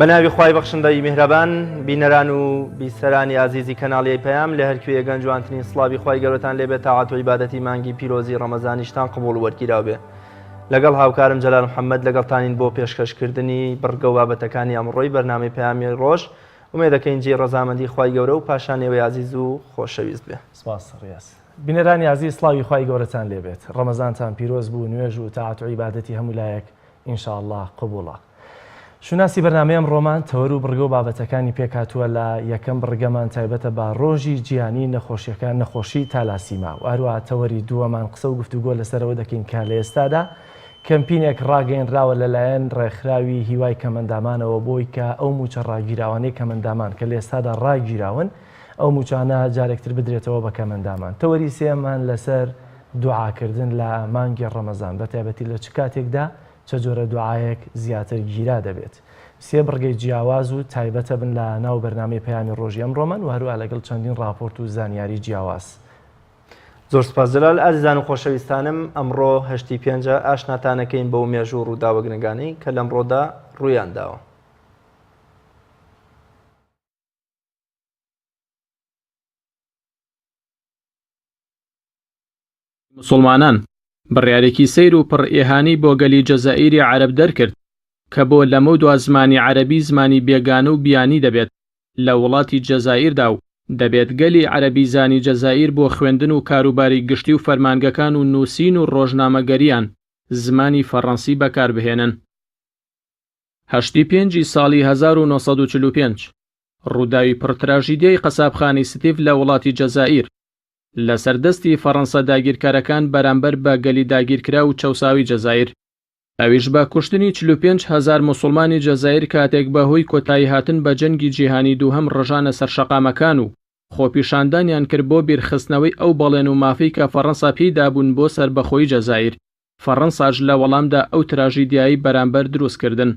بە ناوی خوای بەخشندەی میهرەبان بینەران و بیسەرانی ئازیزی کەناڵی پەیام لە هەرکوێیەگەن جوانترین سڵاوی خوای گەورەتان لێبێت تاعەت و عیبادەتی مانگی پیرۆزی ڕەمەزانیشتان قبوڵ و وەرگیراو بێ لەگەڵ هاوکارم جەلال محەممەد لەگەڵتانین بۆ پێشکەشکردنی بڕگە و بابەتەکانی ئەمڕۆی بەرنامەی پەیامی ڕۆژ ئومێدەکەین جێی ڕەزامەندی خوای گەورە و پاشان ئێوەی ئازیز و خۆشەویست بێ. سپاس ڕیاز. بینەرانی ئازیز سڵاوی خوای گەورەتان لێ بێت. ڕەمەزانتان پیرۆز بوو نوێژ و تاعەت و عیبادەتی هەموو لایەک ان شاء اللە قبوڵە. شوناسی بەرنامەی ئەمڕۆمان تەوەر و بڕگە و بابەتەکانی پێکهاتووە لە یەکەم بڕگەمان تایبەتە بە ڕۆژی جیهانی نەخۆشیەکان نەخۆشی تالاسیما و هەروەها تەوەری دووەمان قسە و گفتوگۆ لەسەرەوە دەکەین کە لە ئێستادا کەمپینێک ڕاگەیەنراوە لەلایەن ڕێکخراوی هیوای کەمئەندامانەوە بۆی کە ئەو مووچە ڕاگیراوانەی کەمئەندامان کە لە ئێستادا ڕاگیراون ئەو مووچانە جارێکتر بدرێتەوە بە کەمئەندامان. تەوەری سێیەممان لەسەر دوعاکردن لە مانگی ڕەمەزان بەتایبەتی لە چ کاتێکدا چە جۆرە دوعایەک زیاتر گیرا دەبێت. سێ بڕگەی جیاواز و تایبەتە بن لە ناو بەرنامەی پەیامی ڕۆژی ئەمڕۆمان و هەروەها لەگەڵ چەندین ڕاپۆرت و زانیاری جیاواز. زۆر سوپاس جەلال. ئازیزان و خۆشەویستانم ئەمڕۆ هەشتی پێنجە ئاشناتانەکەین بەو مێژوو و ڕووداوە گرنگانەی کە لەمڕۆدا ڕوویان داوە. موسڵمانان بڕیارێکی سەیر و پڕ ئیهانەی بۆ گەلی جەزائیری عەرەب دەرکرد کە بۆ لەمەودوا زمانی عەرەبی زمانی بێگانە و بیانی دەبێت لە وڵاتی جەزائیردا و دەبێت گەلی عەرەبی زانی جەزائیر بۆ خوێندن و کاروباری گشتی و فەرمانگەکان و نووسین و ڕۆژنامەگەریان زمانی فەڕەنسی بەکاربهێنن. هەشتی پێنجی ساڵی 1945 ڕووداوی پڕ تراژیدیای قەسابخانەی ستیڤ لە وڵاتی جەزائیر لەسەر دەستی فەڕەنسە داگیرکەرەکان بەرامبەر بە گەلی داگیرکراو و چەوساوی جەزائیر، ئەویش بە کوشتنی 45 هەزار موسوڵمانی جەزائیر کاتێک بە هۆی کۆتاییهاتن بە جەنگی جیهانی دووهەم ڕژانە سەر شەقامەکان و خۆپیشاندانیان کرد بۆ بیرخستنەوەی ئەو بەڵێن و مافەی کە فەڕەنسا پێی دابوون بۆ سەربەخۆیی جەزائیر، فەڕەنساش لە وەڵامدا ئەو تراژیدیایەی بەرامبەر دروست کردن.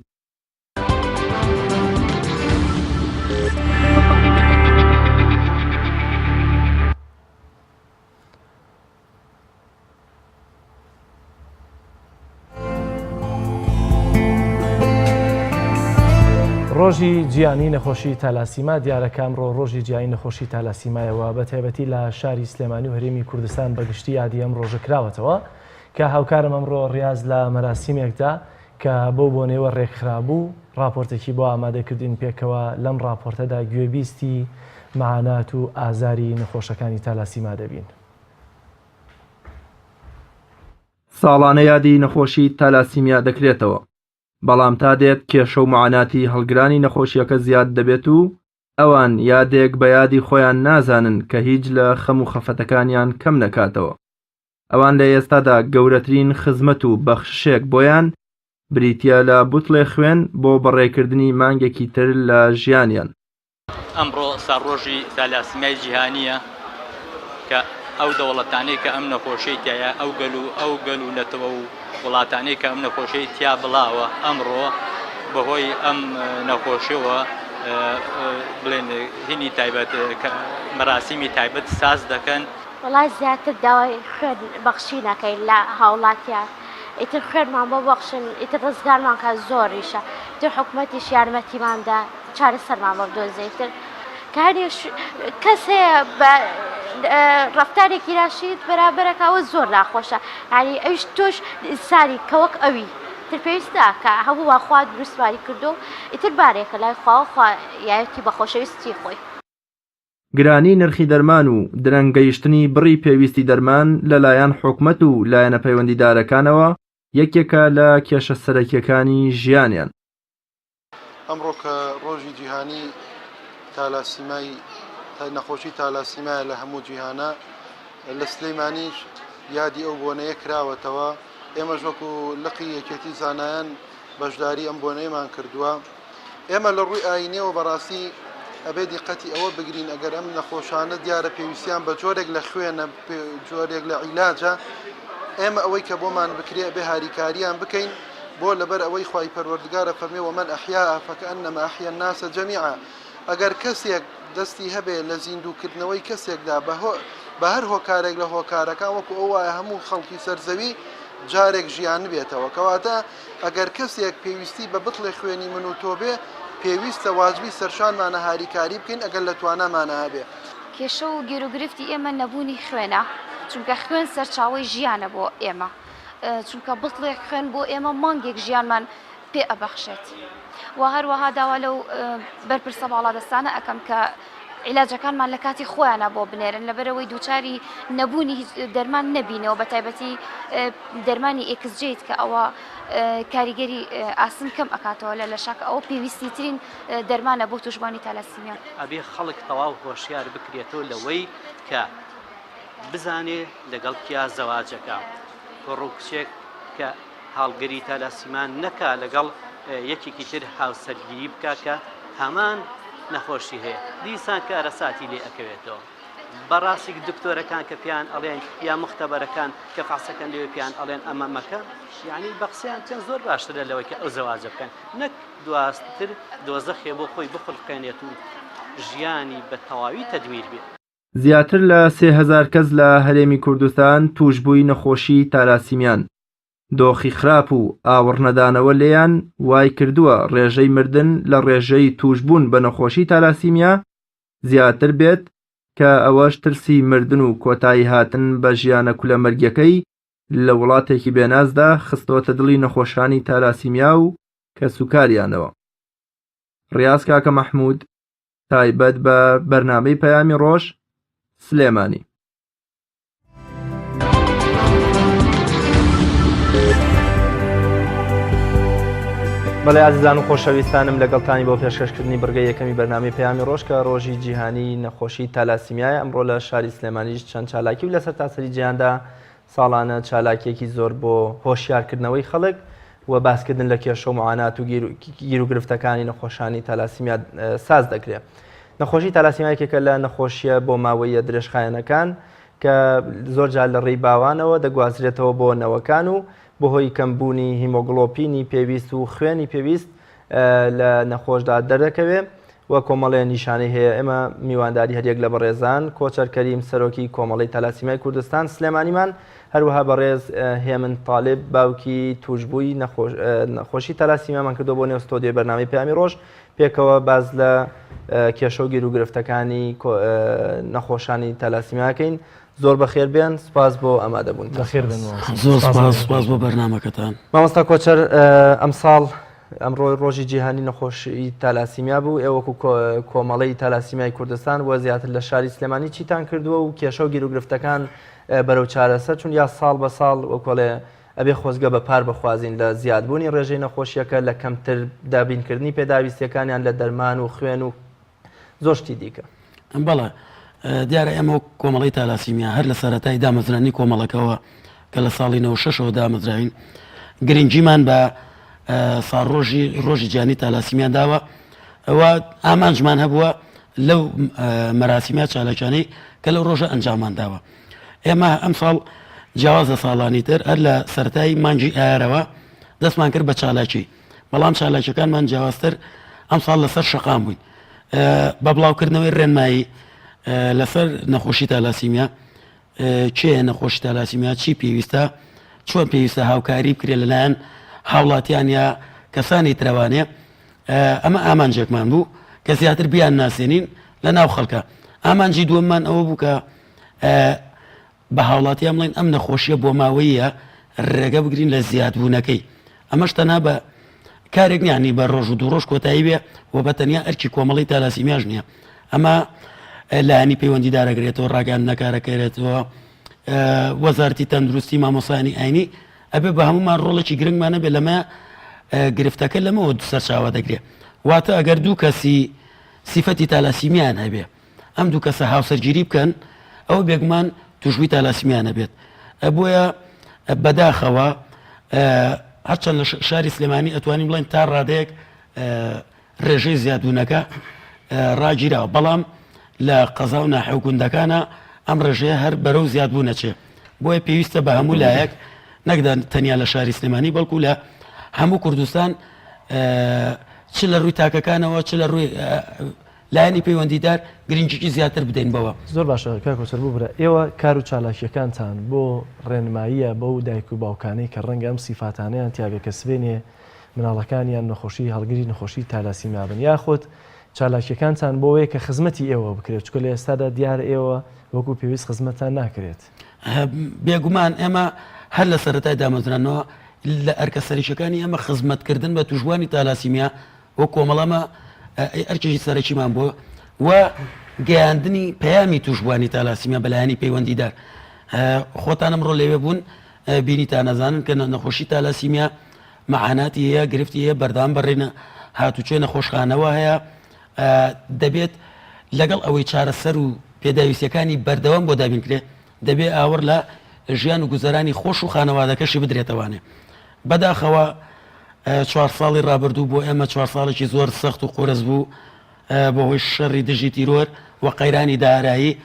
ڕۆژی جیهانی نەخۆشی تالاسیما دیارە کە ئەمڕۆ ڕۆژی جیهانی نەخۆشی تالاسیمایەوە بە تایبەتی لە شاری سلێمانی و هەرێمی کوردستان بەگشتی یادی ئەم ڕۆژە کراوەتەوە کە هاوکارم ئەمڕۆ ڕیاز لە مەراسیمێکدا کە بەو بۆنەیەوە ڕێکخرابوو، ڕاپۆرتێکی بۆ ئامادە کردین، پێکەوە لەم ڕاپۆرتەدا گوێبیستی مەعانات و ئازاری نەخۆشەکانی تالاسیما دەبین. ساڵانە یادی نەخۆشی تالاسیمیا دەکرێتەوە، بەڵام تا دێت کێشە و مەعاناتی هەڵگرانی نەخۆشییەکە زیاد دەبێت و ئەوان یادێک بە یادی خۆیان نازانن کە هیچ لە خەم و خەفەتەکانیان کەم نەکاتەوە. ئەوان لە ئێستادا گەورەترین خزمەت و بەخششێک بۆیان بریتییە لە بوتڵێ خوێن بۆ بەڕێکردنی مانگێکی تر لە ژیانیان. ئەمڕۆ ساڵڕۆژی تالاسیمیای جیهانییە کە ئەو دەوڵەتانەی کە ئەم نەخۆشیەی تیایە ئەو گەل و ئەو گەل و نەتەوە و وڵاتانەی کە ئەم نەخۆشیەی تیا بڵاوە ئەمڕۆ بەهۆی ئەم نەخۆشیەوە بڵێن هینی تایبەت مەراسیمی تایبەت ساز دەکەن. وەڵا زیاتر داوای خوێن بەخشین ئەکەین لە هاوڵاتیان ئیتر خوێنمان بۆ بەخشن ئیتر ڕزگارمان کە زۆریشە ئیتر حکومەتیش یارمەتیمان دا چارەسەرمان بۆ بدۆزێ ئیتر کە هەنێ کەس هەیە بە ڕەفتارێکی راشید بەرابەرەکە ئەوە زۆر ناخۆشە یعنی ئەویش تۆش ئینسانی کە وەک ئەوی تر پێویست ناکا هەموومان خوا دروستمانی کردو ئیتر بارێکە لای خواوە خوا یاوێتی بە خۆشەویستی خۆی. گرانی نرخی دەرمان و درەنگ گەیشتنی بڕی پێویستی دەرمان لەلایەن حکومەت و لایەنە پەیوەندیدارەکانەوە یەکێکە لە کێشە سەرەکیەکانی ژیانیان. ئەمڕۆ کە ڕۆژی جیهانی تالاسیمای نەخۆشی تالاسیمایە لە هەموو جیهانە لە سلەیمانیش یادی ئەو بۆنەیە کراوەتەوە ئێمەش وەکو لقی یەکێتی زانایان بەشداری ئەم بۆنەیەمان کردووە ئێمە لە ڕووی ئاینیەوە بەڕاستی ئەبێ دیقەتی ئەوە بگرین ئەگەر ئەم نەخۆشانە دیارە پێویستیان بە جۆرێک لە خوێنە جۆرێک لە عیلاجە ئێمە ئەوەی کە بۆمان بکرێ ئەبێ هاریکاریان بکەین بۆ لەبەر ئەوەی خوای پەروەردگارە فەرمێ ومن احیاها فکانما احیا الناس جمیعا ئەگەر کەسێک دەستی هەبێ لە زیندووکردنەوەی کەسێکدا بە هەر هۆکارێک لە هۆکارەکان وەکو ئەو وایە هەموو خەڵکی سەرزەوی جارێک ژیانبێتەوە کەواتە ئەگەر کەسێک پێویستی بە بتڵێ خوێنی من و تۆ بێ. پێویستە واجبی سەرشانمانە هاریکاری بکەین ئەگەر لە توانامانا هەبێ. کێشە و گیروگرفتی ئێمە نەبوونی خوێنە، چونکە خوێن سەرچاوەی ژیانە بۆ ئێمە، چونکە بتڵێک خوێن بۆ ئێمە مانگێک ژیانمان پێ ئەبەخشێت و هەروەها داوا لەو بەرپرسە باڵادەستانە ئەکەم کە عیلاجەکانمان لە کاتی خۆیانە بۆ بنێرن لەبەرەوەی دووچاری نەبوونی هیچ دەرمان نەبینەوە بە تایبەتی دەرمانی ئێکسجیت کە ئەوە کاریگەری ئاسن کەم ئەکاتەوە لە لەشا کە ئەوە پێویستی ترین دەرمانە بۆ توشبوانی تالاسیمیا. ئەبێ خەڵک تەواو هۆشیار بکرێتەوە لەوەی کە بزانێ لەگەڵ کیا زەواجەکا، کوڕ و کچێک کە هەڵگری تالاسیما نەکا لەگەڵ یەکێکی تر هاوسەرگیری بکا کە هەمان نەخۆشی هەیە دیسان کارەساتی لێ ئەکەوێتەوە. بەڕاستی دکتۆرەکان کە پێیان ئەڵێن یا مختبەرەکان کە فەحسەکەن لەوێ پێیان ئەڵێن ئەمە مەکە یعنی بە قسەیان بکەن زۆر باشترە لەوەی کە ئەو زەواجە بکەن نەک دواستر دۆزەخێ بۆ خۆی بخولقێنێت و ژیانی بە تەواوی تەدمیر بێت. زیاتر لە 3000 کەس لە هەرێمی کوردستان تووشبووی نەخۆشی تالاسیمیان، دۆخی خراپ و ئاوڕنەدانەوە لێیان وای کردووە ڕێژەی مردن لە ڕێژەی تووشبوون بە نەخۆشی تالاسیمیا زیاتر بێت کە ئەوەش ترسی مردن و کۆتایی هاتن بە ژیانە کولەمەرگیەکەی لە وڵاتێکی بێنازدا خستۆتە دڵی نەخۆشانی تالاسیمیا و کەسوکاریانەوە. ڕیاز کاکە مەحمود، تایبەت بە بەرنامەی پەیامی ڕۆژ، سلێمانی. بەڵێ ئازیزان و خۆشەویستانم لەگەڵتانی بۆ پێشکەشکردنی بڕگەی یەکەمی بەرنامەی پەیامی ڕۆژ کە ڕۆژی جیهانی نەخۆشی تالاسیمیایە ئەمڕۆ لە شاری سلێمانیش چەند چالاکی و لەسەر تاسەری جیهاندا ساڵانە چالاکیەکی زۆر بۆ هۆشیارکردنەوەی خەڵک و باسکردن لە کێشە و معانات و گیروگرفتەکانی نەخۆشانی تالاسیمیا ساز دەکرێت. نەخۆشی تالاسیمیا یەکێکە لە نەخۆشیە بۆماوەییە درێژخایەنەکان کە زۆر جار لە ڕێی باوانەوە دەگوازرێتەوە بۆ نەوەکان و بەهۆی کەمبوونی هیمۆگڵۆپینی پێویست و خوێنی پێویست لە نەخۆشدا دەردەکەوێ و کۆمەڵێ نیشانەی هەیە ئێمە میوانداری هەریەک لە بەڕێزان کۆچەر کەریم سەرۆکی کۆمەڵەی تالاسیمای کوردستان سلێمانیمان هەروەها بەڕێز هێمن تاالب باوکی توشبووی نەخۆشی تالاسیمامان کردو بۆ نێو ستۆدیۆی بەرنامەی پەیامی ڕۆژ پێکەوە باس لە کێشە و گیروگرفتەکانی نەخۆشانی تالاسیماکەین زۆر بەخێر بێن سپاس بۆ ئامادەبوون بەخێر بن زۆر سپاس سپاس بۆ بەرنامەکەتان مامۆستا کۆچەر ئەمساڵ ئەمڕۆ ڕۆژی جیهانی نەخۆشی تالاسیمیا بوو ئێوەکو کۆمەڵەی تالاسیمیای کوردستان وە زیاتر لە شاری سلێمانی چیتان کردووە و کێشە و گیروگرفتەکان بەرەو چارەسەر چون یا ساڵ بە ساڵ وەکۆڵێ ئەبێ خۆزگە بە پار بخوازین لە زیادبوونی ڕێژەی نەخۆشیەکە لە کەمتر دابینکردنی پێداویستیەکانیان لە دەرمان و خوێن و زۆر شتی دیکە. بەڵێ دیارە ئێمە وەک کۆمەڵەی تالاسیمیا هەر لە سەرەتای دامەزرانی کۆمەڵەکەوە کە لە ساڵی 96 ەوە دامەزراوین گرنگیمان بە ساڵڕۆژی ڕۆژی جیهانی تالاسیمیا داوە و ئامانجمان هەبووە لەو مەراسیمە چالاکیانەی کە لەو ڕۆژە ئەنجامان داوە ئێمە ئەمساڵ جیاواز لە ساڵانی تر هەر لە سەرەتای مانگی ئایارەوە دەستمان کرد بە چالاکی بەڵام چالاکیەکانمان جیاوازتر ئەمساڵ لەسەر شەقام بووین بە بڵاوکردنەوەی ڕێنمایی لەسەر نەخۆشی تالاسیمیا کێ نەخۆشی تالاسیمیا چی پێویستە چۆن پێویستە هاوکاری بکرێت لەلایەن هاوڵاتیان یا کەسانی ترەوانێ ئەمە ئامانجێکمان بوو کە زیاتر بیان ناسێنین لە ناو خەڵکە ئامانجی دووەممان ئەوە بوو کە بە هاوڵاتیان بڵێین ئەم نەخۆشیە بۆماوەییە رێگە بگرین لە زیادبوونەکەی ئەمەش تەنها بە کارێک نییە ینی بە ڕۆژ و دوو ڕۆژ کۆتایی بێ و بە تەنیا ئەرکی کۆمەڵی تالاسیمیاش نییە ئەمە لایەنی پەیوەندیدارەگرێتەوە ڕاگەیاندنەکارەکەرێتەوە وەزارتی تەندروستی مامۆسانی ئاینی ئەبێ بە هەمومان ڕۆڵێکی گرنگمانە بێ لەمە گرفتەکە لەمەوە سەرچاوە دەگرێت واتە ئەگەر دوو کەسی سیفەتی تالاسیمیان هەبێ ئەم دوو کەسە هاوسەرگیری بکەن ئەوە بێگومان توشبووی تالاسیمیا نەبێت بۆیە بەداخەوە هەرچەند لە شاری سلێمانی ئەتوانین بڵێن تا ڕادەیەک ڕێژەی زیادبوونەکە ڕاگیراوە بەڵام لە قەزا و ناحیە و گوندەکانە ئەم ڕێژەیە هەر بەرەو زیادبوون ئەچێ بۆیە پێویستە بە هەموو لایەک نەک تەنیا لە شاری سلێمانی بەڵکو لە هەموو کوردستان چ لە ڕووی تاکەکانەوە چ لە ڕووی لایەنی پەیوەندیدار گرنگیی زیاتر بدەین بەوە. زۆر باشە کاک کۆچەر ببورە ئێوە کار و چالاکیەکانتان بۆ ڕێنماییە بەو دایک و باوکانەی کە ڕەنگە ئەم سیفاتانەیان تیابێ کە سبەینێ. مناڵەکانیان نەخۆشی هەڵگری نەخۆشی تالاسیمیا بن یاخود چالاکیەکانتان بۆ ئەوەیە کە خزمەتی ئێوە بکرێت چونکە لە ئێستادا دیارە ئێوە وەکو پێویست خزمەتتان ناکرێت. بێگومان ئێمە هەر لە سەرەتای دامەزراندنەوە لە ئەرکە سەرەکیەکانی ئێمە خزمەتکردن بە توشبووانی تالاسیمیا وەک کۆمەڵە ئەمە ئەرکێکی سەرەکیمان بووە و گەیاندنی پەیامی توشبووانی تالاسیمیا بە لایەنی پەیوەندیدار خۆتان ئەمڕۆ لەوێ بوون بینیتان ئەزانن کە نەخۆشی تالاسیمیا مەعاناتی هەیە گرفتی هەیە بەردەوام بەڕێنە هاتوچۆی نەخۆشخانەوە هەیە دەبێت لەگەڵ ئەوەی چارەسەر و پێداویستیەکانی بەردەوام بۆ دابین کرێ دەبێ ئاوڕ لە ژیان و گوزەرانی خۆش و خانەوادەکەشی بدرێتەوانێ بەداخەوە چوار ساڵی ڕابردوو بۆ ئێمە چوار ساڵێکی زۆر سەخت و قورس بوو بەهۆی شەڕی دژی تیرۆر و قەیرانی دارایی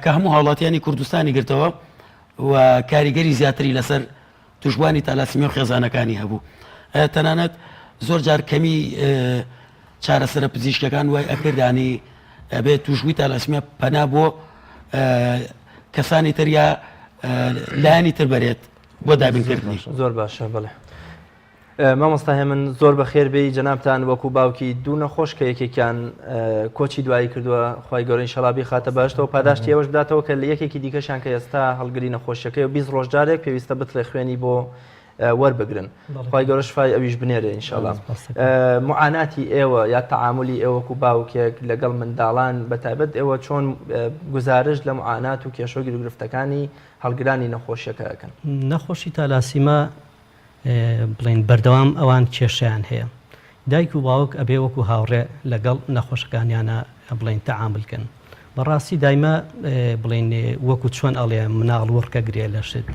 کە هەموو هاوڵاتیانی کوردستانی گرتەوە و کاریگەری زیاتری لەسەر توشبوانی تالاسیمیا و خێزانەکانی هەبوو تەنانەت زۆر جار کەمی چارەسەرە پزیشکەکان وای ئەکردانی ئەبێت توشبووی تالاسیمیا پەنا بۆ کەسانی تر یا لایەنی تر بەرێت بۆ دابینکردنی. زۆر باشە بەڵێ. مامۆستا هێمن زۆر بەخێر بێی جەنابتان وەکو باوکی دوو نەخۆش کە یەکێکیان کۆچی دوایی کردووە خوای گەورە ئینشەڵا بیخاتە بەهەشتەوە پاداشتی ئێوەش بداتەوە کە لە یەکێکی دیکەشیان کە ئێستا هەڵگری نەخۆشیەکەی و 20 ڕۆژ جارێک پێویستە بتڵێ خوێنی بۆ وەربگرن خوای گەورە شفای ئەویش بنێرێ ئینشەڵا معاناتی ئێوە یا تەعاملی ئێوە وەکو باوکێک لەگەڵ منداڵان بە تایبەت ئێوە چۆن گوزارشت لە معانات و کێشە و گیروگرفتەکانی هەڵگرانی نەخۆشیەکە ئەکەن؟ نەخۆشی تالاسیما بڵێین بەردەوام ئەوان کێشەیان هەیە دایک و باوک ئەبێ وەکو هاوڕێ لەگەڵ نەخۆشەکانیانە بڵێین تەعامل کەن بەڕاستی دایمە بڵێین وەکو چۆن ئەڵێ مناڵ وڕکە گرێ لە شت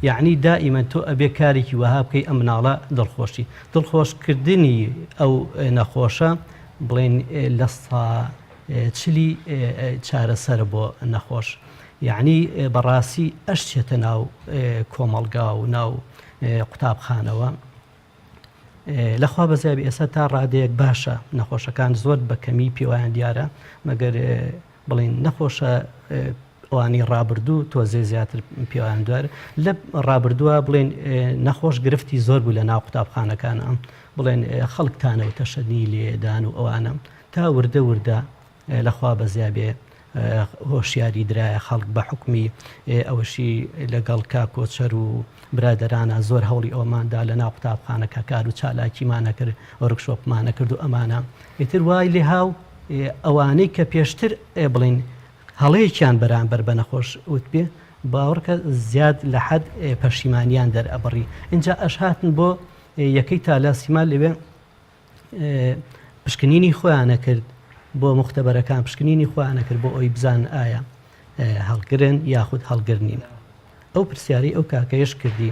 یعنی دائیمەن تۆ ئەبێ کارێکی وەها بکەی ئەم مناڵە دڵخۆشی دڵخۆشکردنی ئەو نەخۆشە بڵێن لە سا چلی چارەسەرە بۆ نەخۆش یەعنی بەڕاستی ئەشچێتە ناو کۆمەڵگا و ناو قوتابخانەوە لەخوا بەزیابی ئێستا تا ڕادەیەک باشە نەخۆشەکان زۆر بە کەمی پێوایان دیارە مەگەر بڵین نەخۆشە ئەوانی ڕابردوو تۆزێ زیاتر پێوان دوار لە ڕابردووە بڵێن نەخۆش گرفتی زۆر بوو لە ناو قوتابخانەکانە بڵێن خەڵکتانە و تەشەنی لێدان و ئەوانە تا وردە وردە لەخوا بەزیابێ هۆشیاری درایە خەڵک بە حوکمی ئەوەشی لەگەڵ کاک کۆچەر و برادەرانە زۆر هەوڵی ئەوەماندا لە ناو قوتابخانەکە کار و چالاکیمانە کرد وەرکشۆپمانە کرد و ئەمانە ئیتر وای لێهاو ئەوانەی کە پێشتر بڵین هەڵەیەکیان بەرامبەر بە نەخۆش وتبێ باوەڕکە زیاد لە حەد پەشیمانیان دەرئەبڕی اینجا ئەشهاتن بۆ یەکەی تالاسیما لەوێ پشکنینی خۆیان ئەکرد بۆ موختەبەرەکان پشکنینی خۆیان ئەکرد بۆ ئەوی بزانن ئایا هەڵگرن یاخود هەڵگر نین ئەو پرسیارەی ئەو کاکەیش کردی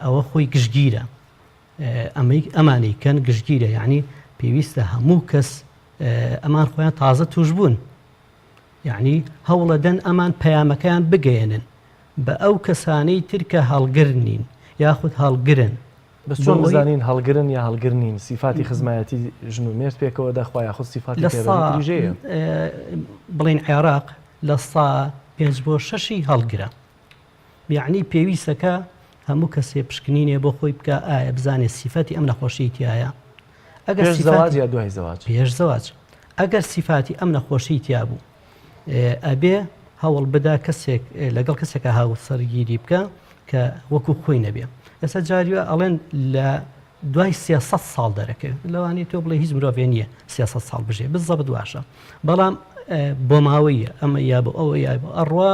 ئەوە خۆی گشتگیرە ئەمەی ئەمانەی کەن گشتگیرە یعنی پێویستە هەموو کەس ئەمان خۆیان تازە توش بوون یعنی هەوڵەدەن ئەمان پەیامەکەیان بگەیەنن بە ئەو کەسانەی ترکە هەڵگر نین یاخود هەڵگرن بەس چۆن بزانین هەڵگرن یا هەڵگر نین؟ سیفاتی خزمایەتی ژن و مێرد پێکەوە دەخوا یاخود سیفاتی لە پەیوەندی سا تریژەیە؟ بڵێین عێراق لە سا پێنج بۆ شەشی هەڵگرە یەعنی پێویستە کە هەموو کەسێ پشکنینێ بۆ خۆی بکا ئایا بزانێ سیفەتی ئەم نەخۆشیی تیایە ئەگەر پێش زەواج سیفاتی یا دوای زەواج؟ پێش زەواج ئەگەر سیفاتی ئەم نەخۆشیی تیا بوو ئەبێ هەوڵ بدا کەسێک لەگەڵ کەسێکە هاوسەرگیری بکە کە وەکو خۆی نەبێ ئێستا جاریوە ئەڵێن لە دوای 300 ساڵ دەرەکەوێت لەوانەیە تۆ بڵێ هیچ مرۆڤێ نییە 300 ساڵ بژێ بزەبت واشە بەڵام بۆ ماوەیە ئەمە یا بۆ ئەوە یا بۆ ئەڕوا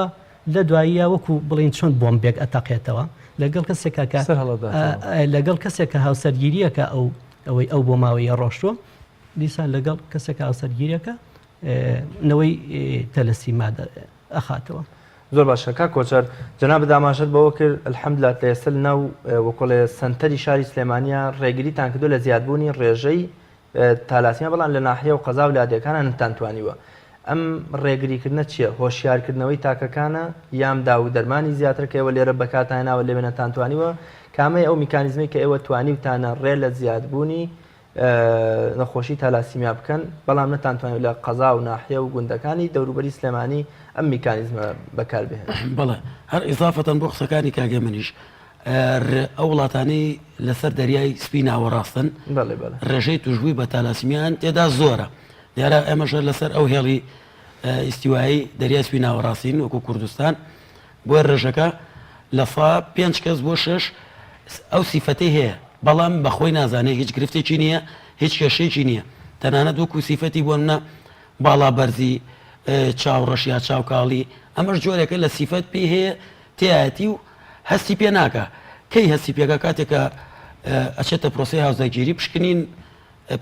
لە دواییە وەکو بڵین چۆن بۆمبێک ئەتەقێتەوە لەگەڵ کەسێکە کە لەگەڵ کەسێک کە هاوسەرگیریەکە ئەو ئەوەی ئەو بۆ ماوەیە ڕۆشتووە دیسان لەگەڵ کەسێک هاوسەرگیرەکە نەوەی تەلەسیما ئەخاتەوە. زۆر باشە کاک کۆچەر جەنابت ئاماژەت بەوە کرد الحمدللە تا ئێستا لەناو وەکۆڵێ سەنتەری شاری سلێمانیە ڕێگریتان کردوە لە زیادبوونی ڕێژەی تالاسیما بەڵام لە ناحیە و قەزا و لادێکانە نەتانتوانیوە ئەم ڕێگریکردنە چیە هۆشیارکردنەوەی تاکەکانە یان داو و دەرمانی زیاتر کە ئێوە لێرە بەکارتان هێناوە لەوێ نەتانتوانیوە کامەی ئەو میکانیزمەی کە ئێوە توانیوتانە ڕێ لە زیادبوونی نەخۆشی تالاسیمیا بکەن، بەڵام نەتانتوانی لە قەزا و ناحیە و گوندەکانی دەوروبەری سلێمانی ئەم میکانیزمە بەکار بهێنن. بەڵێ، هەر ئیزافەتەن بۆ قسەکانی کاک هێمنیش، ئەو وڵاتانەی لەسەر دەریای سپی ناوەڕاستن ڕێژەی توشبووی بە تالاسیمیان تێدا زۆرە دیارە ئێمەش هەر لەسەر ئەو هێڵی ئیستیوایی دەریای سپی ناوەڕاستین وەکو کوردستان بۆیە ڕێژەکە لە سا پێنج کەس بۆ شەش ئەو سیفەتەی هەیە بەڵام بەخۆی نازانێت هیچ گرفتێکی نییە هیچ کێشەیەکی نییە تەنانەت وەکو سیفەتی بۆ منە باڵا بەرزی چاو ڕەش یا چاو کاڵی ئەمەش جۆرێکە لە سیفەت پێی هەیە تیایەتی و هەستی پێ ناکا کەی هەستی پێکا کاتێک کە ئەچێتە پرۆسەی هاوسەرگیری پشکنین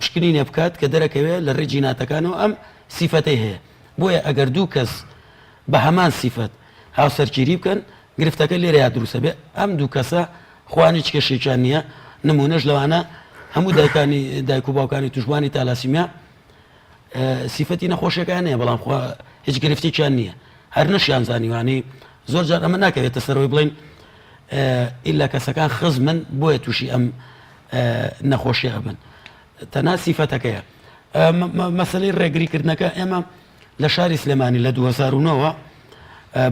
پشکنینێ بکات کە دەرەکەوێت لە ڕێی جیناتەکانەوە ئەم سیفەتەی هەیە بۆیە ئەگەر دوو کەس بە هەمان سیفەت هاوسەرگیری بکەن گرفتەکە لێرەیا دروستە بێ ئەم دوو کەسە خوان هیچ کێشێکیان نییە نمونەش لەوانە هەموو دایکانی دایک و باوکانی توشبوانی تالاسیمیا سیفەتی نەخۆشیەکان هەیە بەڵام خوا هیچ گرفتێکیان نییە هەر نەشیان زانیوانی زۆر جار ئەمە ناکەوێتە سەرەوەی بڵین ئیلا کەسەکان خزمن بۆیە تووشی ئەم نەخۆشیە ئەبن تەنها سیفەتەکەیە مەسلەی ڕێگریکردنەکە ئێمە لە شاری سلێمانی لە 2009ەوە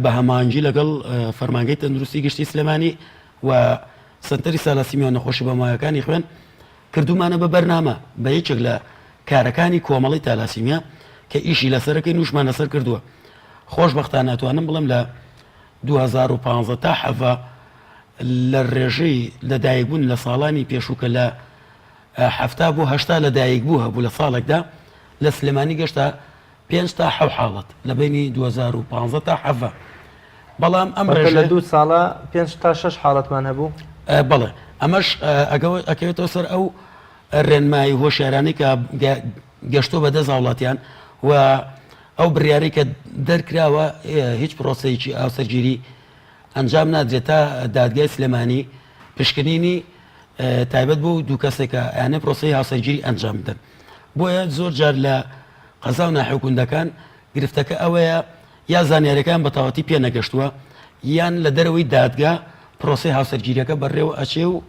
بە هەمانگی لەگەڵ فەرمانگەی تەندروستی گشتی سلێمانی و سنتەری سالاسیمیا نەخۆشی بەمایەکانی خوێن کردوومانە بە بەرنامە، بە یەکێک لە کارەکانی کۆمەڵەی تالاسیمیا کە ئیشی لەسەرەکەین و ئیشمان لەسەر کردووە. خۆشبەختانە ئەتوانم بڵێم لە 2015 تا حەڤە لە رێژەی لەدایکبوون لە ساڵانی پێشوو کە لە 70 بۆ 80 لەدایکبوو هەبوو لە ساڵێکدا لە سلێمانی گەشتە پێنج تا حەو حاڵەت لە بەینی 2015 تا حەڤە بەڵام ئەم واتە لە دوو ساڵا پێنج تا شەش حاڵەتمان هەبوو؟ بەڵێ ئەمەش ئەکەوێتەوە سەر ئەو ڕێنمایی هۆشیارانەی کە گەشتووە بە دەست هاوڵاتیان و ئەو بڕیارەی کە دەرکراوە هیچ پرۆسەیەکی هاوسەرگیری ئەنجام نادرێت تا دادگای سلێمانی پشکنینی تایبەت بۆ دوو کەسێکە ئەیانێ پرۆسەی هاوسەرگیری ئەنجام بدەن بۆیە زۆر جار لە قەزا و ناحیە و گوندەکان گرفتەکە ئەوەیە یا زانیاریەکان بە تەواوەتی پێ نەگەشتووە یان لە دەرەوەی دادگا پرۆسەی هاوسەرگیریەکە بەڕێوە ئەچێ و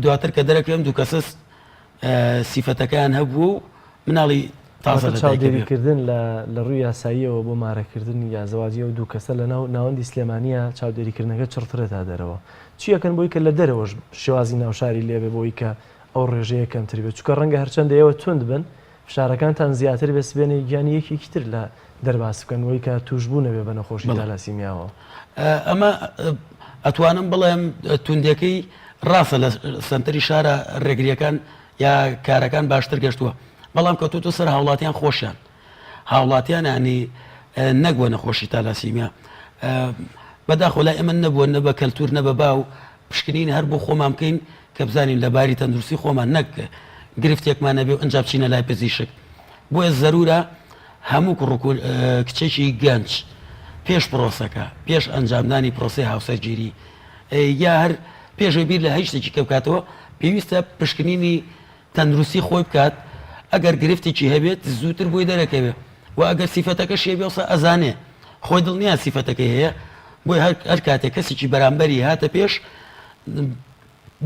دواتر کە دەرەکەوێ ئەم دوو کەسە سیفەتەکەیان هەبووە و مناڵی تازە واتە لە دایک ئەبێ. چاودێریکردن لە لە ڕووی یاساییەوە بۆ مارەکردن یا زەواجی ئەو دوو کەسە لە ناو ناوەندی سلێمانییە چاودێریکردنەکە چڕترە تا دەرەوە. چی ئەکەن بۆی کە لە دەرەوەش شێوازی ناوشاری لێ بێ بۆی کە ئەو ڕێژەیە کەمتر بێت چونکە ڕەنگە هەرچەندە ئێوە توند بن فشارەکانتان زیاتر بێت سبەینێ گیانی یەکێکی تر لە دەرباز بکەن وەی کە تووشبوو نەبێ بە نەخۆشی تالاسیمیاوە. ئەمە ئەتوانم بڵێم توندەکەی ڕاستە لە سەنتەری شارە ڕێگریەکان یا کارەکان باشتر گەشتووە بەڵام کەوتوتە سەر هاوڵاتیان خۆشیان هاوڵاتیان ینی نەگوە نەخۆشی تالاسیمیا بەداخۆ لای ئەمە نەبووە نە بە کەلتور نە بە باو پشکنین هەر بۆ خۆمان بکەین کە بزانین لە باری تەندروستی خۆمان نەک گرفتێکمان نەبێ و ئەنجا بچینە لای پزیشک بۆیە زەرورە هەموو کوڕ و کچێکی گەنج پێش پرۆسەکە پێش ئەنجامدانی پرۆسەی هاوسەرگیری یا هەر پێشەوەی بیر لە هەیچ شتێکی کە بکاتەوە پێویستە پشکنینی تەندروستی خۆی بکات ئەگەر گرفتێکی هەبێت زووتر بۆی دەرەکەوێت و ئەگەر سیفەتەکەشی هەبێ ئەوسا ئەزانێ خۆی دڵنیا سیفەتەکەی هەیە بۆی هەر کاتێک کەسێکی بەرامبەری هاتە پێش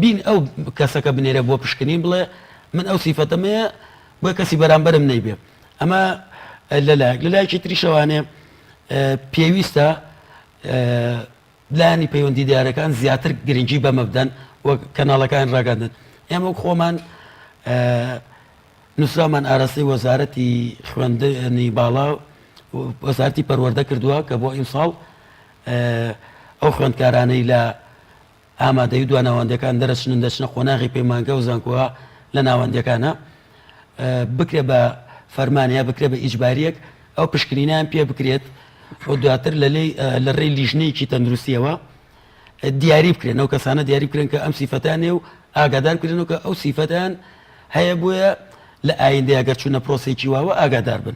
بین ئەو کەسەکە بنێرە بۆ پشکنین بڵێ من ئەو سیفەتەمەیە بۆی کەسی بەرامبەرم نەیبێ ئەمە لەلایەک لەلایەکی تریشەوانێ پێویستە لایەنی پەیوەندیدارەکان زیاتر گرنگی بەمە بدەن و کەناڵەکان ڕاگەاندن ئێمە وەک خۆمان نووسرامان ئاراستەی وەزارەتی خوێندنی باڵا وەزارتی پەروەردە کردووە کە بۆ ئیمساڵ ئەو خوێندکارانەی لە ئامادەی و دواناوەندەکان دەرەچنن دەچنە قۆناغی پەیمانگە و زانکۆوە لە ناوەندەکانە بکرێ بە فەرمان یا بکرێ بە ئیجباریەک ئەو پشکنینیان پێ بکرێت و دواتر لە ڕێی لیژنەیەکی تەندروستیەوە دیاری بکرێن ئەو کەسانە دیاری بکرێن کە ئەم سیفەتیان هەیە و ئاگادار بکرێن و کە ئەو سیفەتیان هەیە بۆیە لە ئایندەیە گەر چوونە پرۆسێکی واوە ئاگادار بن.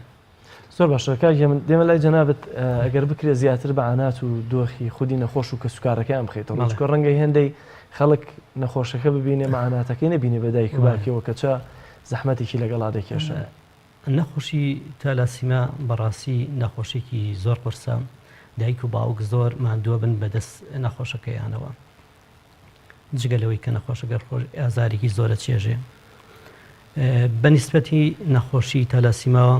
زۆر باشە کاک هێمن دێمە لای جەنابت ئەگەر بکرێت زیاتر بە عانات و دۆخی خودی نەخۆش و کەسوکارەکەیان بخەیتە ڕوو چونکە ڕەنگە هێندەی خەڵک نەخۆشەکە ببینێ مەعاناتەکەی نەبینێ بە دایک و باوکیەوە کە چە زەحمەتێکی لەگەڵا دەکێشن. نەخۆشی تالاسیما بەڕاستی نەخۆشیکی زۆر قورسە دایک و باوک زۆر ماندووە بن بەدەست نەخۆشەکەیانەوە جگە لەوەی کە نەخۆشەکە خۆش ئازارێکی زۆرە چێژێ بە نیسبەتی نەخۆشی تالاسیماوە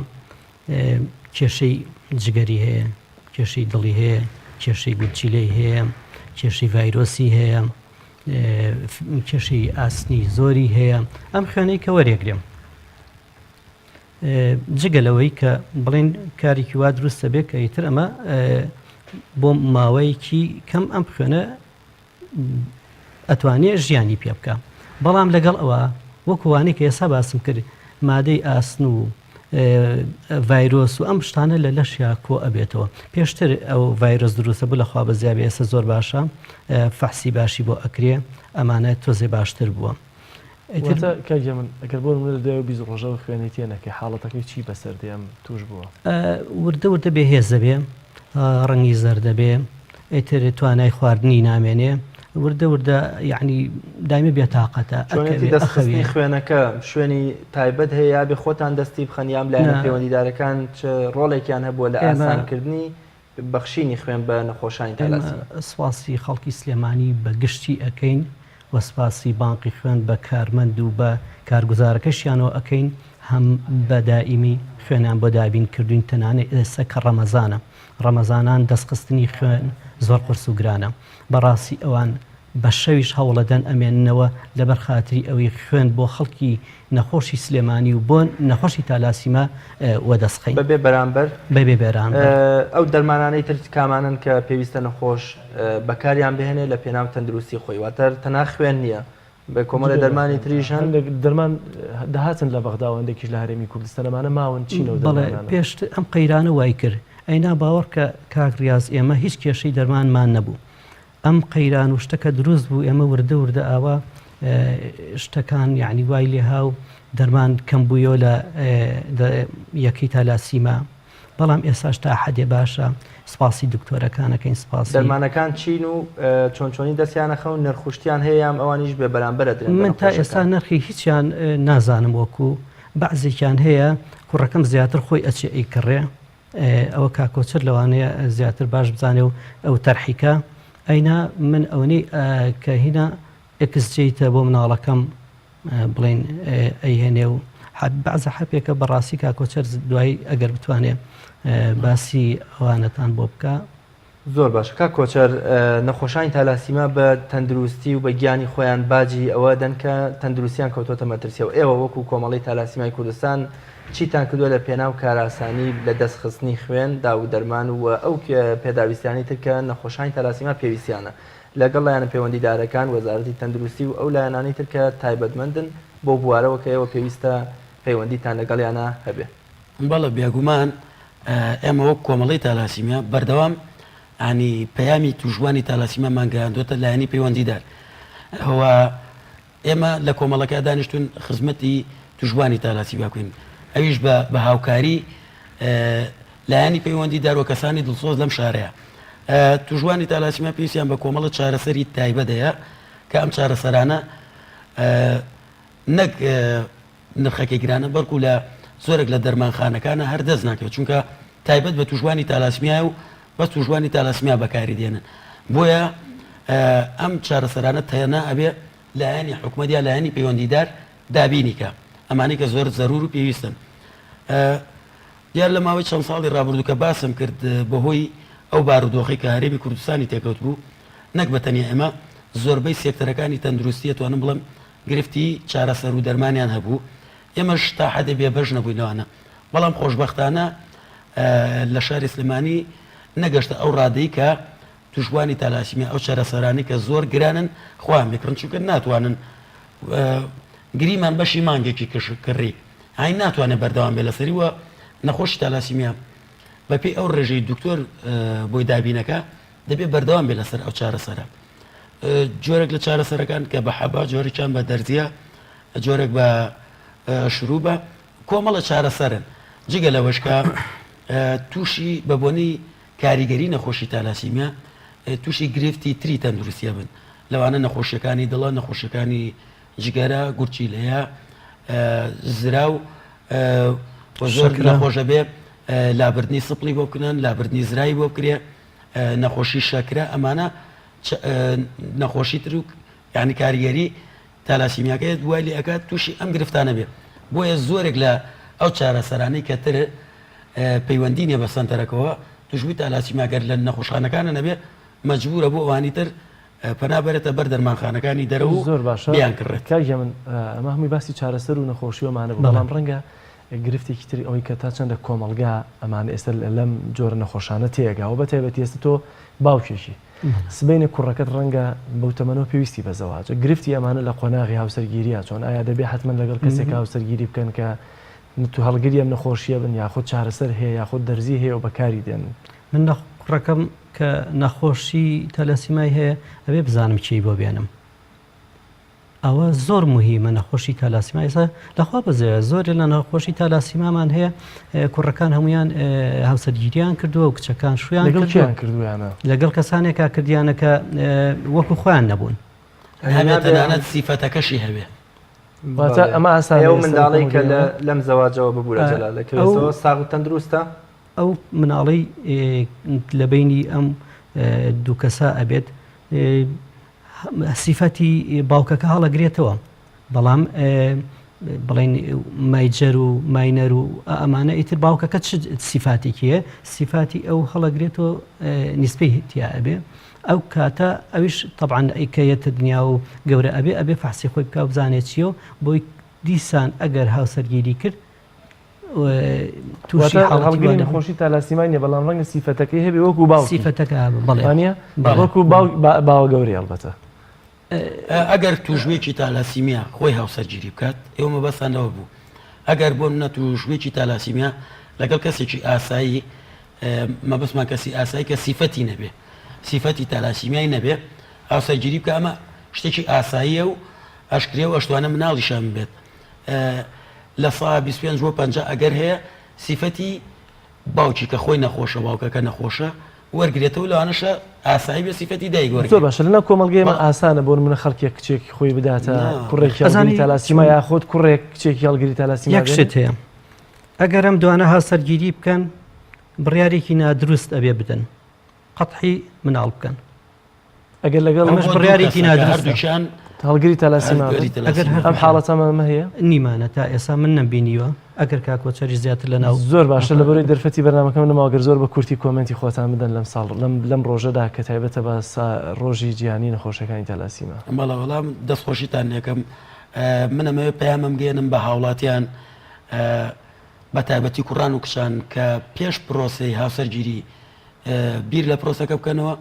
کێشەی جگەری هەیە کێشەی دڵی هەیە کێشەی گورچیلەی هەیە کێشەی ڤایرۆسی هەیە. کێشەی ئاسنی زۆری هەیە ئەم خوێنەی کە وەرێگرێم جگە لەوەی کە بڵێن کارێکی وا دروستە بێ کە ئیتر ئەمە بۆ ماوەیەکی کەم ئەم خوێنە ئەتوانێ ژیانی پێ بکە بەڵام لەگەڵ ئەوە وەکوانەی کە ئێستا باسم کرد مادەی ئاسن و ڤایرۆس و ئەم شتانە لە لەشیا کۆ ئەبێتەوە پێشتر ئەو ڤایرۆس دروستە بوو لەخوا بەزیابێ ئێستا زۆر باشە فەحسی باشی بۆ ئەکرێ ئەمانە تۆزێ باشتر بووە. ئیتر واتە کاک هێمن ئەگەر بۆ نمونە لە دوای ئەو 20 ڕۆژەوە خوێنی تێ نەکەی حاڵەتەکەی چی بەسەر دێ ئەم توش بووە؟ وردە وردە بێ هێز دەبێ ڕەنگی زەرد دەبێ ئیتر توانای خواردنی نامێنێ وردە وردە یەعنی دایمە بێتاقەتە چۆنێتی ئەکەوێ دەست ئەخەوێ. خستنی خوێنەکە شوێنی تایبەت هەیە یا بێ خۆتان دەستی بخەن یان لایەنە نا. پەیوەندیدارەکان چ ڕۆڵێکیان هەبووە لە ئێمە ئاسانکردنی بەخشینی خوێن بە نەخۆشانی ئێمە تالاسیمیا؟ سوپاسی خەڵکی سلێمانی بە گشتی ئەکەین و سوپاسی بانقی خوێن بە کارمەند و بە کارگوزارەکەشیانەوە ئەکەین هەم بە دائیمی خوێنیان بۆ دابین کردوین تەنانەت ئێستا کە ڕەمەزانە ڕەمەزانان دەستخستنی خوێن زۆر قورس و گرانە بەڕاستی ئەوان بە شەویش هەوڵەدەن ئەمێننەوە لەبەر خاتری ئەوەی خوێن بۆ خەڵکی نەخۆشی سلێمانی و بۆ نەخۆشی تالاسیما وەدەست خەین. بەبێ بەرامبەر؟ بەبێ بەرامبەر. ئەو دەرمانانەی تر کامانەن کە پێویستە نەخۆش بەکاریان بهێنێ لە پێناو تەندروستی خۆی؟ واتە تەنها خوێن نییە، بە کۆمەڵێ دەرمانی تریش هەن. هەندێک دەرمان دەهاتن لە بەغدا و هەندێکیش لە هەرێمی کوردستان، ئەمانە ماون چین ئەو بەڵێ دەرمانانە؟ پێشتر ئەم قەیرانە وای کرد، ئەینا باوەڕکە کاک ڕیاز ئێمە هیچ کێشەی دەرمانمان نەبوو، ئەم قەیران و شتە کە دروست بوو ئێمە وردە وردە ئاوا شتەکان یعنی وای لێها و دەرمان کەم بوویەوە لە یەکەی تالاسیما بەڵام ئێساش تا حەدێ باشە سپاسی دکتۆرەکانەکەین سپاسی دەرمانەکان چین و چۆن چۆنی دەستیان ئەخەن و نرخوشتیان هەیە یان ئەوانیش بێ بەرامبەر ئەدرێن بە من تا ئێستا نەخۆشەکان؟ نرخی هیچیان نازانم وەکو بەعزێکیان هەیە کوڕەکەم زیاتر خۆی ئەچێ ئەیکڕێ ئەوە کاک کۆچەر لەوانەیە زیاتر باش بزانێ و ئەو تەرحی کا ئەینا من ئەوەنەی کە هینا ئێکس جێیتە بۆ مناڵەکەم بڵین ئەیهێنێ و بەعزە حەپێکە بەڕاستی کاک کۆچەر دوایی ئەگەر بتوانێ باسی ئەوانەتان بۆ بکە. زۆر باشە کاک کۆچەر نەخۆشانی تالاسیما بە تەندروستی و بە گیانی خۆیان باجی ئەوە دەن کە تەندروستیان کەوتۆتە مەترسیەوە ئێوە وەکو کۆمەڵەی تالاسیمای کوردستان چیتان کردووە لە پێناو کارئاسانی لە دەست خستنی خوێن داو دەرمان و ئەو پێداویستیانەی تر کە نەخۆشانی تالاسیما پێویستیانە لەگەڵ لایەنە پەیوەندیدارەکان وەزارەتی تەندروستی و ئەو لایەنانەی تر کە تایبەتمەندن بەو بوارەوە کە ئێوە پێویستە پەیوەندیتان لەگەڵیانا هەبێ؟ بەڵێ بێگومان ئێمە وەک کۆمەڵەی تالاسیمیا بەردەوام ینی پەیامی توشبووانی تالاسیمامان گەیاندۆتە لایەنی پەیوەندیدار و ئێمە لە کۆمەڵەکە دانیشتون خزمەتی توشبووانی تالاسیمیا بکەین ئەویش بە بە هاوکاری لایەنی پەیوەندیدار و کەسانی دڵسۆز لەم شارەیە توشبووانی تالاسیمیا پێویستیان بە کۆمەڵە چارەسەری تایبەت هەیە کە ئەم چارەسەرانە نەک نرخەکەی گرانە بەڵکو لە زۆرێک لە دەرمانخانەکانە هەر دەست ناکەوێت چونکە تایبەت بە توشبوانی تالاسمیایە و بەس توشبوانی تالاسمیا بەکاری دێنن بۆیە ئەم چارەسەرانە تەنها ئەبێ لایەنی حکومەت یا لایەنی پەیوەندیدار دابینی کە ئەمانەی کە زۆر زەرور و پێویستن دیار لە ماوەی چەند ساڵی ڕابردوو کە باسم کرد بەهۆی ئەو بارودۆخی کە هەرێمی کوردستانی تێکەوت بوو نەک بە تەنیا ئێمە زۆربەی سێکتەرەکانی تەندروستی ئەتوانم بڵێم گرفتی چارەسەر و دەرمانیان هەبوو، ئێمەش تا حەدێ بێ بەش نەبووین لەوانە، بەڵام خۆشبەختانە لە شاری سلێمانی نەگەشتە ئەو ڕادەی کە توشبووانی تالاسیمیا ئەو چارەسەرانەی کە زۆر گرانن خۆیان بکڕن، چونکە ناتوانن گریمان بەشی مانگێکی کڕی هاین ناتوانێت بەردەوام بێ لەسەری و نەخۆشی تالاسیمیا بەپێی ئەو ڕێژەی دکتۆر بۆی دابینەکە دەبێت بەردەوام بێت لەسەر ئەو چارەسەرە. جۆرێک لە چارەسەرەکان کە بە حەبە، جۆرێکیان بە دەرزیە، جۆرێک بە شروبە، کۆمەڵە چارەسەرن. جگە لەوەش کە تووشی بە بۆنەی کاریگەری نەخۆشی تالاسیمیا تووشی گرفتی تری تەندروستیە بن، لەوانە نەخۆشیەکانی دڵە، نەخۆشیەکانی جگەرە، گورچیلەیە، زراو و زۆر نەخۆشە بێ لابردنی سپڵی بۆ بکنن، لابردنی زرای بۆ بکرێ، نەخۆشی شەکرە ئەمانە نەخۆشی تر و یعنی کاریگەری تالاسیمیاکە وای لێ ئەکات تووشی ئەم گرفتانە بێ بۆیە زۆرێک لە ئەو چارەسەرانەی کە تر پەیوەندی نیە بە سەنتەرەکەوە توشبووی تالاسیمیا گەر لە نەخۆشخانەکانە نەبێ مەجبورە بۆ ئەوانی تر. پەنا بەرێتە بەر دەرمانخانەکانی دەرەوە و زۆر باشە بیانکڕێت. کاک هێمن ئەمە هەمووی باسی چارەسەر و نەخۆشی و ئەمانە بوو، بەڵام ڕەنگە گرفتێکی تری ئەوەی کە تا چەندە کۆمەڵگا ئەمانە ئێستا لەم جۆرە نەخۆشانە تێگا و بە تایبەتی ئێستا تۆ باوکێکی سبەینێ کوڕەکەت ڕەنگە بەو تەمەنەوە پێویستی بە زەواجە گرفتی ئەمانە لە قۆناغی هاوسەرگیریە چۆن ئایا دەبێ حتمما لەگەڵ کەسێک هاوسەرگیری بکەن کە تو هەڵگری ئەم نەخۆشیە بن یاخود چارەسەر هەیە یاخود دەرزی هەیە و بەکاری دێنن؟ من کوڕەکەم کە نەخۆشی تەلەسیمای هەیە ئەبێ بزانم کێی بۆ بێنم ئەوە زۆر مهمە نەخۆشی تالاسیما ئێستا لەخوا بەزەیە زۆرێ لە نەخۆشی تالاسیمامان هەیە کوڕەکان هەمویان هاوسەرگیریان کردووە و کچەکان شویان لەگەڵ کێیان کردویانە لەگەڵ کەسانێکا کردیانە کە وەکو خۆیان نەبوون هەبێت تەنانەت سیفەتەکەشی هەبێ واتە ئەمە ئاسانە ئەو منداڵەی کە لەم زەواجەوە ببوورە جەلال دەکەوێتەوە ساغ و تەندروستە ئەو مناڵەی لە بەینی ئەم دوو کەسە ئەبێت سیفەتی باوکەکە هەڵەگرێتەوە بەڵام بڵین major و minor و ئەمانە ئیتر باوکەکە چ سیفاتێکی هەیە سیفاتی ئەو هەڵەگرێتەوە نیسبەی تیا ئەبێ ئەو کاتە ئەویش طبعا کە یەتە دنیا و گەورە ئەبێ ئەبێ فەحسی خۆی بکە بزانێت چییە و بۆی دیسان ئەگەر هاوسەرگیری کرد تووشی واتە هەڵگری نەخۆشی تالاسیما نیە بەڵام ڕەنگە سیفەتەکەی هەبێ وەکو باوکی سیفەتەکە هەبێ بەڵێ وانیە وەکو باوک باوە گەورەی ئەڵبەتە. ئەگەر تووشبوویەکی تالاسیمیا خۆی هاوسەرگیری بکات ئێوە مەبەستان لەوە بوو ئەگەر بۆ منە تووشبوویەکی تالاسیمیا لەگەڵ کەسێکی ئاسایی مەبەستمان کەسی ئاسایی کە سیفەتی نەبێ سیفەتی تالاسیمیای نەبێ هاوسەرگیری بکە ئەمە شتێکی ئاساییە و ئەشکرێ و ئەشتوانە مناڵیشان بێت لە سا 25 بۆ 50 ئەگەر هەیە سیفەتی باوکی کە خۆی نەخۆشە باوکەکە نەخۆشە وەرگێتەوە لەوانەشە ئاسایی بێ سیفەتی دایک وەرگێت. زۆر باشە لەناو کۆمەڵگەی ئێمە ئاسانە بۆ نمونە خەڵکێک کچێکی خۆی بداتە کوڕێکی هەڵگری تالاسیما یاخود کوڕێک کچێکی هەڵگری تالاسیما یەک شت هەیە ئەگەر ئەم دوانە هاوسەرگیری بکەن بڕیارێکی نادروست ئەبێ بدەن قەتحی مناڵ بکەن. ئەگەر لەگەڵ ئەمەش بڕیارێکی نادروستە. هەڵگری تالاسیما بن ئەگەر هەر ئەم حاڵەتەمە هەیە؟ نیمانە تا ئێسا من نەمبینیوە ئەگەر کاک کۆچەریش زیاتر لەناو زۆر باشە لەبەرەی دەرفەتی بەرنامەکەم نەماوە گەر زۆر بە کورتی comment ی خۆتان بدەن لەم ساڵ لەم لەم ڕۆژەدا کە تایبەتە بە ڕۆژی جیهانی نەخۆشەکانی تالاسیما. بەڵێ وەڵا دەست خۆشیتان لێکەم من ئەمەوێ پەیامم گەێنم بە هاوڵاتیان بە تایبەتی کوڕان و کچان کە پێش پرۆسەی هاوسەرگیری بیر لە پرۆسەکە بکەنەوە،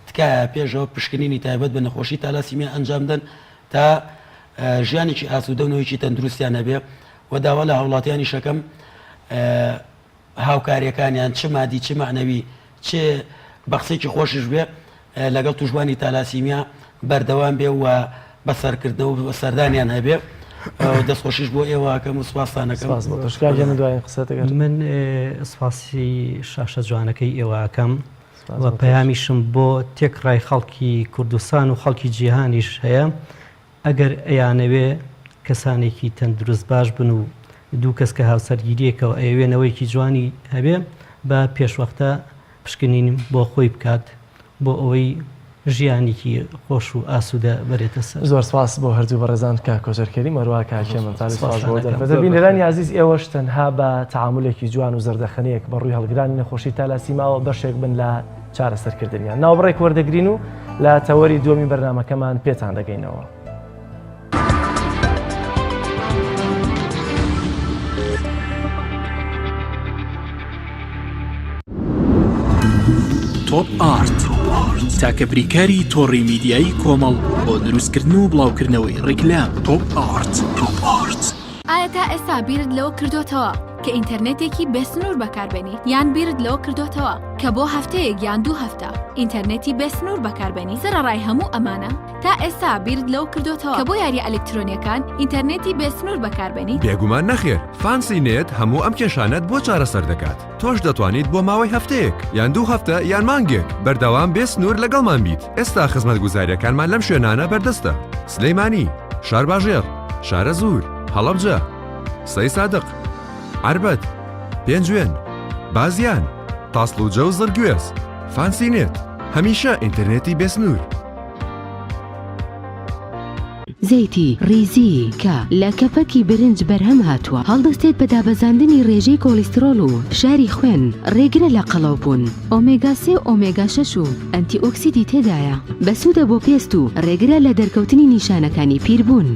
تکایە پێشەوە پشکنینی تایبەت بە نەخۆشی تالاسیمیا ئەنجام دەن تا ژیانێکی ئاسوودە و نەوەیەکی تەندروستیان هەبێ و داوا لە هاوڵاتیانیش ئەکەم هاوکاریەکانیان چ مادی چ مەعنەوی چ بە قسەیەکی خۆشیش بێ لەگەڵ تووشبوانی تالاسیمیا بەردەوام بێ و بەسەرکردنەوە و سەردانیان هەبێ دەستخۆشیش بۆ ئێوە ئەکەم و سوپاستان ئەکەم. سپاس بۆ تۆش کاک هێمن دوایین قسەت ئەگەر. من سپاسی شاشە جوانەکەی ئێوە ئەکەم و پەیامیشم بۆ تێکڕای خەڵکی کوردستان و خەڵکی جیهانیش هەیە ئەگەر ئەیانەوێ کەسانێکی تەندروست باش بن و دوو کەس کە هاوسەرگیریەکەوە ئەیەوێ نەوەیەکی جوانی هەبێ با پێشوەختە پشکنین بۆ خۆی بکات بۆ ئەوەی ژیانیکی خۆش و ئاسوودە بەرێتە سەر. زۆر سپاس بۆ هەردوو بەڕێزان کاک کۆچەر کەریم هەروەها کاک هێمن تالی سپاس بۆ دەرفەتە. بینەرانی ئازیز ئێوەش تەنها بە تەعامولێکی جوان و زەردەخەنەیەک بە ڕووی هەڵگرانی نەخۆشی تالاسیماوە بەشێک بن لە چارەسەرکردنیان. ناوبڕێک وەردەگرین و لە تەوەری دووەمی بەرنامەکەمان پێتان دەگەینەوە. تۆپ ئارت تاکە بریکاری تۆڕی میدیایی کۆمەڵ بۆ دروستکردن و بڵاوکردنەوەی ڕیکلام تۆپ ئارت تۆپ ئارت. ئایا تا ئێستا بیرت لەوە کردۆتەوە کە ئینتەرنێتێکی بێسنوور بەکاربێنیت یان بیرت لەوە کردۆتەوە کە بۆ هەفتەیەک یان دوو هەفتە ئینتەرنێتی بێسنوور بەکاربێنی سەرەڕای هەموو ئەمانە تا ئێستا بیرت لەوە کردۆتەوە کە بۆ یاریە ئەلکترۆنیەکان ئینتەرنێتی بێ سنوور بەکاربێنیت؟ بێگومان نەخێر، فانسی نێت هەموو ئەم کێشانەت بۆ چارەسەر دەکات، تۆش دەتوانیت بۆ ماوەی هەفتەیەک، یان دوو هەفتە یان مانگێک بەردەوام بێ سنوور لەگەڵمان بیت، ئێستا خزمەتگوزاریەکانمان لەم شوێنانە بەردەستە، سلیمانی، شارباژێڕ، شارەزوور، هەڵەبجە، سەیسادق، عەربەت، پێنجوێن، بازیان، تاسڵوجە و زڕگوێز. فانسی نێت، هەمیشە ئینتەرنێتی بێ سنوور. زەیتی ڕیزی کە لە کەپەکی برنج بەرهەم هاتووە، هەڵدەستێت بە دابەزاندنی ڕێژەی کۆڵیسترۆڵ و فشاری خوێن، ڕێگرە لە قەڵەوبوون. ئۆمێگا سێ و ئۆمێگا شەش و ئەنتی ئۆکسیدی تێدایە، بەسوودە بۆ پێست و ڕێگرە لە دەرکەوتنی نیشانەکانی پیربوون.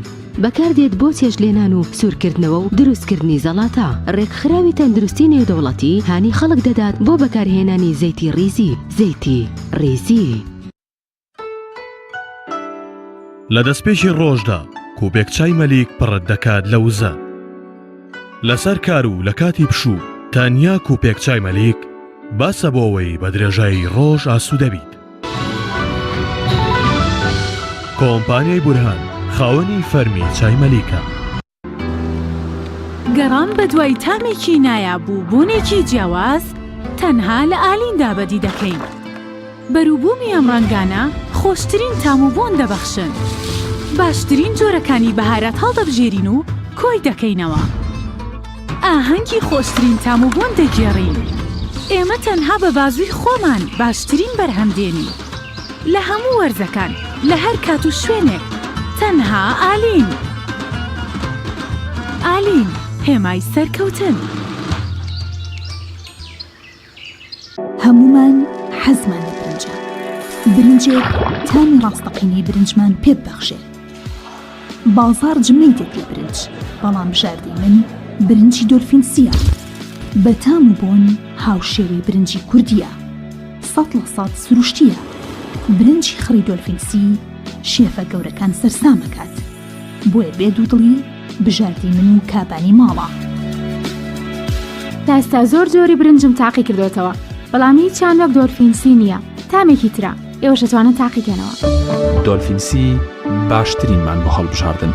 بەکاردێت بۆ چێشتلێنان و سوورکردنەوە و دروستکردنی زەڵاتە. ڕێکخراوی تەندروستی نێودەوڵەتی هانی خەڵک دەدات بۆ بەکارهێنانی زەیتی ڕیزی، زەیتی ڕیزی. لە دەستپێکی ڕۆژدا کوپێک چای مەلیک پڕت دەکات لە وزە. لەسەر کار و لە کاتی پشوو تەنیا کوپێک چای مەلیک بەسە بۆ ئەوەی بە درێژایی ڕۆژ ئاسوودە بیت. کۆمپانیای بورهان خاوەنی فەرمی چای مەلیکە. گەڕان بەدوای تامێکی نایاب و بۆنێکی جیاواز تەنها لە ئالیندا بەدی دەکەین. بەروبوومی ئەم ڕەنگانە خۆشترین تام و بۆن دەبەخشن. باشترین جۆرەکانی بەهارات هەڵدەبژێرین و کۆی دەکەینەوە. ئاهەنگی خۆشترین تام و بۆن دەگێڕین. ئێمە تەنها بە بازووی خۆمان باشترین بەرهەم دێنین. لە هەموو وەرزەکان، لە هەر کات و شوێنێک، تەنها ئالین. ئالین، هێمای سەرکەوتن. هەموومان حەزمان لە برنجە. برنجێک تامی ڕاستەقینەی برنجمان پێ ببەخشێ. بازاڕ جمەی دێت لە برنج، بەڵام بژاردەی من برنجی دۆلفینسییە. بە تام و بۆن هاوشێوەی برنجی کوردییە. 100% سروشتییە. برنجی خڕی دۆلفینسی شێفە گەورەکان سەرسام ئەکات. بۆیە بێ دوودڵی بژاردەی من و کابانی ماڵە. تا ئێستا زۆر جۆری برنجم تاقی کردۆتەوە بەڵام هیچیان وەک دۆلفینسی نییە تامێکی ترە ئێوەش ئەتوانن تاقیکەنەوە. دۆلفینسی باشترینمان بۆ هەڵبژاردن.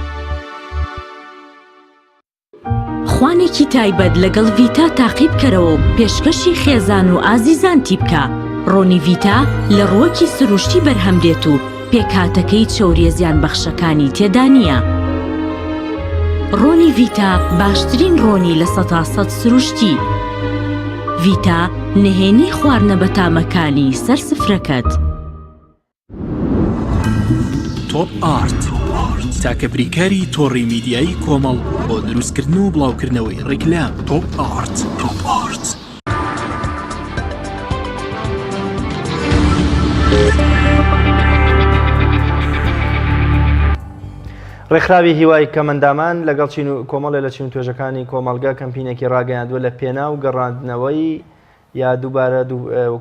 خوانێکی تایبەت لەگەڵ ڤیتا تاقی بکەرەوە و پێشکەشی خێزان و ئازیزانتی بکە، ڕۆنی ڤیتا لە ڕووەکی سروشتی بەرهەم دێت و پێکهاتەکەی چەوریە زیانبەخشەکانی تێدا نییە. ڕۆنی ڤیتا باشترین ڕۆنی 100% سروشتی. ڤیتا نهێنی خواردنە بەتامەکانی سەر سفرەکەت. تۆپ ئارت تاکە بریکاری تۆڕی میدیایی کۆمەڵ بۆ دروستکردن و بڵاوکردنەوەی ڕیکلام تۆپ ئارت. تۆپ ئارت. ڕێکخراوی هیوای کەمەندامان لەگەڵ چین و کۆمەڵێ لە چین و توێژەکانی کۆمەڵگە کەمپینێکی ڕاگەیاندووە لە پێناو گەڕاندنەوەی یا دووبارە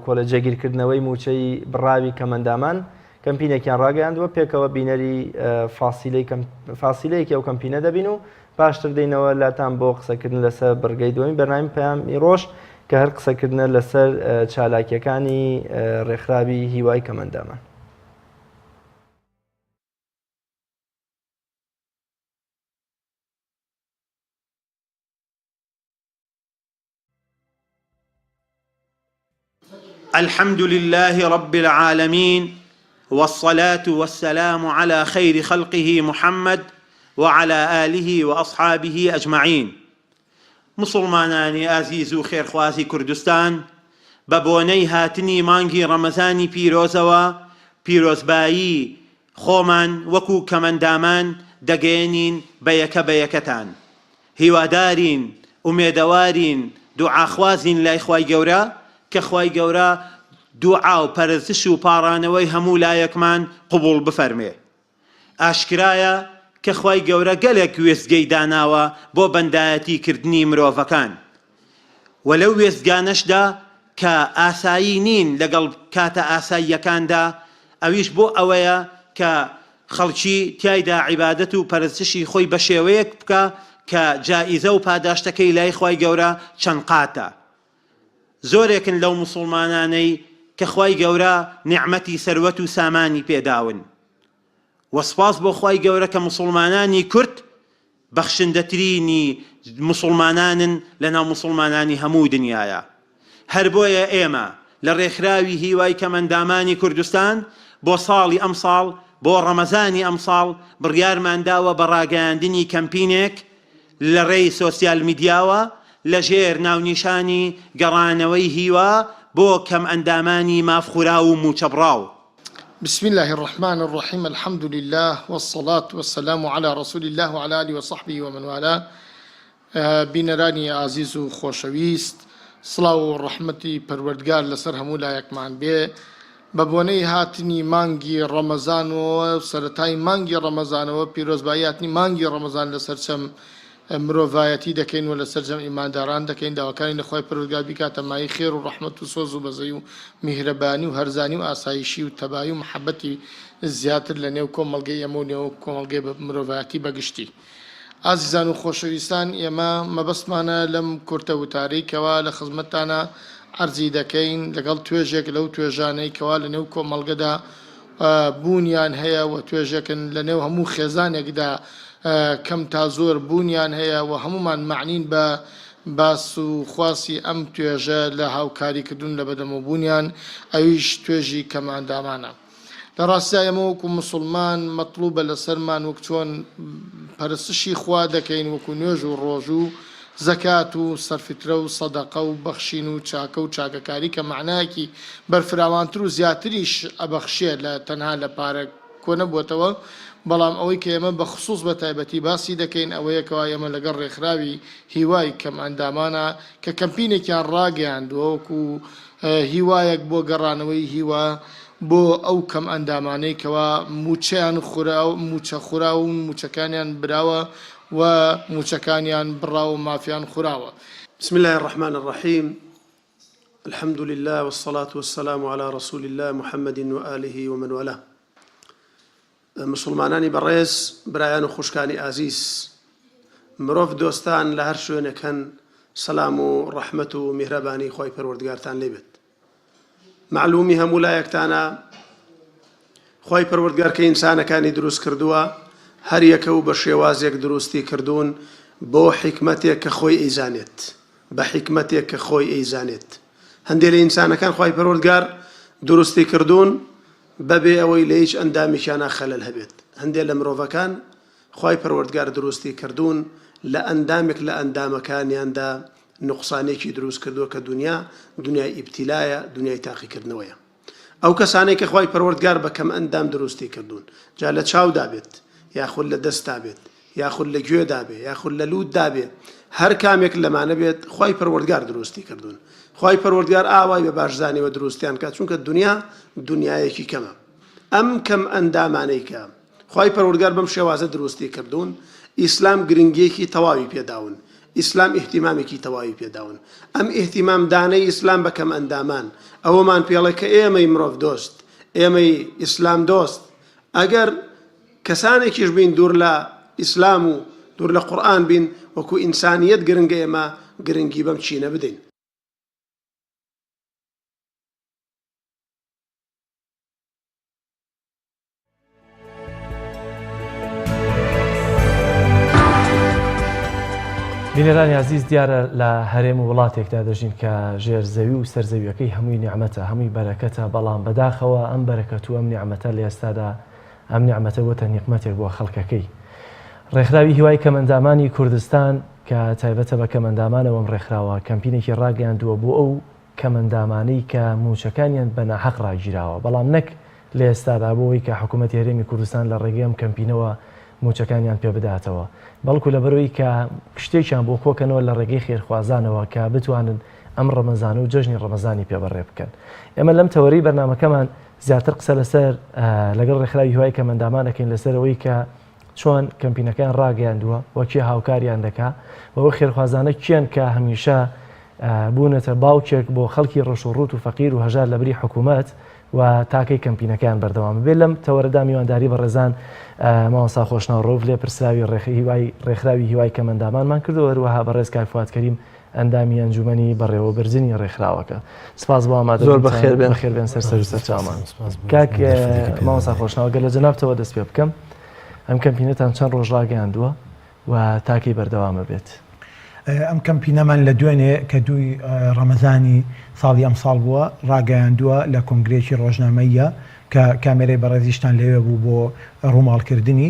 کۆلە جێگیرکردنەوەی مووچەی بڕاوی کەمەندامان کەمپینێکیان ڕاگەیاندووە پێکەوە بینەری فاسیلەی فاسیلەیەکی ئەو کەمپینە دەبین و پاشتر دێینەوە لاتان بۆ قسەکردن لەسەر بڕگەی دووەمی بەرنامی پەیامی ڕۆژ کە هەر قسەکردنە لەسەر چالاکیەکانی ڕێکخراوی هیوای کەمەندامان. الحمد للە رب العالمین والصلاة والسلام علی خیر خلقه محمد وعلی آله وأصحابه اجمعین موسڵمانانی ئازیز و خێرخوازی کوردستان بە بۆنەی هاتنی مانگی ڕەمەزانی پیرۆزەوە پیرۆزبایی خۆمان وەکو کەمەندامان دەگەیەنین بە یەکە بە یەکەتان هیوادارین، ئومێدەوارین، دوعاخوازین لای خوای گەورە کە خوای گەورە دوعا و پەرستش و پاڕانەوەی هەموو لایەکمان قبوڵ بفەرمێ. ئاشکرایە کە خوای گەورە گەلێک وێستگەی داناوە بۆ بەندایەتی کردنی مرۆڤەکان و لەو وێستگانەشدا کە ئاسایی نین لەگەڵ کاتە ئاساییەکاندا ئەویش بۆ ئەوەیە کە خەڵکی تیایدا عیبادەت و پەرستشی خۆی بەشێوەیەک بکا کە جائیزە و پاداشتەکەی لای خوای گەورە چەند قاتە. زۆرێکن لەو موسوڵمانانەی کە خوای گەورە نیعمەتی سەروەت و سامانی پێداون. وە سوپاس بۆ خوای گەورە کە موسوڵمانانی کورد بەخشندەترینی موسوڵمانانن لەناو موسوڵمانانی هەموو دنیایا. هەر بۆیە ئێمە لە ڕێکخراوی هیوای کەمئەندامانی کوردستان بۆ ساڵی ئەمساڵ بۆ ڕەمەزانی ئەمساڵ بڕیارمان داوە بە ڕاگەیاندنی کەمپینێک لە ڕێی سۆسیال میدیاوە لە ژێر ناونیشانی گەڕانەوەی هیوا بۆ کەمئەندامانی مافخوراو و مووچەبڕاو. بسم اللە الرحمن الرحیم الحمد للە والصلاة والسلام علی رسول اللە وعلی آله وصحبه ومن والاه بینەرانی ئازیز و خۆشەویست سڵاو و ڕەحمەتی پەروەردگار لەسەر هەموو لایەکمان بێ بە بۆنەی هاتنی مانگی ڕەمەزانەوە سەرەتای مانگی ڕەمەزانەوە پیرۆزبایی هاتنی مانگی ڕەمەزان لەسەر چەم مرۆڤایەتی دەکەین و لە سەرجەم ئیمانداران دەکەین، داواکارین لە خوای پەروەردگار بیکاتە مایەی خێر و ڕەحمەت و سۆز و بەزەیی و میهرەبانی و هەرزانی و ئاسایشی و تەبایی و محەبەتی زیاتر لە نێو کۆمەڵگەی ئێمە و نێو کۆمەڵگەی مرۆڤایەتی بە گشتی. ئازیزان و خۆشەویستان ئێمە مەبەستمانە لەم کورتە وتارەی کەوا لە خزمەتتانا عەرزی دەکەین لەگەڵ توێژێک لەو توێژانەی کەوا لە نێو کۆمەڵگەدا بوونیان هەیە و توێژێکن لە نێو هەموو خێزانێکدا کەم تا زۆر بوونیان هەیە و هەموومان مەعنین بە باس و خواسی ئەم توێژە لە هاوکاریکردن لە بەدەمەوبوونیان ئەویش توێژی کەمئەندامانە. لە ڕاستیا ئێمە وەکو موسڵمان مەتڵوبە لەسەرمان وەک چۆن پەرستشی خوا دەکەین وەکو نوێژ و ڕۆژوو زەکات و سەرفیترە و سەدەقە و بەخشین و چاکە و چاکەکاری کە مەعنایەکی بەرفراوانتر و زیاتریش ئەبەخشێ لە تەنها لە پارە کۆنەبووەتەوە بەڵام ئەوەی کە ئێمە بە خسوس بە تایبەتی باسی دەکەین ئەوەیە کەوا ئێمە لەگەڵ ڕێکخراوی هیوای کەمئەندامانا کە کەمپینێکیان ڕاگەیاندووە وەکو هیوایەک بۆ گەڕانەوەی هیوا بۆ ئەو کەمئەندامانەی کەوا مووچەیان خورا مووچە خوراون مووچەکانیان براوە و مووچەکانیان بڕاوە و مافیان خوراوە. بسم اللە الرحمن الرحیم الحمد للە والصلاة والسلام علی رسول اللە محمد وآله ومن والاه مسوڵمانانی بەڕێز برایان و خوشکانی ئازیز مرۆڤ دۆستان لە هەر شوێنێک هەن سەلام و ڕەحمەت و میهرەبانی خوای پەروەردگارتان لێ بێت مەعلومی هەموو لایەکتانە خوای پەروەردگار کە ئینسانەکانی دروست کردووە هەر یەکە و بە شێوازێک دروستی کردوون بۆ حیکمەتێک کە خۆی ئەیزانێت بە حیکمەتێک کە خۆی ئەیزانێت هەندێک لە ئینسانەکان خوای پەروەردگار دروستی کردوون بەبێ ئەوەی لە هیچ ئەندامێکیانا خەلەل هەبێت هەندێک لە مرۆڤەکان خوای پەروەردگار دروستی کردوون لە ئەندامێک لە ئەندامەکانیاندا نوقسانێکی دروست کردووە کە دونیا دونیای ئیبتیلایە دونیای تاقیکردنەوەیە ئەو کەسانەی کە خوای پەروەردگار بە کەم ئەندام دروستی کردوون جا لە چاودا بێت یاخود لە دەستا بێت یاخود لە گوێدا بێ یاخود لە لووتدا بێ هەر کامێک لەمانە بێت خوای پەروەردگار دروستی کردوون خوای پەروەردگار ئاوای بە باش زانیوە دروستیان کات چونکە دونیا دونیایەکی کەمە ئەم کەم ئەندامانەی کە خوای پەروەردگار بەم شێوازە دروستی کردوون، ئیسلام گرنگیەکی تەواوی پێداون، ئیسلام ئیهتیمامێکی تەواوی پێداون، ئەم ئیهتیمام دانەی ئیسلام بە کەمئەندامان ئەوەمان پێڵێ کە ئێمەی مرۆڤ دۆست، ئێمەی ئیسلام دۆست ئەگەر کەسانێکیش بین دوور لە ئیسلام و دوور لە قورئان بین وەکو ئینسانیەت گرنگە ئێمە گرنگی بەم چینە بدەین. بینەرانی ئازیز دیارە لە هەرێم و وڵاتێکدا دەژین کە ژێر زەوی و سەرزەویەکەی هەمووی نیعمەتە هەمووی بەرەکەتە بەڵام بەداخەوە ئەم بەرەکەت و ئەم نیعمەتە لە ئێستادا ئەم نیعمەتە بۆتە نیقمەتێک بۆ خەڵکەکەی ڕێکخراوی هیوای کەمەندامانی کوردستان کە تایبەتە بە کەمەندامانەوە ئەم ڕێکخراوە کەمپینێکی ڕاگەیاندووە بۆ ئەو کەمئەندامانەی کە مووچەکانیان بە ناحەق ڕاگیراوە، بەڵام نەک لە ئێستادا بۆ ئەوەی کە حکوومەتی هەرێمی کوردستان لە ڕێگەی ئەم کەمپینەوە مووچەکانیان پێ بداتەوە، بەڵکو لەبەرئەوەی کە شتێکیان بۆ کۆکەنەوە لە ڕێگەی خێرخوازانەوە کە بتوانن ئەم ڕەمەزانە و جەژنی ڕەمەزانی پێ بەڕێ بکەن. ئێمە لەم تەوەرەی بەرنامەکەمان زیاتر قسە لەسەر لەگەڵ ڕێکخراوی هیوای کەمئەندامان ئەکەین لەسەر ئەوەی کە چۆن کەمپینەکەیان ڕاگەیاندووە و کێ هاوکاریان دەکا و ئەو خێرخوازانە کێن کە هەمیشە بوونەتە باوکێک بۆ خەڵکی ڕەش و ڕووت و فەقیر و هەژار لەبری حکوومەت و تاکەی کەمپینەکەیان بەردەوام بێت لەم تەوەرەدا میوانداری بەڕێزان مامۆستا خۆشناو ڕەوف لێپرسراوی هیوای ڕێکخراوی هیوای کەمەندامانمان کردو هەروەها بەڕێز کاک فواد کەریم ئەندامی ئەنجومەنی بەڕێوەبردنی ڕێکخراوەکە سپاس بۆ ئامادە زۆر بەخێر بێن بەخێر بێن سەر سەر و سەر چاومان کاک مامۆستا خۆشناو گەر لە جەنابتەوە دەست پێ بکەم ئەم کەمپینەتان چەند ڕۆژ ڕاگەیاندووە و تاکەی بەردەوامە بێت؟ ئەم کەمپینەمان لە دوێنێ کە دووی ڕەمەزانی ساڵی ئەمساڵ بووە ڕاگەیاندووە لە کۆنگرەیەکی ڕۆژنامەییە کە کامێرەی بەڕێزیشتان لەوێ بوو بۆ ڕووماڵکردنی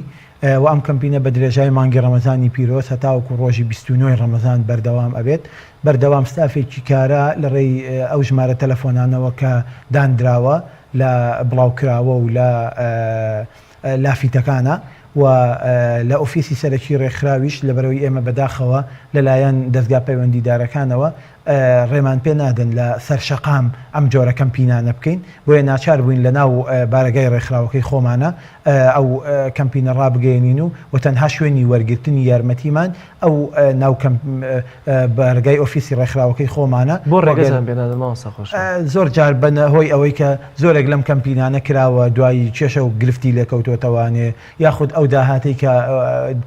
و ئەم کەمپینە بە درێژای مانگی ڕەمەزانی پیرۆز هەتاوەکو ڕۆژی 29 ی ڕەمەزان بەردەوام ئەبێت بەردەوام ستافێکی کارا لە ڕێی ئەو ژمارە تەلەفۆنانەوە کە داندراوە. لە بڵاوکراوە و لە لافیتەکانە و لە ئۆفیسی سەرەکی ڕێکخراویش لەبەرئەوەی ئێمە بەداخەوە لەلایەن دەزگا پەیوەندیدارەکانەوە ڕێمان پێ نادەن لە سەر شەقام ئەم جۆرە کەمپینانە بکەین بۆیە ناچار بووین لە ناو بارەگای ڕێکخراوەکەی خۆمانە ئەو کەمپینە ڕابگەیەنین و و تەنها شوێنی وەرگرتنی یارمەتیمان ئەو ناو بارەگای ئۆفیسی ڕێکخراوەکەی خۆمانە. بۆ ڕێگەتان پێ نادەن مامۆستا خۆشناو؟ زۆر جار بە هۆی ئەوەی کە زۆرێک لەم کەمپینانە کراوە دوایی کێشە و گرفتی لێکەوتۆتەوانێ یاخود ئەو داهاتەی کە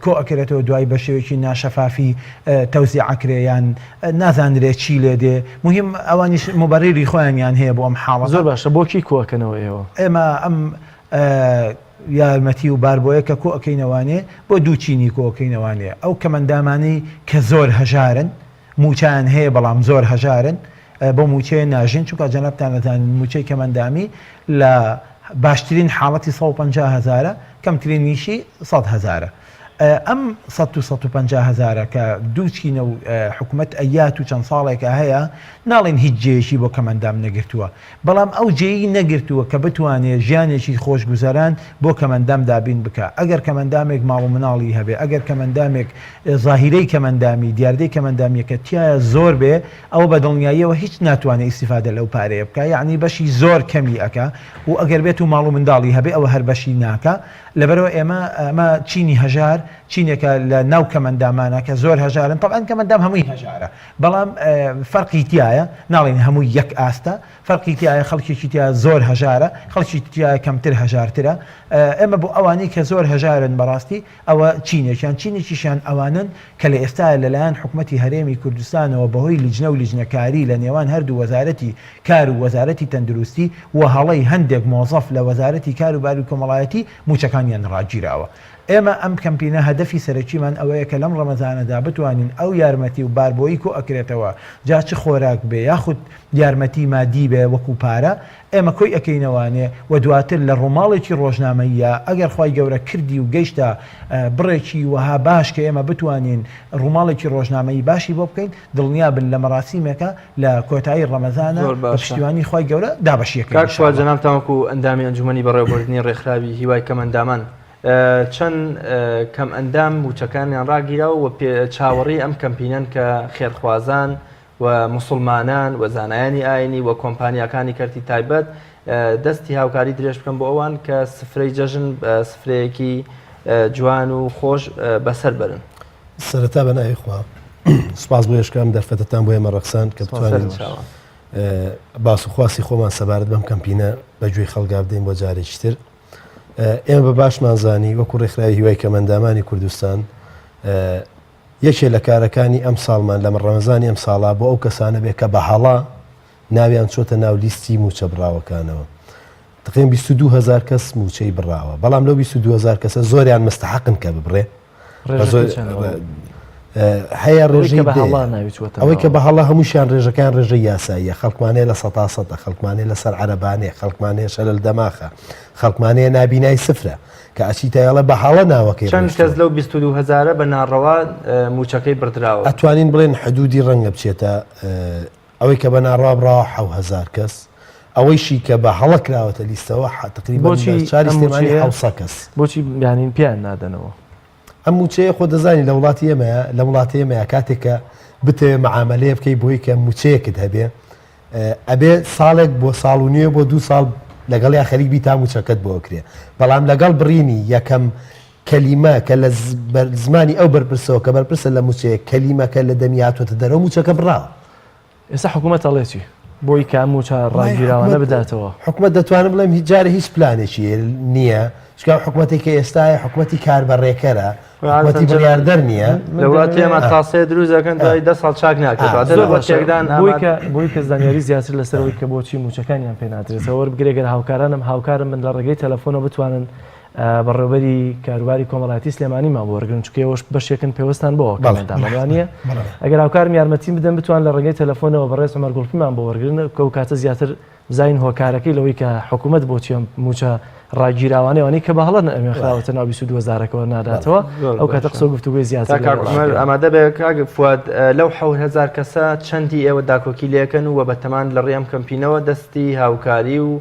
کۆ ئەکرێتەوە دوایی بە شێوەیەکی ناشەفافی تەوزیع ئەکرێ یان نازانرێ چی لێ دێ موهیم ئەوانیش موبەریری خۆیانیان هەیە بۆ ئەم حاڵەتە. زۆر باشە بۆ کی کۆ ئەکەنەوە ئێوە؟ ئێمە ئەم یارمەتی و باربۆیە کە کۆ ئەکەینەوانێ بۆ دوو چینی کۆ ئەکەینەوانێ ئەو کەمەندامانەی کە زۆر هەژارن مووچەیان هەیە بەڵام زۆر هەژارن بەو مووچەیە ناژین چونکە جەنابتان ئەزانن مووچەی کەمەندامی لە باشترین حاڵەتی 150 هەزارە کەمترینیشی 100 هەزارە ئەم 100 و 150 هەزارە کە دوو چینە و حکومەت ئەیات و چەند ساڵێکە هەیە ناڵێن هیچ جێیەکی بۆ کەمەندام نەگرتووە بەڵام ئەو جێی نەگرتووە کە بتوانێ ژیانێکی خۆشگوزەران بۆ کەمەندام دابین بکا. ئەگەر کەمەندامێک ماڵ و مناڵی هەبێ، ئەگەر کەمەندامێک زاهیرەی کەمەندامی، دیاردەی کەمەندامییەکە تیایا زۆر بێ، ئەوە بە دڵنیاییەوە هیچ ناتوانێ ئیستیفادە لەو پارەیە بکا، یەعنی بەشی زۆر کەمی ئەکا و ئەگەر بێتو ماڵ و منداڵی هەبێ ئەوە هەر بەشی ناکا. لەبەرئەوە ئێمە ئەمە چینی هەژار، چینێکە لە ناو کەمەندامانا کە زۆر هەژارن، تەبعەن کەمەندام هەمووی هەژارە، بەڵام فەرقی تیایە، ناڵێین هەمووی یەک ئاستە، فەرقی تیایە خەڵکێکی تیا زۆر هەژارە، خەڵکی تیایە کەمتر هەژارترە، ئێمە بۆ ئەوانەی کە زۆر هەژارن بەڕاستی ئەوە چینێکیان، چینێکیشیان ئەوانەن کە لە ئێستایا لەلایەن حکومەتی هەرێمی کوردستانەوە بەهۆی لیجنە و لیجنەکاری لە نێوان هەردوو وەزارەتی کار و وەزارەتی تەندروستی و هەڵەی هەندێک مۆزەف لە وەزارەتی کار و باری کۆمەڵایەتی مووچەکانیان ڕاگیراوە. ئێمە ئەم کەمپینە هەدەفی سەرەکیمان ئەوەیە کە لەم ڕەمەزانەدا بتوانین ئەو یارمەتی و باربۆیی کۆ ئەکرێتەوە جا چ خۆراک بێ یاخود یارمەتی مادی بێ وەکو پارە ئێمە کۆی ئەکەینەوانێ و دواتر لە ڕووماڵێکی ڕۆژنامەییا ئەگەر خوای گەورە کردی و گەیشتە بڕێکی وەها باش کە ئێمە بتوانین ڕووماڵێکی ڕۆژنامەیی باشی بۆ بکەین دڵنیا بن لە مەراسیمێکا لە کۆتایی ڕەمەزانا زۆر بە باشە. پشتیوانی خوای گەورە دابەشی ئەکەین کاک ان شاء فواد اللە. جەنابتان وەکو ئەندامی ئەنجومەنی بەڕێوەبردنی ڕێکخراوی هیوای کەمئەندامان چەند کەمئەندام مووچەکانیان ڕاگیراوە و چاوەڕێی ئەم کەمپینەن کە خێرخوازان و موسڵمانان و زانایانی ئاینی و کۆمپانیاکانی کەرتی تایبەت دەستی هاوکاری درێژ بکەن بۆ ئەوان کە سفرەی جەژن سفرەیەکی جوان و خۆش بەسەر بەرن. سەرەتا بە ناوی خوا سوپاس بۆ ئێشکە ئەم دەرفەتەتان بۆ ئێمە ڕەخساند کە بتوانین باس و خواسی خۆمان سەبارەت بەم کەمپینە بە گوێی خەڵگا بدەین بۆ جارێکی تر. ئێمە بە باشمان زانی وەکو ڕێکخراوی هیوای کەمەندامانی کوردستان یەکێ لە کارەکانی ئەم ساڵمان لە ڕەمەزانی ئەم ساڵا بۆ ئەو کەسانە بێ کە بە هەڵە ناویان چۆتە ناو لیستی موچە بڕاوەکانەوە تقریبا 22 هزار کەس موچەی بڕاوە بەڵام لەو 22 هزار کەسە زۆریان مستحقن کە ببڕێ هەیە ڕێژەی ئەوەی کە بە هەڵە هەمووشیان ڕێژەکان ڕێژە یاساییە خەڵکمانەیە لە سەتا سەتە خەڵکمانەیە لەسەر عەرەبانێ خەڵکمانەیە شەلەل دەماخە خەڵکمانەیە نابینای سفرە کە ئەچی تایڵە بە هەڵە ناوەکەی چەند کەس لەو 22 هەزارە بە ناڕەوا موچەکەی بردراوە ئەتوانین بڵێن حدودی ڕەنگە بچێتە ئەوەی کە بە ناڕەوا بڕاوە 7000 کەس ئەوەیشی کە بە هەڵە کراوەتە لیستەوە تقریبا شاری سلێمانی 700 کەس. بۆچی یانی پێیان نادەنەوە؟ ئەم مووچەیە خۆ دەزانی لە وڵاتی ئێمەیە لە وڵاتی ئێمەیە کاتێک کە بتەوێ مەعامەلەیە بکەی بۆی کە مووچەیەکت هەبێ ئەبێ ساڵێک بۆ ساڵ و نوێ بۆ دوو ساڵ لەگەڵیا خەریک بی تا مووچەکەت بۆ ئەکرێ بەڵام لەگەڵ بڕینی یەکەم کەلیمە کە لە زمانی ئەو بەرپرسەوە کە بەرپرسە لە مووچەیە کەلیمەکە لە دەمی هاتووەتە دەرەوە مووچەکە بڕاوە. ئێستا حکوومەت ئەڵێ چی بۆی کە ئەم مووچە ڕاگیراوانە بداتەوە؟ حکومەت دەتوانم بڵێم هیچ جارێ هیچ پلانێکی نییە چونکە ئەو حکومەتێک کە ئێستایە حکومەتی کاربەڕێکەرە حکومەتی بڕیاردەر نییە لە وڵاتی ئێمە تاسەیە دروست دەکەن دوای دە ساڵ چاک ناکرێت واتە لە تێکدان بۆی کە بۆی کە زانیاری زیاتر لەسەر ئەوەی کە بۆچی مووچەکانیان پێ نادرێتەوە وەربگرێ گەر هاوکارانم هاوکارم بن لە ڕێگەی تەلەفۆنەوە بتوانن بەڕێوبەری کاروباری کۆمەڵایەتی سلێمانیمان بۆ وەرگرن چونکە ئێوەش بەشێکن پێوەستان بۆ کەمەندامەوانیە ئەگەر هاوکارم یارمەتیم بدەن بتوان لە ڕێگەی تەلەفۆنەوە بەڕێز عمر گوڵپیمان بۆ وەرگرن کە ئەو کاتە زیاتر بزانین هۆکارەکەی لەوەی کە حکوومەت بۆچی ئەم مووچە ڕاگیراوانەوانی کە بە هەڵە ئەمێ خراوەتە ناو 22 هەزارەکەەوە ناداتەوە ئەو کاتە قسە گفتوگۆی زیاتر کاک عومەر ئامادە بێ کاک فواد لەو 7000 کەسە چەندی ئێوە داکۆکی لێکەن و بەتەمان لە ڕێی ئەم کەمپینەوە دەستی هاوکاری و.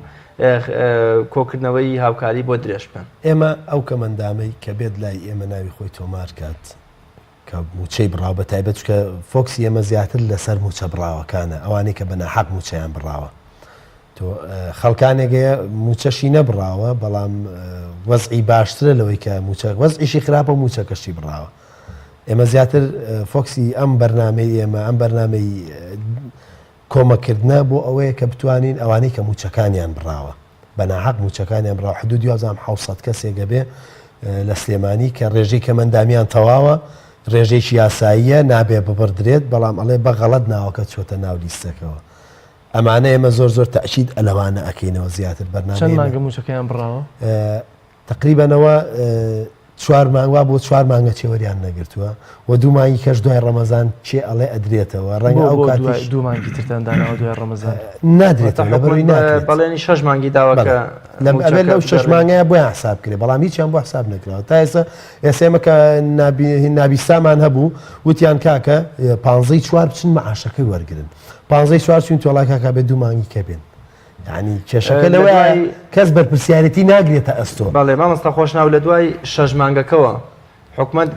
کۆکردنەوەی هاوکاری بۆ درێژ بکەن. ئێمە ئەو کەمەندامەی کە بێت لای ئێمە ناوی خۆی تۆمار کات کە مووچەی بڕاوە بە تایبەت چونکە فۆکسی ئێمە زیاتر لەسەر مووچە بڕاوەکانە ئەوانەی کە بە ناحەق مووچەیان بڕاوە تۆ خەڵکانێک هەیە مووچەشی نەبڕاوە بەڵام وەزعی باشترە لەوەی کە مووچە وەزعیشی خراپە و مووچەکەشی بڕاوە ئێمە زیاتر فۆکسی ئەم بەرنامەی ئێمە ئەم بەرنامەی کۆمەککردنە بۆ ئەوەیە کە بتوانین ئەوانەی کە مووچەکانیان بڕاوە بە ناحەق مووچەکانیان بڕاوە حدودی وابزانم 700 کەسێک ئەبێ لە سلێمانی کە ڕێژەی کەمەندامیان تەواوە ڕێژەیەکی یاساییە نابێ ببڕدرێت بەڵام ئەڵێ بە غەڵەت ناوەکە چۆتە ناو لیستەکەوە ئەمانە ئێمە زۆر زۆر تەئکید لەوانە ئەکەینەوە زیاتر بەرنامەی چەند مانگە مووچەکەیان بڕاوە؟ تەقریبەن ئەوە چوار مانگ وا بۆ چوار مانگە چێوەریان نەگرتووە و دوو مانگی کەش دوای ڕەمەزان کێ ئەڵێ ئەدرێتەوە ڕەنگە ئەو کاتیش دوو مانگی ترتان داناوە دوای ڕەمەزان نادرێتەوە لەبەرەوەی ناکرێت بەڵێنی شەش مانگی داوە کە ئەبێت لەو شەش مانگەیە بۆیان حساب کرێ بەڵام هیچیان بۆ حساب نەکراوە تا ئێستا ئێستا ئێمە کە نابیستامان هەبوو وتیان کاکە پانزەی چوار بچن مەعاشەکەی وەرگرن پانزەی چوار چوین تۆڵا کاکە بێ دوو مانگی کە بێن یانی کێشەکە لەوەیە کەس بەرپرسیارێتی ناگرێتە ئەستۆ. بەڵێ مامۆستا خۆشناو لە دوای شەش مانگەکەوە حکومەت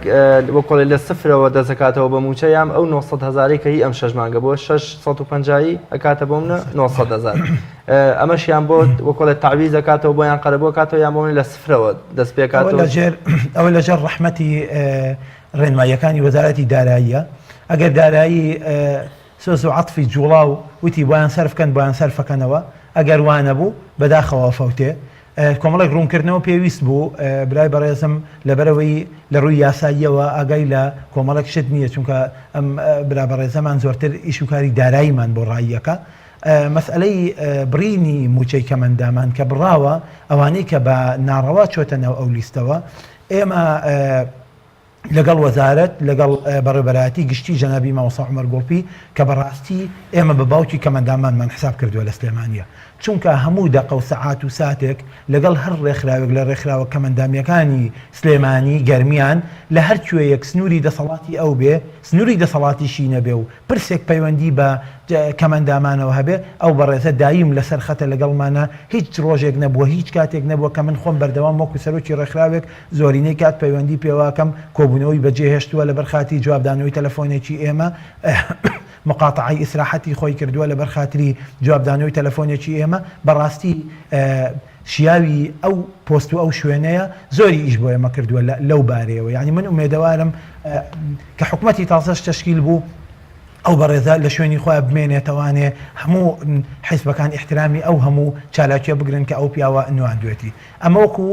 وەکۆڵێ لە سفرەوە دەست ئەکاتەوە بە مووچە یام ئەو 900 هەزارەی کە هی ئەم شەش مانگە بۆ 650 ئەکاتە بۆ منە 900 هەزار ئەمەشیان بۆ وەکۆڵێ تەعویز ئەکاتەوە بۆیان قەرەبوو ئەکاتەوە یان بۆ من لە سفرەوە دەست پێکاتەوە ئەوە لەژێر ڕەحمەتی ڕێنماییەکانی وەزارەتی داراییە ئەگەر دارایی سۆز و عەتفی جوڵاو وتی بۆیان سەرف کەن بۆیان سەرفەکەنەوە ئەگەر وا نەبوو بەداخەوە ئەفەوتێ کۆمەڵێک ڕوونکردنەوە پێویست بوو برای بەڕێزم لەبەرئەوەی لە ڕووی یاساییەوە ئاگای لە کۆمەڵێک شت نییە چونکە ئەم برا بەڕێزەمان زۆرتر ئیش و کاری داراییمان بۆ ڕاییەکە مەسئەلەی بڕینی مووچەی کەمەندامان کە بڕاوە ئەوانەی کە بە ناڕەوا چۆتە ناو ئەو لیستەوە ئێمە لەگەڵ وەزارەت، لەگەڵ بەڕێوبەرایەتی گشتی جەنابی مامۆستا عومەر گوڵپی کە بەڕاستی ئێمە بە باوکی کەمەندامانمان حساب کردووە لە سلێمانییە چونکە هەموو دەقە و سەعات و ساتێک لەگەڵ هەر ڕێکخراوێک لە ڕێکخراوە کەمەندامییەکانی سلێمانی، گەرمیان، لە هەر کوێیەک سنووری دەسەڵاتی ئەو بێ، سنووری دەسەڵاتیشی نەبێ و پرسێک پەیوەندی بە کەمەندامانەوە هەبێ، ئەو بەڕێزە دایم لەسەر خەتە لەگەڵمانە، هیچ ڕۆژێک نەبووە، هیچ کاتێک نەبووە کە من خۆم بەردەوام وەکو سەرۆکی ڕێکخراوێک زۆرینەی کات پەیوەندی پێوەکەم، کۆبوونەوەی بەجێهێشتووە لەبەر خاتری جوابدانەوەی تەلەفۆنێکی ئێمە، مقاتەعەی ئیسراحەتی خۆی کردووە لەبەر خاتری جوابدانەوەی تەلەفۆنێکی ئێمە، بەڕاستی شیاوی ئەو پۆست و ئەو شوێنەیە، زۆری ئیش بۆ ئێمە کردووە لەو بارەیەوە، یانی من ئومێدەوارم کە حکومەتی تازەش تەشکیل بوو، ئەو بەڕێزە لە شوێنی خۆیا بمێنێتەوانێ هەموو حیزبەکان ئیحترامی ئەو هەموو چالاکیە بگرن کە ئەو پیاوە نواندوێتی. ئەمە وەکو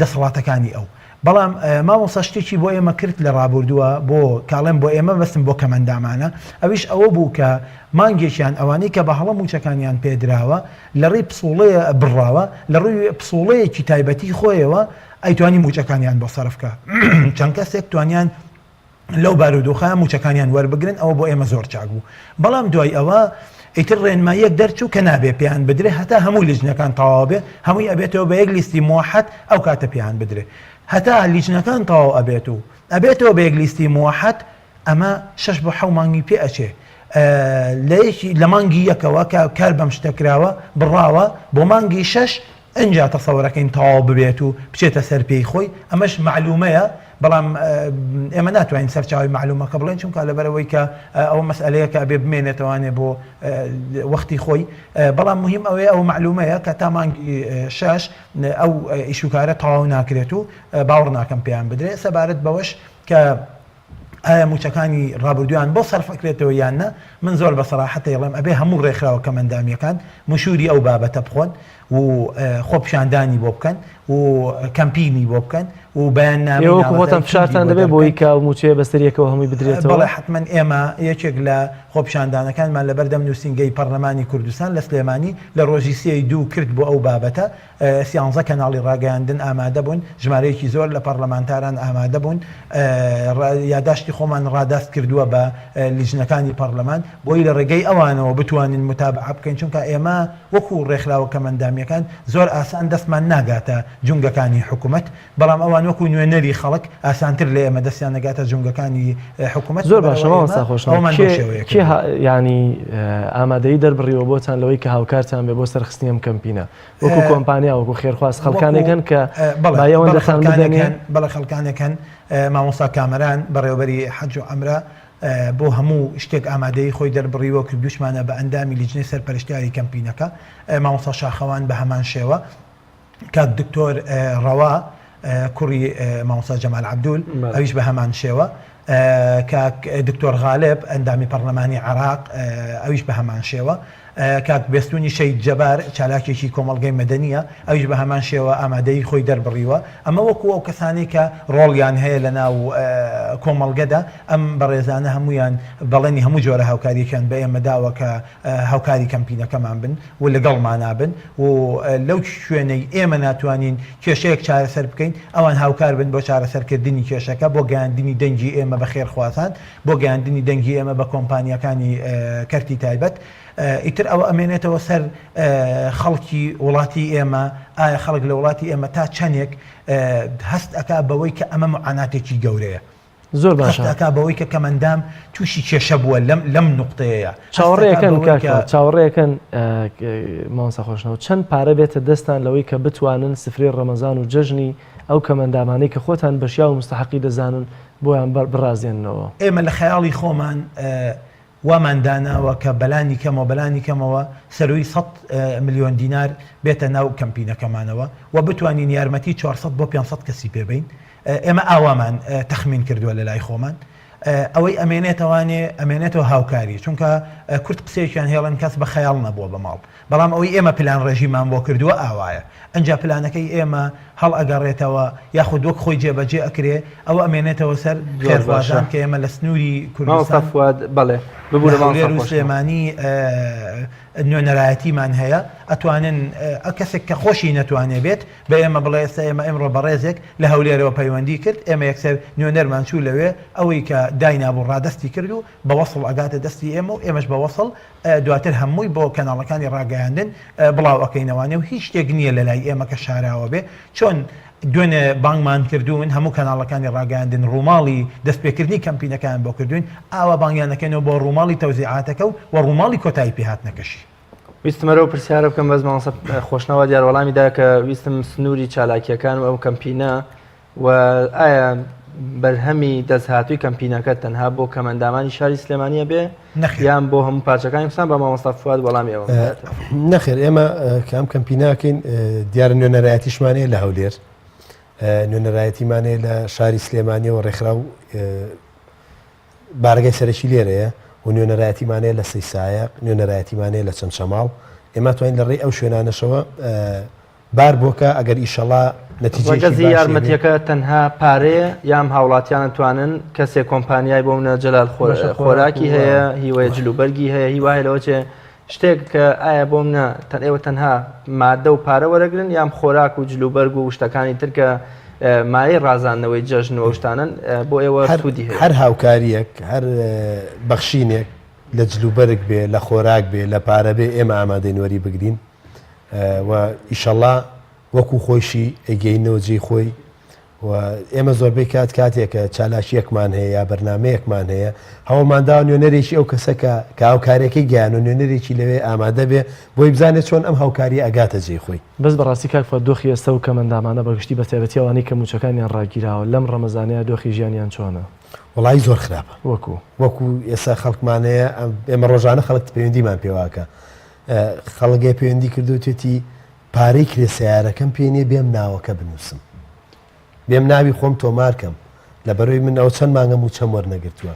دەسەڵاتەکانی ئەو. بەڵام مامۆستا شتێکی بۆ ئێمە کرد لە ڕابوردووە بۆ کاڵێم بۆ ئێمە بەستم بۆ کەمەندامانە ئەویش ئەوە بوو کە مانگێکیان ئەوانەی کە بە هەڵە مووچەکانیان پێدراوە لە ڕێی پسوڵەیە بڕاوە لە ڕووی پسوڵەیەکی تایبەتی خۆیەوە ئەیتوانی مووچەکانیان بۆ سەرف کا چەند کەسێک توانیان لەو بارودۆخە مووچەکانیان وەربگرن ئەوە بۆ ئێمە زۆر چاک بوو بەڵام دوای ئەوە ئیتر ڕێنماییەک دەرچوو کە نابێ پێیان بدرێ هەتا هەموو لیژنەکان تەواو بێ هەمووی ئەبێتەوە بە یەک لیستی موحەد ئەو کاتە پێیان بدرێ هەتا لیژنەکان تەواو ئەبێت و ئەبێتەوە بە یەک لیستی موحەد ئەمە شەش بۆ حەو مانگی پێ ئەچێ لە یەکی لە مانگی یەکەوە کە کار بەم شتە کراوە بڕاوە بۆ مانگی شەش ئنجا تەسەورەکەین تەواو ببێت و بچێتە سەر پێی خۆی، ئەمەش مەعلومەیە، بەڵام ئێمە ناتوانین سەرچاوەی مەعلومەکە بڵێین، چونکە لەبەرئەوەی کە ئەوە مەسئەلەیەکە ئەبێ بمێنێتەوانێ بۆ وەختی خۆی، بەڵام موهیم ئەوەیە ئەوە مەعلومەیە کە تا مانگی شەش ئەو ئیشوکارە تەواو ناکرێت و باوەڕ ناکەم پێیان بدرێت، سەبارەت بەوەش کە. ئایا مووچەکانی ڕابردوویان بۆ سەرف ئەکرێتەوە یان نا، من زۆر بە سەراحەت ئەیڵێم ئەبێ هەموو ڕێکخراوە کەمئەندامییەکان مشووری ئەو بابەتە بخۆن و خۆپیشاندانی بۆ بکەن و کەمپینی بۆ بکەن و بەیاننامەی ئێوە وەکو خۆتان ناڕەزایی توندی بۆ فشارتان دەبێت دەربکەن. بۆی کە ئەو مووچەیە بەسەر یەکەوە هەمووی بدرێتەوە؟ بەڵێ حەتمەن ئێمە یەکێک لە خۆپیشاندانەکانمان لەبەردەم نووسینگەی پەڕلەمانی کوردستان لە سلێمانی لە ڕۆژی سێ ی دوو کرد بۆ ئەو بابەتە، سیانزە کەناڵی ڕاگەیاندن ئامادە بوون، ژمارەیەکی زۆر لە پەڕلەمانتاران ئامادە بوون، یاداشتی خۆمان ڕاداست کردووە بە لیژنەکانی پەڕلەمان بۆی لە ڕێگەی ئەوانەوە بتوانین موتابەعە بکەین، چونکە ئێمە وەکو ڕێکخراوە کەمئەندامییەکان زۆر ئاسان دەستمان ناگاتە جومگەکانی حکومەت، بەڵام ئەوان وەکو نوێنەری خەڵک ئاسانتر لە ئێمە دەستیان دەگاتە جومگەکانی حکومەت، زۆر باشە لەبەرئەوە ئێمە مامۆستا خۆشناو ئەوەمان بەو کێ شێوەیە کێ کردووە. یانی ئامادەیی دەربڕیوە بۆتان لەوەی کە هاوکارتان بێ بۆ سەرخستنی ئەم کەمپینە وەکو کۆمپانیا وەکو خێرخواز خەڵکانێک هەن کە بای ئەوەندەتان بدەنێ؟ بەڵێ خەڵکانێک هەن مامۆستا کامەران بەڕێوەبەری حەج و عەمرە بۆ هەموو شتێک ئامادەیی خۆی دەربڕیوە کردووشمانە بە ئەندامی لیجنەی سەرپەرشتیاری کەمپینەکە مامۆستا شاخەوان بە هەمان شێوە کاک دکتۆر ڕەوا کوڕی مامۆستا جەمال عەبدول ئەویش بە هەمان شێوە کاک دکتۆر غالب ئەندامی پەرلەمانی عێراق ئەویش بە هەمان شێوە کاک بێستونی شەهید جەبار چالاکێکی کۆمەڵگەی مەدەنییە ئەویش بە هەمان شێوە ئامادەیی خۆی دەربڕیوە ئەمە وەکو ئەو کەسانەی کە ڕۆڵیان هەیە لە ناو کۆمەڵگەدا ئەم بەڕێزانە هەموویان بەڵێنی هەموو جۆرە هاوکارییەکیان بە ئێمە داوە کە هاوکاری کەمپینەکەمان بن و لەگەڵمانا بن و لەو شوێنەی ئێمە ناتوانین کێشەیەک چارەسەر بکەین ئەوان هاوکار بن بۆ چارەسەرکردنی کێشەکە بۆ گەیاندنی دەنگی ئێمە بە خێرخوازان بۆ گەیاندنی دەنگی ئێمە بە کۆمپانیاکانی کەرتی تایبەت ئیتر ئەوە ئەمێنێتەوە سەر خەڵکی وڵاتی ئێمە ئایا خەڵک لە وڵاتی ئێمە تا چەندێک هەست ئەکا بەوەی کە ئەمە معاناتێکی گەورەیە زۆر باشە. هەست ئەکا بەوەی کە کەمئەندام تووشی کێشە بووە لەم لەم نوقتەیەیا. چاوەڕێ ئەکەن کاک فواد، چاوەڕێ ئەکەن مامۆستا خۆشناو چەند پارە بێتە دەستان لەوەی کە بتوانن سفرەی ڕەمەزان و جەژنی ئەو کەمئەندامانەی کە خۆتان بە شیاو و موستەحەقی دەزانن بۆیان بڕازێننەوە؟ ئێمە لە خەیاڵی خۆمان وامان داناوە کە بەلانی کەمەوە بەلانی کەمەوە سەرووی سەت ملیۆن دینار بێتە ناو کەمپینەکەمانەوە و بتوانین یارمەتی 400 بۆ 500 کەسی پێ بەین. ئێمە ئاوامان تەخمین کردووە لە لای خۆمان. ئەوەی ئەمێنێتەوانێ ئەمێنێتەوە هاوکاری چونکە کورد قسەیەکیان هەیە ئەڵێن کەس بە خەیاڵ نەبووە بە ماڵ بەڵام ئەوەی ئێمە پلانڕێژیمان بۆ کردووە ئاوایە ئەنجا پلانەکەی ئێمە هەڵئەگەڕێتەوە یاخود وەک خۆی جێبەجێ ئەکرێ ئەوە ئەمێنێتەوە سەر زۆر باشە خێرخوازان کە ئێمە لە سنووری مامۆستا کوردستان فواد بەڵێ لە ببورە مامۆستا هەولێر و خۆشناو. سلێمانی نوێنەرایەتیمان هەیە ئەتوانن کەسێک کە خۆشی نەتوانێ بێت بە ئێمە بڵێ ئێستا ئێمە ئێمڕۆ بەڕێزێک لە هەولێرەوە پەیوەندی کرد ئێمە یەکسەر نوێنەرمان چوو لەوێ ئەوەی کە داینابوو ڕادەستی کرد و بە وەسڵ ئەگاتە دەستی ئێمە و ئێمەش بە وەسڵ دواتر هەمووی بۆ کەناڵەکانی ڕاگەیاندن بڵاو ئەکەینەوانێ و هیچ شتێک نییە لە لای ئێمە کە شاراوە بێ چۆن دوێنێ بانگمان کردوون هەموو کەناڵەکانی ڕاگەیاندن ڕووماڵی دەستپێکردنی کەمپینەکەیان بۆ کردووین ئاوا بانگیان ئەکەینەوە بۆ ڕووماڵی تەوزیعاتەکە و وە ڕووماڵی کۆتایی پێهاتنەکەشی. ویستم هەر ئەو پرسیارە بکەم بەس مامۆستا خۆشناو دیار وەڵامی دا کە ویستم سنووری چالاکییەکان و ئەو کەمپینە و ئایا بەرهەمی دەستهاتووی کەمپینەکە تەنها بۆ کەمئەندامانی شاری سلێمانیە بێ نەخێر یان بۆ هەموو پارچەکانی کوردستان بە مامۆستا فواد وەڵامی ئەوە بداتەوە. نەخێر ئێمە کە ئەم کەمپیناکەین دیارە نوێنەرایەتیشمان هەیە لە هەولێر نوێنەرایەتیمان هەیە لە شاری سلێمانیەوە ڕێکخراو بارەگای سەرەکی لێرەیە و نوێنەرایەتیمان هەیە لە سەیسایەق نوێنەرایەتیمان هەیە لە چەمچەماڵ ئێمە توانین لە ڕێی ئەو شوێنانەشەوە بار بۆکە ئەگەر ئیشەڵا نەتیجەیەکی ڕەگەزی باشی هەبێ. یارمەتیەکە تەنها پارەیە یام هاوڵاتیان ئەتوانن کەسێک کۆمپانیای بۆ منە جەلال بەشە خۆراک خۆراکی و هەیە هیوەیە جلوبەرگی هەیە هیوا هەیە لەوە چێ شتێک کە ئایا بۆ منە تەن ئێوە تەنها مادە و پارە وەرەگرن یام خۆراک و جلوبەرگ و شتەکانی تر کە مایەی ڕازاندنەوەی جەژن و ئەو شتانەن بۆ ئێوە هەر سوودی هەیە؟ هەر هاوکاریەک هەر بەخشینێک لە جلوبەرگ بێ لە خۆراک بێ لە پارە بێ ئێمە ئامادەین وەری بگرین و ئیشەڵا وەکو خۆیشی ئەیگەینەوە جێی خۆی و ئێمە زۆربەی کات کاتێک کە چالاکیەکمان هەیە یا بەرنمەیەکمان هەیە هەوڵمانداوە نوێنەرێکی ئەو کەسە کە کە هاوکارەکەی گەیان و نوێنەرێکی لەوێ ئامادە بێ بۆی بزانێت چۆن ئەم هاوکاریە ئەگاتە جێی خۆی. بەس بەڕاستی کاک فواد دۆخی ئێستا و کەمئەندامانە بەگشتی بەتایبەتی ئەوانەی کە مووچەکانیان ڕاگیراوە لەم ڕەمەزانەیا دۆخی ژیانیان چۆنە؟ وەڵایی زۆر خراپە. وەکو؟ وەکو ئێستا خەڵکمان هەیە ئێمە ڕۆژانە خەڵک پەیوەندیمان پێوە ئەکا خەڵک هەیە پەیوەندی کردو وتێتی پارەی کرێ سەیارەکەم پێ نیە بێم ناوەکە بنووسم بێم ناوی خۆم تۆمار کەم لەبەرەوەی من ئەوە چەند مانگە مووچەم وەرنەگرتووە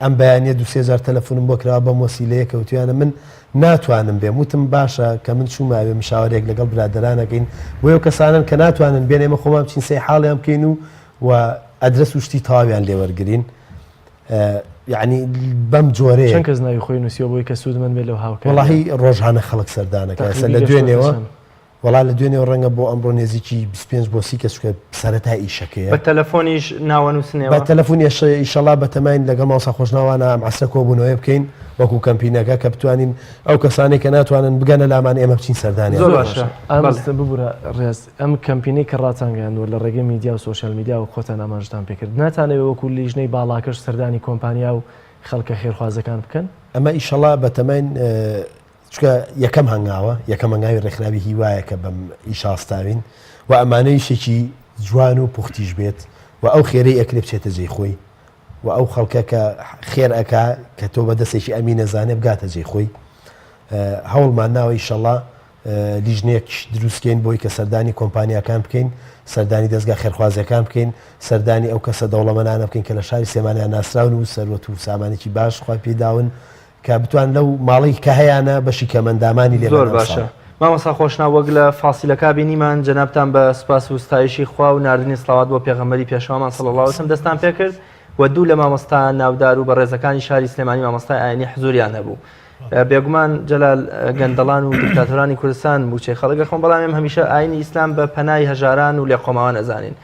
ئەم بەیانە دو سێ جار تەلەفۆنم بۆ کراوە بەم وەسیلەیە کەوتویانە من ناتوانم بێم وتم باشە کە من چوومە ئەوێ مشاوەرێک لەگەڵ برادەرانەکەین بۆ ئەو کەسانن کە ناتوانن بێن ئێمە خۆمان بچین سەی حاڵیان بکەین و و ئەدرەس و شتی تەواویان لێوەرگین یەعنی بەم جۆرەیە. چەند کەس ناوی خۆی نووسیوە بۆی کە سوودمەند بێت لەو هاوکارییە؟ وەڵاهی ڕۆژانە خەڵک سەردانەکا ئێستا تەقریبی لە گەشتووەتە دوێنێوە چەند؟ وەڵا لە دوێنێوە ڕەنگە بۆ ئەمڕۆ نێزیکی 25 بۆ 30 کەس چونکە سەرەتای ئیشەکەیە. بە تەلەفۆنیش ناوەنووسنێوە؟ بە تەلەفۆن ئیشەڵا بەتەماین لەگەڵ مامۆستا خۆشناوانە ئەم عەسرە کۆبوونەوەیە بکەین وەکو کەمپینەکە کە بتوانین ئەو کەسانەی کە ناتوانن بگەنە لامان ئێمە بچین سەردانیان زۆر بکەین. باشە ئەم بەڵێ. ببورە ڕێز ئەم کەمپینەی کە ڕاتانگەیاندووە لە ڕێگەی میدیا و سۆشیال میدیاوە خۆتان ئاماژەتان پێکرد ناتانەوێ وەکو لیژنەی باڵاکەش سەردانی کۆمپانیا و خەڵکە خێرخوازەکان بکەن؟ ئەمە ئیشەڵا بەتەماین چونکە یەکەم هەنگاوە، یەکەم هەنگاوی ڕێکخراوی هیوایە کە بەم ئیشە هەستاوین و ئەمانە ئیشێکی جوان و پوختیش بێت و ئەو خێرەی ئەکرێ بچێتە جێی خۆی و ئەو خەڵکە کە خێر ئەکا کە تۆ بە دەستێکی ئەمین ئەزانێ بگاتە جێی خۆی. هەوڵمان ناوە ئیشەڵا لیژنەیەک دروستکەین بۆی کە سەردانی کۆمپانیاکان بکەین، سەردانی دەزگا خێرخوازیەکان بکەین، سەردانی ئەو کەسە دەوڵەمەنانە بکەین کە لە شاری سلێمانیان ناسراون و سەروەت و سامانێکی باش خوای پێی داون کە بتوان لەو ماڵەی کە هەیانە بەشی کەمەندامانی لێ زۆر باشە مامۆستا خۆشناو وەک لە فاسیلەکە بینیمان جەنابتان بە سوپاس و ستایشی خوا و ناردنی سڵاوات بۆ پێغەمبەری پێشەوامان صلی اللە علیه وسلم دەستان پێکرد و دوو لە مامۆستا ناودار و بەڕێزەکانی شاری سلێمانی مامۆستای ئاینی حزوریان هەبوو بێگومان جەلال گەندەڵان و دیکتاتۆرانی کوردستان موچەی خەڵک ئەخۆن بەڵام ئێمە هەمیشە ئاینی ئیسلام بە پەنای هەژاران و لێقۆماوان ئەزانین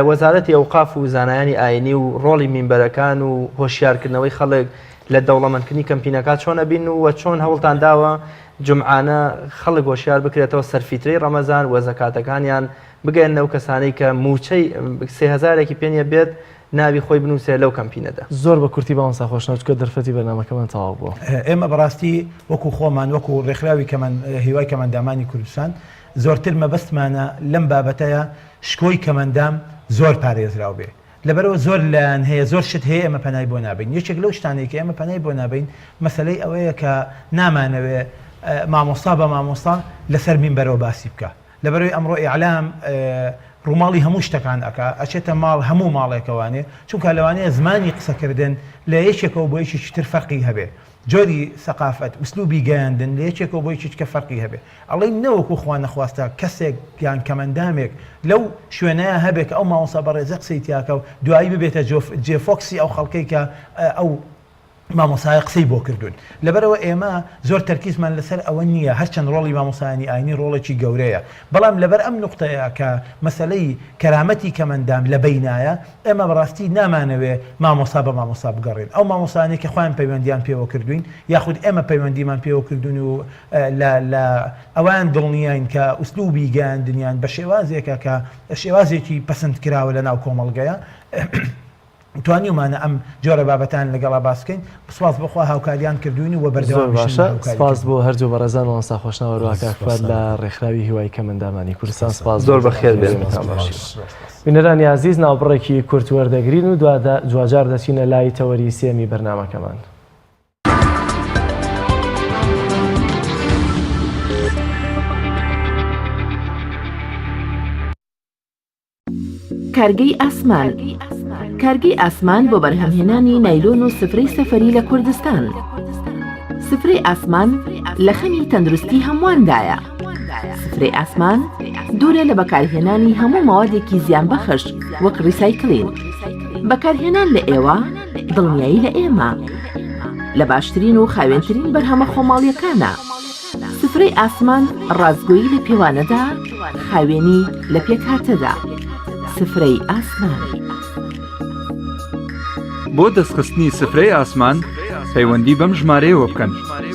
وەزارەتی ئەوقاف و زانایانی ئاینی و ڕۆڵی مینبەرەکان و هۆشیارکردنەوەی خەڵک لە دەوڵەمەندکردنی کەمپینەکە چۆن ئەبین و چۆن هەوڵتان داوە جومعانە خەڵک هۆشیار بکرێتەوە سەرفیترەی ڕەمەزان و زەکاتەکانیان بگەیەننە ئەو کەسانەی کە مووچەی سێ هەزارێکی پێ نییە بێت ناوی خۆی بنووسێ لەو کەمپینەدا. زۆر بە کورتی مامۆستا خۆشناو چونکە دەرفەتی بەرنامەکەمان تەواو بووە. ئێمە بەڕاستی وەکو خۆمان وەکو ڕێکخراوی کەمەند هیوای کەمەندامانی کوردستان زۆرتر مەبەستمانە لەم بابەتەیە شکۆی کەمەندام زۆر پارێزراو بێ لەبەرئەوە زۆر لایەن هەیە زۆر شت هەیە ئێمە پەنای بۆ نابەین یەکێک لەو شتانەی کە ئێمە پەنای بۆ نابەین مەسەلەی ئەوەیە کە نامانەوێ مامۆستا بە مامۆستا لەسەر مینبەرەوە باسی بکا لەبەرئەوەی ئەمڕۆ ئیعلام ڕووماڵی هەموو شتەکان ئەکا ئەچێتە ماڵ هەموو ماڵێکەوانێ چونکە لەوانەیە زمانی قسەکردن لە یەکێکەوە بۆ یەکێکی تر فەرقی هەبێ جۆری سەقافەت، ئوسلوبی گەیاندن لە یەکێکەوە بۆ یەکێکی کە فەرقی هەبێ. ئەڵێین نەوەکو خوا نەخواستە کەسێک یان کەمەندامێک لەو شوێنەیا هەبێ کە ئەو مامۆستا بەڕێزە قسەی تیا کا و دوایی ببێتە جێ فۆکسی ئەو خەڵکەی کە ئەو مامۆستایە قسەی بۆ کردوون. لەبەرئەوە ئێمە زۆر تەرکیزمان لەسەر ئەوە نییە، هەرچەند ڕۆڵی مامۆستایانی ئاینی ڕۆڵێکی گەورەیە، بەڵام لەبەر ئەم نوقتەیە کە مەسەلەی کەرامەتی کەمەندام لە بەینایە، ئێمە بەڕاستی نامانەوێ مامۆستا بە مامۆستا بگەڕێین، ئەو مامۆستایانەی کە خۆیان پەیوەندیان پێوە کردووین یاخود ئێمە پەیوەندیمان پێوە کردوون و لە لە ئەوان دڵنیاین کە ئوسلوبی گەیاندنیان بە شێوازێکە کە شێوازێکی پەسەندکراوە لە ناو کۆمەڵگەیە توانیومانە ئەم جۆرە بابەتان لەگەڵا باس بکەین سپاس بۆ خوا هاوکاریان کردووین و زۆر بەردەوامیشن لە باشە هاوکاری سپاس کردن. بۆ هەردوو بەڕێزان مامۆستا خۆشناو هەروەها کاک فواد لە ڕێکخراوی هیوای کەمئەندامانی کوردستان سپاس بۆ زۆر بەخێر بێن. زۆرتان باش. بینەرانی ئازیز ناوبڕێکی کورت وەردەگرین و دواجار دەچینە لای تەوەری سێمی بەرنامەکەمان. کارگەی ئاسمان کارگەی ئاسمان بۆ بەرهەمهێنانی نایلۆن و سفرەی سەفەری لە کوردستان سفرەی ئاسمان لە خەمی تەندروستی هەموواندایە سفرەی ئاسمان دوورە لە بەکارهێنانی هەموو مەوادێکی زیانبەخش وەک ڕیسایکلین بەکارهێنان لە ئێوە دڵنیایی لە ئێمە لە باشترین و خاوێنترین بەرهەمە خۆماڵیەکانە سفرەی ئاسمان ڕاستگۆیی لە پێوانەدا، خاوێنی لە پێکهاتەدا. سفرەی ئاسمان. بۆ دەستخستنی سفرەی ئاسمان پەیوەندی بەم ژمارەیەوە بکەن،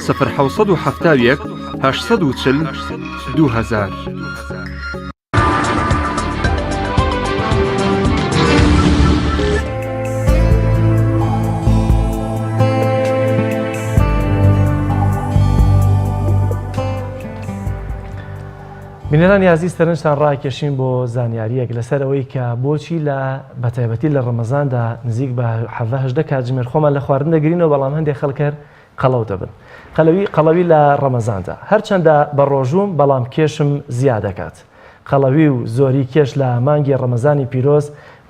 سفر 771 840 2000. بینەرانی ئازیز سەرنجتان ڕاکێشین بۆ زانیاریەک لەسەر ئەوەی کە بۆچی لە بەتایبەتی لە ڕەمەزاندا نزیک بە حەڤە کاتژمێر خۆمان لە خواردن دەگرینەوە بەڵام هەندێک خەڵکەر قەڵەو دەبن. قەلەوی قەڵەوی لە ڕەمەزاندا. هەرچەندە بەڕۆژووم بەڵام کێشم زیادەکات. قەڵەوی و زۆری کێش لە مانگی ڕەمەزانی پیرۆز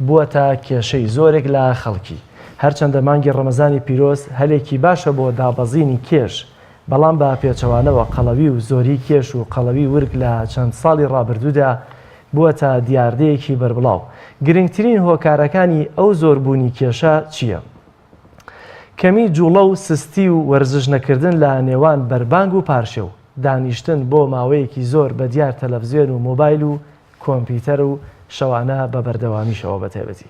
بووەتە کێشەی زۆرێک لە خەڵکی. هەرچەندە مانگی ڕەمەزانی پیرۆز هەلێکی باشە بۆ دابەزینی کێش، بەڵام بە پێچەوانەوە قەڵەوی و زۆری کێش و قەڵەوی ورگ لە چەند ساڵی ڕابردوودا بووەتە دیاردەیەکی بەربڵاو. گرنگترین هۆکارەکانی ئەو زۆربوونی کێشە چییە؟ کەمی جوڵە و سستی و وەرزش نەکردن لە نێوان بەربانگ و پارشێو، دانیشتن بۆ ماوەیەکی زۆر بە دیار تەلەفزیۆن و مۆبایل و کۆمپیوتەر و شەوانە بە بەردەوامیشەوە بەتایبەتی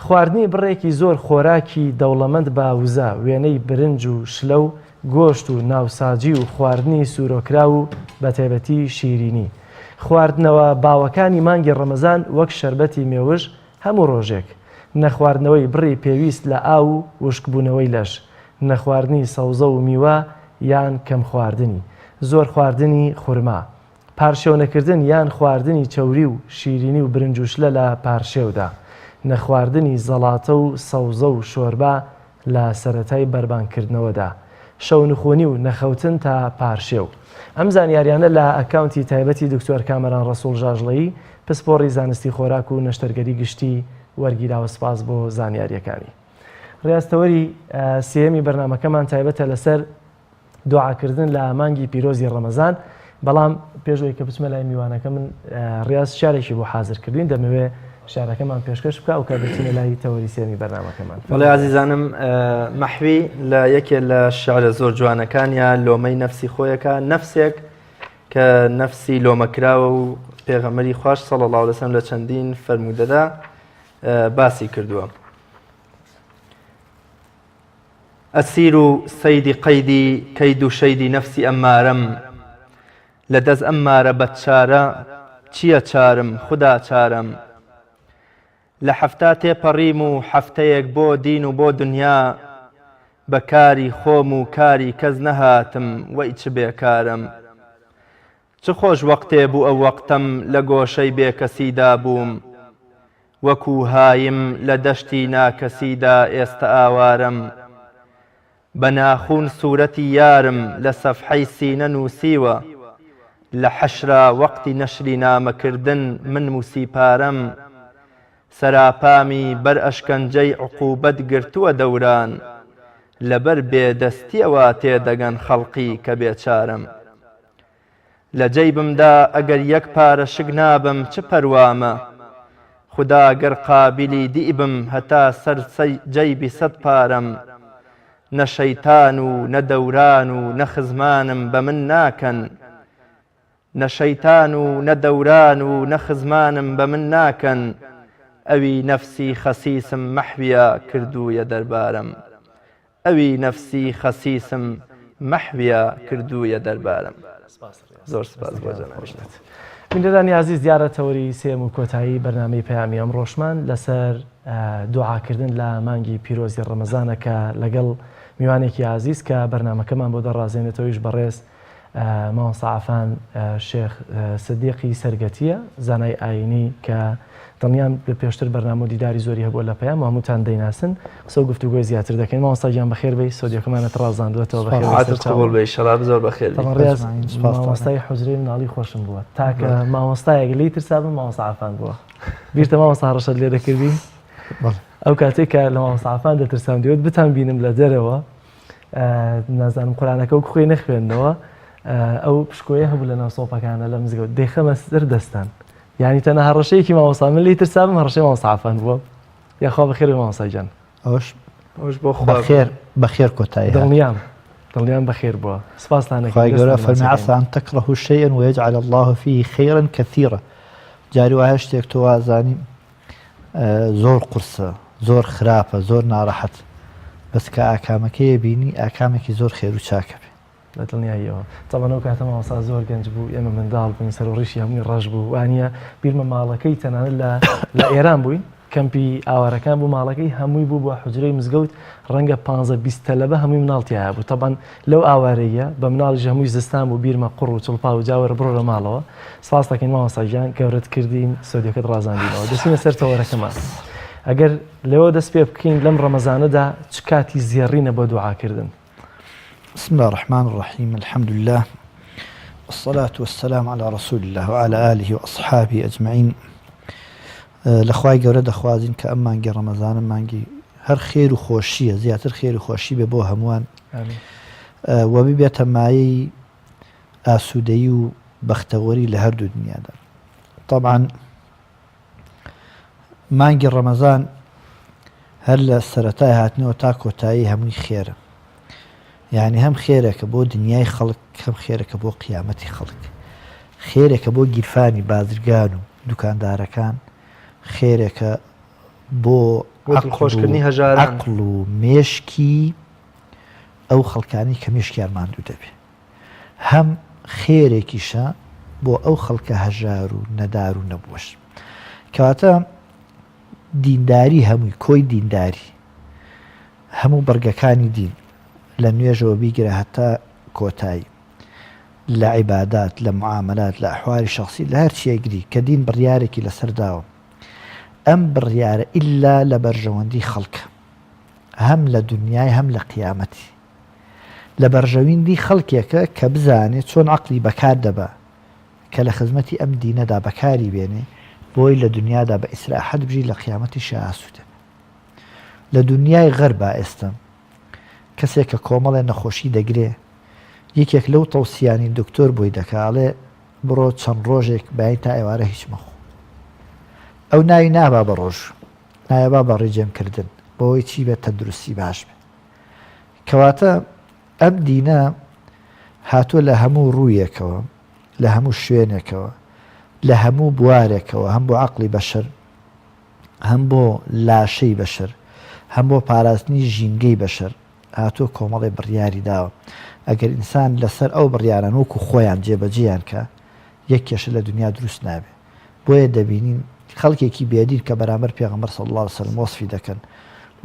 خواردنی بڕێکی زۆر خۆراکی دەوڵەمەند بە وزە وێنەی برنج و شلە و گۆشت و ناوساجی و خواردنی سوورۆکراو و بەتایبەتی شیرینی خواردنەوە باوەکانی مانگی ڕەمەزان وەک شەربەتی مێوژ هەموو ڕۆژێک، نەخواردنەوەی بڕی پێویست لە ئاو و وشکبوونەوەی لەش. نەخواردنی سەوزە و میوە یان کەم خواردنی. زۆر خواردنی خورما. پارشێونەکردن یان خواردنی چەوری و شیرینی و برنج و شلە لە پارشێودا. نەخواردنی زەڵاتە و سەوزە و شۆربا لە سەرەتای بەربانگکردنەوەدا. شەونخونی و نەخەوتن تا پارشێو. ئەم زانیاریانە لە ئەکاونتی تایبەتی دکتۆر کامەران ڕەسوڵ ژاژڵەیی پسپۆڕی زانستی خۆراک و نەشتەرگەری گشتی وەرگیراوە سپاس بۆ زانیاریەکانی. ڕیاز تەوەری سێیەمی بەرنامەکەمان تایبەتە لەسەر دوعاکردن لە مانگی پیرۆزی ڕەمەزان بەڵام پێش ئەوەی کە بچمە لای میوانەکە من ڕیاز شارێکی بۆ حاضر کردین دەمەوێ شارەکەمان پێشکەش بکە ئەو کات دەچینە لای تەوەری سێمی بەرنامەکەمان. بەڵێ ئازیزانم مەحوی لە یەکێ لە شعرە زۆر جوانەکانیا لۆمەی نەفسی خۆیەکە نەفسێک کە نەفسی لۆمەکراوە و پێغەمبەری خواش صلی الله علیه وسلم لە چەندین فەرموودەدا باسی کردووە. ئەسیر و سەیدی قەیدی کەید و شەیدی نەفسی ئەممارەم لە دەس ئەم مارە بەدچارە چییە چارم خودا چارەم لە حەفتا تێپەڕیم و حەفتەیەک بۆ دین و بۆ دنیا بە کاری خۆم و کاری کەس نەهاتم وەی چ بێکارم چ خۆش وەقتێ بوو ئەو وەقتەم لە گۆشەی بێکەسیدا بووم وەکوو هایم لە دەشتی ناکەسیدا ئێستە ئاوارەم بە ناخوون سوورەتی یارم لە سەفحەی سینە نووسیوە لە حەشرا وەقتی نەشری نامەکردن من موسیپارەم سەراپامی بەر ئەشکەنجەی عقوبەت گرتووە دەوران لەبەر بێ دەستیەوە تێدەگەن خەڵقی کە بێچارەم لە جەیبمدا ئەگەر یەک پارە شک نابەم چ پەروامە خودا گەر قابیلی دیبم هەتا سەر جەیبی سەت پارەم نە شەیتان و نە دەوران و نە خزمانم بە من ناکەن نە شەیتان و نە دەوران و نە خزمانم بە من ناکەن ئەوی نەفسی خەسیسم مەحویە کردوویە دەربارەم ئەوی نەفسی خەسیسم مەحویە کردوویە دەربارم. زۆر سپاس بۆ جەنابت. بینەرانی ئازیز دیارە تەوەری سێیەم و کۆتایی بەرنامەی پەیامی ئەمڕۆشمان لەسەر دوعاکردن لە مانگی پیرۆزی ڕەمەزانە کە لەگەڵ میوانێکی ئازیز کە بەرنامەکەمان بۆ دەڕازێنێتەوەیش بەڕێز مامۆستا عەفان شێخ سدیقی سەرگەتییە، زانای ئایینی کە دڵنیام لە پێشتر بەرنامە و دیداری زۆری هەبووە لە پەیام و هەمووتان دەیناسن، قسە و گفتوگۆی زیاتر دەکەین. مامۆستا گیان بەخێر بێی، سۆدیۆکەمانت ڕازاندووەتەوە، بەخێر بێی سەرچاوم. قبوڵ بێ ئیشەڵا، زۆر بەخێر بێی. تەڵا ڕیاز مامۆستای حوجرەی مناڵی خۆشم بووە، تاکە مامۆستایەک لێی ترسابم مامۆستا عەفان بووە. بیرتە مامۆستا هەڕەشەت لێ دەکردین؟ ئەو کاتەی کە لە مامۆستا عەفان دەترسام دەیوت بتانبینم لە دەرەوە نازانم قورانەکە وەک خۆی نەخوێندنەوە ئەو پشکۆیە هەبوو لە ناو سۆپەکانە لە مزگەوت دەیخەمە سەر دەستان یعنی تەنە هەڕەشەیەکی مامۆستا من لێی ترسابم هەڕەشەی مامۆستا عەفان بووە یاخوا بەخێر بێ مامۆستا گیان ئەوەش ئەوەش بۆ خوا بەخێر بەخێر کۆتایی هات. دڵنیام دڵنیام بەخێر بووە سپاستان ئەکەین خوای گەورە دەستتان فەرمی ماچ عسى ئەکەین. ان تكرهوا شيئا ويجعل الله فيه خيرا كثيرا جاری وایە شتێک تۆ وازانی زۆر قورسە زۆر خراپە زۆر ناڕەحەت بەس کە ئاکامەکەی بینی ئاکامێکی زۆر خێر و چاکە بێ. بە دڵنیاییەوە. تەبعەن ئەو کاتە مامۆستا زۆر گەنج بوو، ئێمە منداڵ بووین، سەر و ڕیشی هەمووی ڕەش بوو، وانییە؟ بیرمە ماڵەکەی تەنانەت لە لە ئێران بووین، کەمپی ئاوارەکان بوو، ماڵەکەی هەمووی بوو بە حوجرەی مزگەوت، ڕەنگە پانزە 20 تەلەبە هەمووی مناڵ تیایا بوو. تەبعەن لەو ئاوارەییە بە مناڵیش هەمووی زستان بوو، بیرمە قوڕ و چڵپاو و جا وەرە بڕۆرە ماڵەوە. سپاست دەکەین مامۆستا گیان، گەورەت کردین، سۆدیۆکەت ڕازاندینەوە. دەچینە سەر تەوەرەکەمان. ئەگەر لەوە دەست پێ بکەین لەم ڕەمەزانەدا چ کاتی زێڕینە بۆ دوعاکردن؟ بسم الله الرحمن الرحیم الحمد لله والصلاة والسلام على رسول الله وعلى آله وأصحابه أجمعين لە خوای گەورە دەخوازین کە ئەم مانگی ڕەمەزانە مانگی هەر خێر و خۆشیە زیاتر خێر و خۆشی بێ بۆ هەمووان و ببێتە مایەی ئاسوودەیی و بەختەوەری لە هەردوو دنیادا طبعا مانگی ڕەمەزان هەر لە سەرەتای هاتنەوە تا کۆتایی هەمووی خێرە یعنی هەم خێرێکە بۆ دنیای خەڵک هەم خێرەکە بۆ قیامەتی خەڵک خێرێکە بۆ گیرفانی بازرگان و دوکاندارەکان خێرێکە بۆ خۆشکردنی هەژاران عەقڵ و مێشکی ئەو خەڵکانی کە مێشکیان ماندوو دەبێ هەم خێرێکیشە بۆ ئەو خەڵکە هەژار و نەدار و نەبووەش. کەواتە دینداری هەمووی، کۆی دینداری، هەموو بڕگەکانی دین. لە نوێژەوە بیگرە هەتا کۆتایی لە عیبادات لە معامەلات لە ئەحوالی شەخسی لە هەر چیەک گری کە دین بڕیارێکی لەسەر داوە ئەم بڕیارە ئیلا لە بەرژەوەندی خەڵکە هەم لە دنیای هەم لە قیامەتی لە بەرژەویندی خەڵکێکە کە بزانێ چۆن عەقڵی بەکار دەبا کە لە خزمەتی ئەم دینەدا بەکاری بێنێ بۆی لە دنیادا بە ئیسراحەت بژی لە قیامەتیشا ئاسوودە بێ. لە دنیای غەربا ئێستا کەسێک کە کۆمەڵێ نەخۆشی دەگرێ یەکێک لەو تەوسیانی دکتۆر بۆی دەکا ئەڵێ بڕۆ چەند ڕۆژێک بەیانی تا ئێوارە هیچ مەخۆ ئەو ناوی نابا بە ڕۆژ نایەبا بە ڕیجێم کردن بۆی چی بێت تەندروستی باش بێ کەواتە ئەم دینە هاتووە لە هەموو ڕوویەکەوە لە هەموو شوێنێکەوە لە هەموو بوارێکەوە هەم بۆ عەقڵی بەشەر هەم بۆ لاشەی بەشەر، هەم بۆ پاراستنی ژینگەی بەشەر هاتووە کۆمەڵێ بڕیاری داوە. ئەگەر ئینسان لەسەر ئەو بڕیاران وەکو خۆیان جێبەجێیان کا، یەک کێشە لە دونیا دروست نابێ. بۆیە دەبینین خەڵکێکی بێدین کە بەرامبەر پێغەمبەر صلی اللە علیە وسلم وەسفی دەکەن،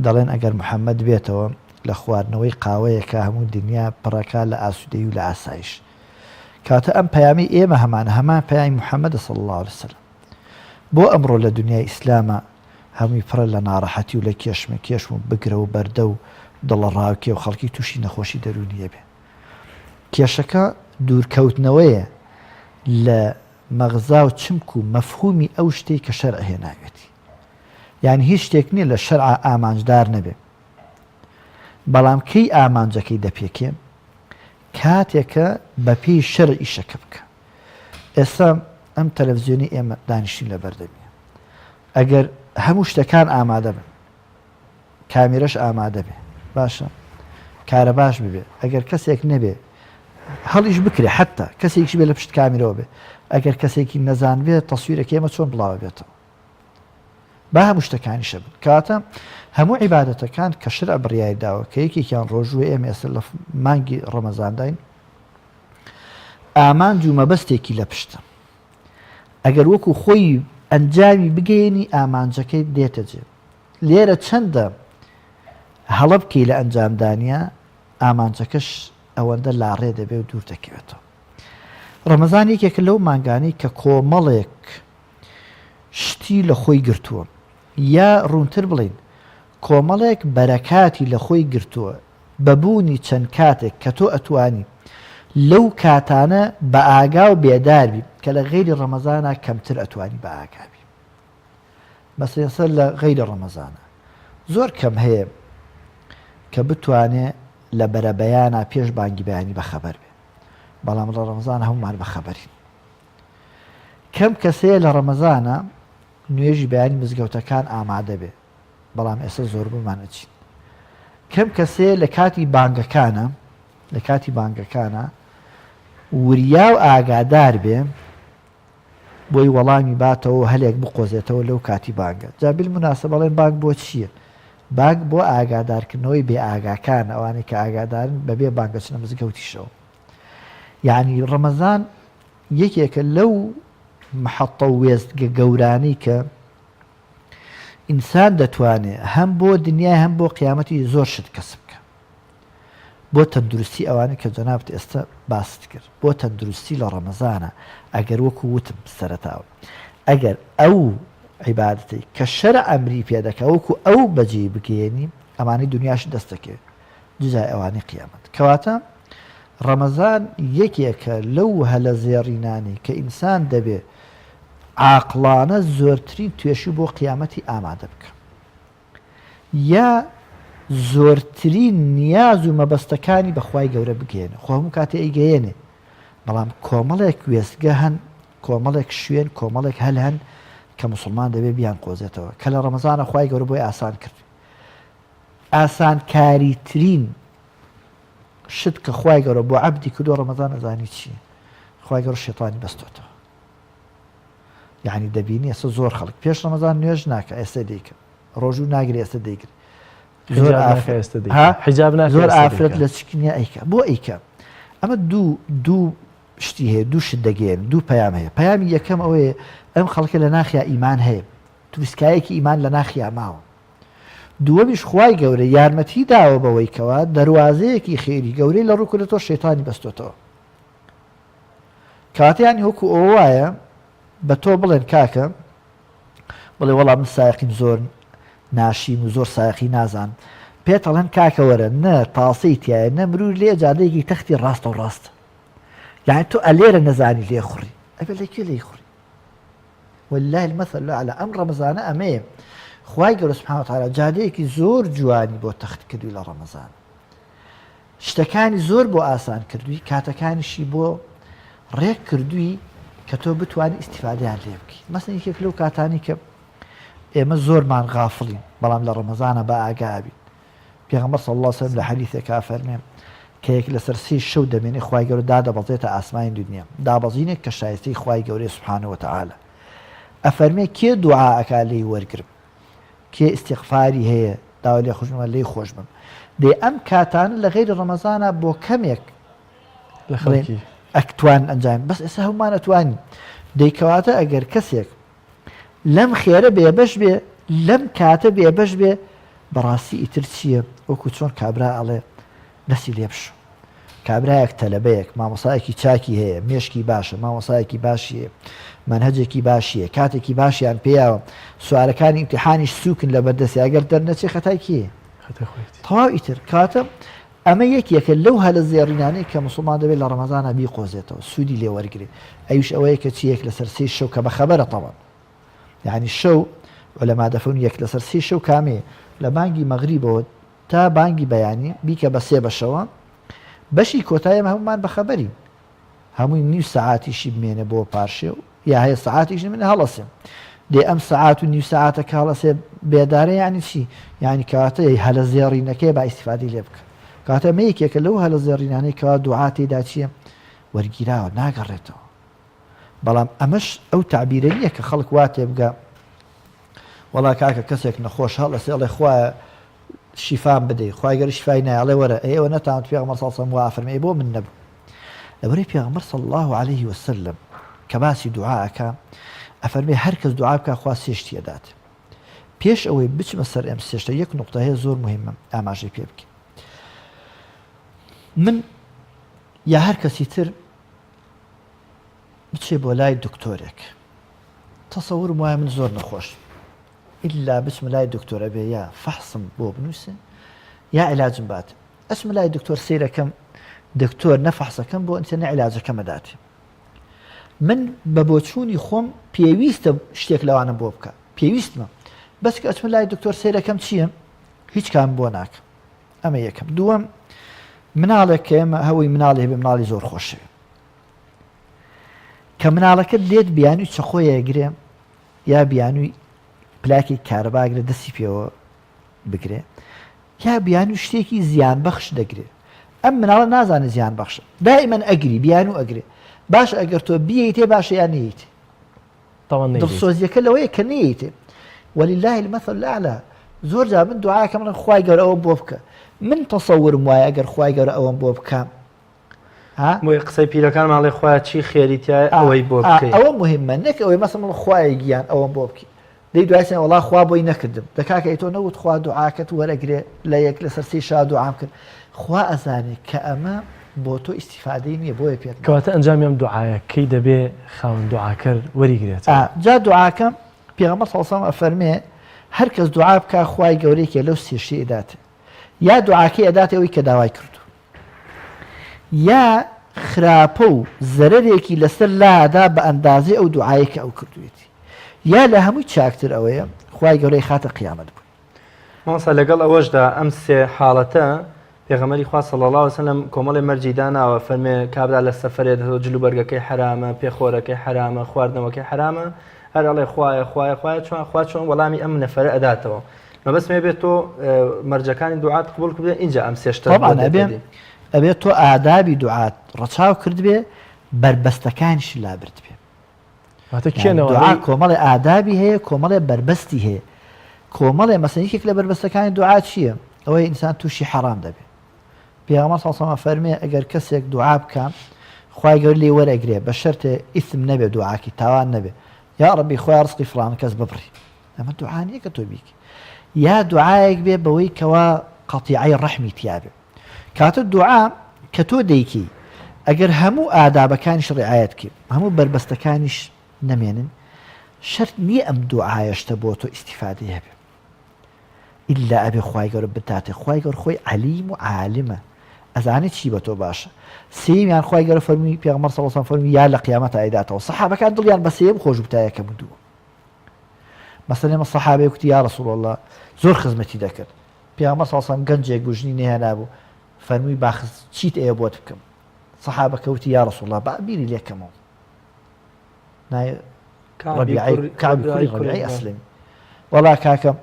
دەڵێن ئەگەر محمد بێتەوە لە خواردنەوەی قاوەیەکا هەموو دنیا پڕەکا لە ئاسوودەیی و لە ئاسایش. کەواتە ئەم پەیامەی ئێمە هەمانە هەمان پەیامی محمدە صلی اللە علیە وسلم. بۆ ئەمڕۆ لە دونیای ئیسلاما هەمووی پڕە لە ناڕەحەتی و لە کێشمەکێشم و بگرە و بەردە و دڵەڕاوکێ و خەڵکی تووشی نەخۆشی دەروونی ئەبێ؟ کێشەکە دوورکەوتنەوەیە لە مەغزا و چمک و مەفهومی ئەو شتەی کە شەرع هێناوێتی. یانی هیچ شتێک نییە لە شەرعا ئامانجدار نەبێ. بەڵام کەی ئامانجەکەی دەپێکێ؟ کاتێک کە بەپێی شەرع ئیشەکە بکە. ئێستا ئەم تەلەفزیۆنی ئێمە دانیشتین لە بەردەمیە ئەگەر هەموو شتەکان ئامادە بن کامیرەش ئامادە بێ باشە کارەباش ببێ ئەگەر کەسێک نەبێ هەڵیش بکرێ حتا کەسێکیش بێ لە پشت کامیرەوە بێ ئەگەر کەسێکی نەزان بێ تەسویرەکە ئێمە چۆن بڵاوە بێتەوە با هەموو شتەکانیشە بن کەواتە هەموو عیبادەتەکان کە شرع بڕیاری داوە کە یەکێکیان ڕۆژووە ئێمە ئێستا لە مانگی ڕەمەزانداین ئامانج و مەبەستێکی لە پشتە ئەگەر وەکو خۆی ئەنجامی بگەیەنی ئامانجەکەی دێتە جێ لێرە چەندە هەڵە بکەی لە ئەنجامدانە ئامانجەکەش ئەوەندە لاڕێ دەبێ و دوور دەکەوێتەوە ڕەمەزان یەکێکە لەو مانگانەی کە کۆمەڵێک شتی لە خۆی گرتووە یا ڕوونتر بڵین کۆمەڵێک بەرەکاتی لە خۆی گرتووە بە بوونی چەند کاتێک کە تۆ ئەتوانی لەو کاتانە بە ئاگا و بێدار بی کە لە غەیری ڕەمەزانا کەمتر ئەتوانی بە ئاگا بی مەسەلەن سەر لە غەیری ڕەمەزانا زۆر کەم هەیە کە بتوانێ لە بەرەبەیانا پێش بانگی بەیانی بەخەبەر بێ بەڵام لە ڕەمەزان هەمومان بەخەبەرین کەم کەسەیە لە ڕەمەزانە نوێژی بەیانی مزگەوتەکان ئامادە بێ بەڵام ئێستا زۆربەمان ئەچین کەم کەسێ لە کاتی بانگەکانە لە کاتی بانگەکانە وریا و ئاگادار بێ بۆی وەڵامی باتەوە و هەلێک بقۆزێتەوە لەو کاتی بانگە جا بالمناسبە بەڵێن بانگ بۆ چییە؟ بانگ بۆ ئاگادارکردنەوەی بێ ئاگاکان ئەوانەی کە ئاگادارن بەبێ بانگەچنە مزگەوتیشەوە یعنی ڕەمەزان یەکێکە لەو محەتە و وێستگە گەورانەی کە ئینسان دەتوانێ هەم بۆ دنیای هەم بۆ قیامەتی زۆر شت کەسب بکا بۆ تەندروستی ئەوانەی کە جەنابت ئێستا باست کرد بۆ تەندروستی لە ڕەمەزانە ئەگەر وەکو وتم سەرەتاوە ئەگەر ئەو عیبادەتەی کە شەرع ئەمری پێ دەکا وەکو ئەو بەجێی بگەیەنی ئەمانەی دنیاش دەست دەکەوێت جزای ئەوانەی قیامەت کەواتە ڕەمەزان یەکێکە لەو هەلە زێڕینانەی کە ئینسان دەبێ عاقڵانە زۆرترین توێشوو بۆ قیامەتی ئامادە بکا یا زۆرترین نیاز و مەبەستەکانی بە خوای گەورە بگەیەنێ خۆ هەموو کاتێ ئەیگەیەنێ بەڵام کۆمەڵێک وێستگە هەن کۆمەڵێک شوێن کۆمەڵێک هەل هەن کە موسڵمان دەبێ بیان قۆزێتەوە کە لە ڕەمەزانە خوای گەورە بۆی ئاسان کرد ئاسانکاریترین شت کە خوای گەورە بۆ عەبدی کردووە ڕەمەزان ئەزانی چییە خوای گەورە شەیتانی بەستۆتەوە یعنی دەبینی ئێستا زۆر خەڵک پێش ڕەمەزان نوێژ ناکە ئێستا دەیکە ڕۆژوو ناگرێ ئێستا دەیگرێ زۆر زۆر ئافرەت لە چکنیا ئەیکە بۆ ئەیکە ئەمە دوو دوو شتی هەیە دوو شت دەگەێن دوو پەیام هەیە پەیامی یەکەم ئەوەیە ئەم خەڵکە لە ناخیا ئیمان هەیە تروسکایەکی ئیمان لە ناخیا ماوە. دووەمیش خوای گەورە یارمەتی داوە بەوەی کەوا دەروازەیەکی خێری گەورەی لە ڕوو کردۆتەوە شەیتانی بەستۆتەوە. کەواتە یانی وەکو ئەوە وایە بە تۆ بڵێن کاکە بڵێ وەڵا من سایەقیم زۆر ناشیم و زۆر سایەقی نازانم پێت ئەڵێن کاکە وەرە نە تاسەی تایە نە مرور لێ جادەیەکی تەختی ڕاستە و ڕاست یعنی تۆ ئەلێرە نەزانی لێ خوڕی ئەبێ لە کوێ لێی خوڕی والله المثل الاعلى ئەم ڕەمەزانە ئەمەیە خوای گەورە سبحانه وتعالی جادەیەکی زۆر جوانی بۆ تەخت کردووی لە ڕەمەزان شتەکانی زۆر بۆ ئاسان کردووی کاتەکانیشی بۆ ڕێک کردووی کە تۆ بتوانی ئیسیفادەیان لێ بکەیت مەسن یەکێک لەو کاتانی کە ئێمە زۆرمان غافڵین بەڵام لە ڕەمەزانە بە ئاگابین پێغەمبەر صلی اللە علیە وسلم لە حەدیثێکا فەرمێ کە یەک لەسەر سێی شەو دەمێنێ خوای گەورە دادەبەزێتە ئاسمانی دونیا دابەزینێک کە شایستەی خوای گەورەیە سبحانە وتعالی ئەفەرمێ کێ دوعا ئەکا لێی وەرگرم کێ ئیستیغفاری هەیە داوای لێ خۆش بم لێی خۆش بم دەی ئەم کاتانە لە غەیری ڕەمەزانا بۆ کەمێک لە خەڵکی ئەکتوان ئەنجام بەس ئێستا هەمومان ئەتوانین دەی کەواتە ئەگەر کەسێک لەم خێرە بێبەش بێ لەم کاتە بێبەش بێ بەڕاستی ئیتر چییە وەکو چۆن کابرا ئەڵێ دەستی لێ بشۆ کابرایەک تەلەبەیەک مامۆسایەکی چاکی هەیە مێشکی باشە مامۆسایەکی باشی هەیە مەنهەجێکی باشی هەیە کاتێکی باشیان پێیاوە سوالەکانی ئیمتیحانیش سووکن لە بەردەستی ئەگەر دەرنەچێ خەتای کێیە تەواو ئیتر کاتە ئەمە یەکێکە لەو هەلە زێڕینانەی کە موسڵمان دەبێت لە ڕەمەزانا بیقۆزێتەوە سوودی لێ وەرگرێ ئەویش ئەوەیە کە چی یەک لەسەر سێی شەو کە بەخەبەرە تەبعەن یعنی شەو عولەما دەفەرموون یەک لەسەر سێی شەو کامەیە لە بانگی مەغریبەوە تا بانگی بەیانی بیکە بە سێ بەشەوە بەشی کۆتایی ئێمە هەموومان بەخەبەرین هەمووی نیو سەعاتیشی بمێنێ بۆ پارشێو یا هەیە سەعاتیش نمێنێ هەڵەسێ دێ ئەم سەعات و نیو سەعاتە کە هەڵەسێ بێدارە یعنی چی یعنی کەواتە هەلە زێڕینەکەی با ئیستیفادەی لێ بکە کەواتە ئەمە یەکێکە لەو هەلە زێڕینانەی کەوا دوعا تێدا چییە وەرگیراوە ناگەڕێتەوە بەڵام ئەمەش ئەو تەعبیرە نییە کە خەڵک وا تێبگا وەڵا کاکە کەسێک نەخۆش هەڵەسێ ئەڵێ خوایە شیفام بدەی خوای گەورە شیفای نایە ئەڵێ وەرە ئەی ئێوە نەتان وت پێغەمبەر صلی اللە علیه وسلم وا ئەفەرمێ ئەی بۆ من نەبوو لەبەرەی پێغەمبەر صلی اللە علیه وسلم کە باسی دوعا ئەکا ئەفەرمێ هەر کەس دوعا بکا خوا سێ شتی ئەدات پێش ئەوەی بچمە سەر ئەم سێ شتە یەک نوقتە هەیە زۆر مهمە ئاماژەی پێ بکەین من یا هەر کەسی تر بچێ بۆ لای دکتۆرێک تەسەورم وایە من زۆر نەخۆشم ئیلا بچمە لای دکتۆر ئەبێ یا فەحسم بۆ بنووسێ یا عیلاجم بات ئەچمە لای دکتۆر سەیرەکەم دکتۆر نە فەحسەکەم بۆ ئەنووسێ نە عیلاجەکەم ئەداتێ من بە بۆچوونی خۆم پێویستە شتێک لەوانە بۆ بکە پێویستمە بەس کە ئەچمە لای دکتۆر سەیرەکەم چییە هیچ کام بۆ ناکە ئەمە یەکەم دووەم مناڵێک کە ئێمە هەوەی مناڵی هەبێ مناڵی زۆر خۆشەوێ کە مناڵەکەت لێت بیانوی چەقۆیە گرێ یا بیانووی پلاکێکی کارەبا ئەگرێ دەستی پێوە بگرێ یا بیانوو شتێکی زیان بەخش دەگرێ ئەم مناڵە نازانێت زیان بەخشە دائیمەن ئەگری بیانوو ئەگرێ باش ئەگەر تۆ بیەیتێ باشە یان نەیەیتێ دڵسۆزیەکە لەوەیە کە نەیەیتێ ولله المثل الاعلى زۆر جار من دوعاکەم ڵێم خوای گەورە ئەوەم بۆ بکە من تەسەورم وایە ئەگەر خوای گەورە ئەوەم بۆ بکە ها بۆیە قسەی پیرەکانمان ئەڵێ خوایە چی خێری تیایە ئەوەی بۆ بکەی. ئەوە موهیمە نەک ئەوەی مەسەڵەن بڵێ خوایە گیان ئەوەم بۆ بکەی دەی دوای سێ وەڵا خوا بۆی نەکردم دە کاکە ئەی تۆ نەوت خوا دوعاکەت وەرەگرێ لە یەک لەسەر سێی شا دوعام کرد خوا ئەزانێ کە ئەمە بۆ تۆ ئیستیفادەی نییە بۆیە پێت ناڵێم. کەواتە ئەنجامی ئەم دوعایە کەی دەبێ خاوەن دوعاکەر وەریگرێتەوە؟ ئا جا دوعاکە پێغەمبەر صلی اللە علیە وسلم ئەفەرمێ هەر کەس دوعا بکا خوای گەورە یەکێ لەو سێ شتەی ئەداتێ یا دوعاکەی ئەداتێ ئەوەی کە داوای کردوو یا خراپە و زەرەرێکی لەسەر لادا بە ئەندازەی ئەو دوعایەی کە ئەو کردوویەتی یا لە هەمووی چاکتر ئەوەیە خوای گەورە ئەیخاتە قیامەت بۆی. مامۆستا لەگەڵ ئەوەشدا ئەم سێ حاڵەتە پێغەمبەری خوا صلی اللە علیە وسلم کۆمەڵێ مەرجی داناوە فەرمێ کابرا لە سەفەرێ دەتەوە جل و بەرگەکەی حەرامە پێخۆرەکەی حەرامە خواردنەوەکەی حەرامە هەر ئەڵێ خوایە خوایە خوایە چۆن خوا چۆن وەڵامی ئەم نەفەرە ئەداتەوە مەبەستم ئەبێت تۆ مەرجەکانی دوعات قبول کردێ ئینجا ئەم سێ شتە طبعا ئەبێ ئەبێ تۆ ئادابی دوعات ڕەچاو کردبێ بەربەستەکانیش لابردبێ واتە کێنەوە دوعا کۆمەڵێ ئادابی هەیە کۆمەڵێ بەربەستی هەیە کۆمەڵێ مەسەن یەکێک لە بەربەستەکانی دوعا چییە ئەوەی ئینسان تووشی حەرام دەبێ پێغەمبەر صلی الله علیه و فەرمێ ئەگەر کەسێک دوعا بکە خوای گەورە لێی وەرەگرێ بە شەرتێ ئیثم نەبێ دوعاکی تاوان نەبێ یا ڕەبی خوای ڕزقی فڵان کەس ببڕی ئەمە دوعا نییە کە تۆ بیکەی. یا دوعایەک بێ بەوەی کەوا قەتیعەی ڕەحمی تیابێ کاتە دوعا کە تۆ دەیکەی ئەگەر هەموو ئادابەکانیش ڕعایەت بکەی هەموو بەربەستەکانیش نەمێنن شەرت نییە ئەم دوعایەشتە بۆ تۆ ئیستیفادەی هەبێ ئیلا ئەبێ خوای گەورە بتاتێ خوای گەورە خۆی عەلیم و عالمە ئەزانێ چی بە تۆ باشە سێیەمیان خوای گەورە فەرمووی پێغەمبەر صلی اللە علیه و سلم فەرمووی یا لە قیامەت ئایداتەوە سەحابەکان دڵیان بە سێیەم خۆش بوو تا یەکەم و دووەم مەسەلەن ئێمە سەحابەیەک وتی یا رسول اللە زۆر خزمەتی دەکرد پێغەمبەر صلی اللە علیه و سلم گەنجێک بوو ژنی نەهێنابوو فەرمووی با چیت ئەیە بۆت بکەم سەحابەکە وتی یا رسول اللە با بیری لێکەمەوە ناوی ڕەبیعەی کەعبی کوڕی ڕەبیعەی ئەسلەمی وەڵا کاکەم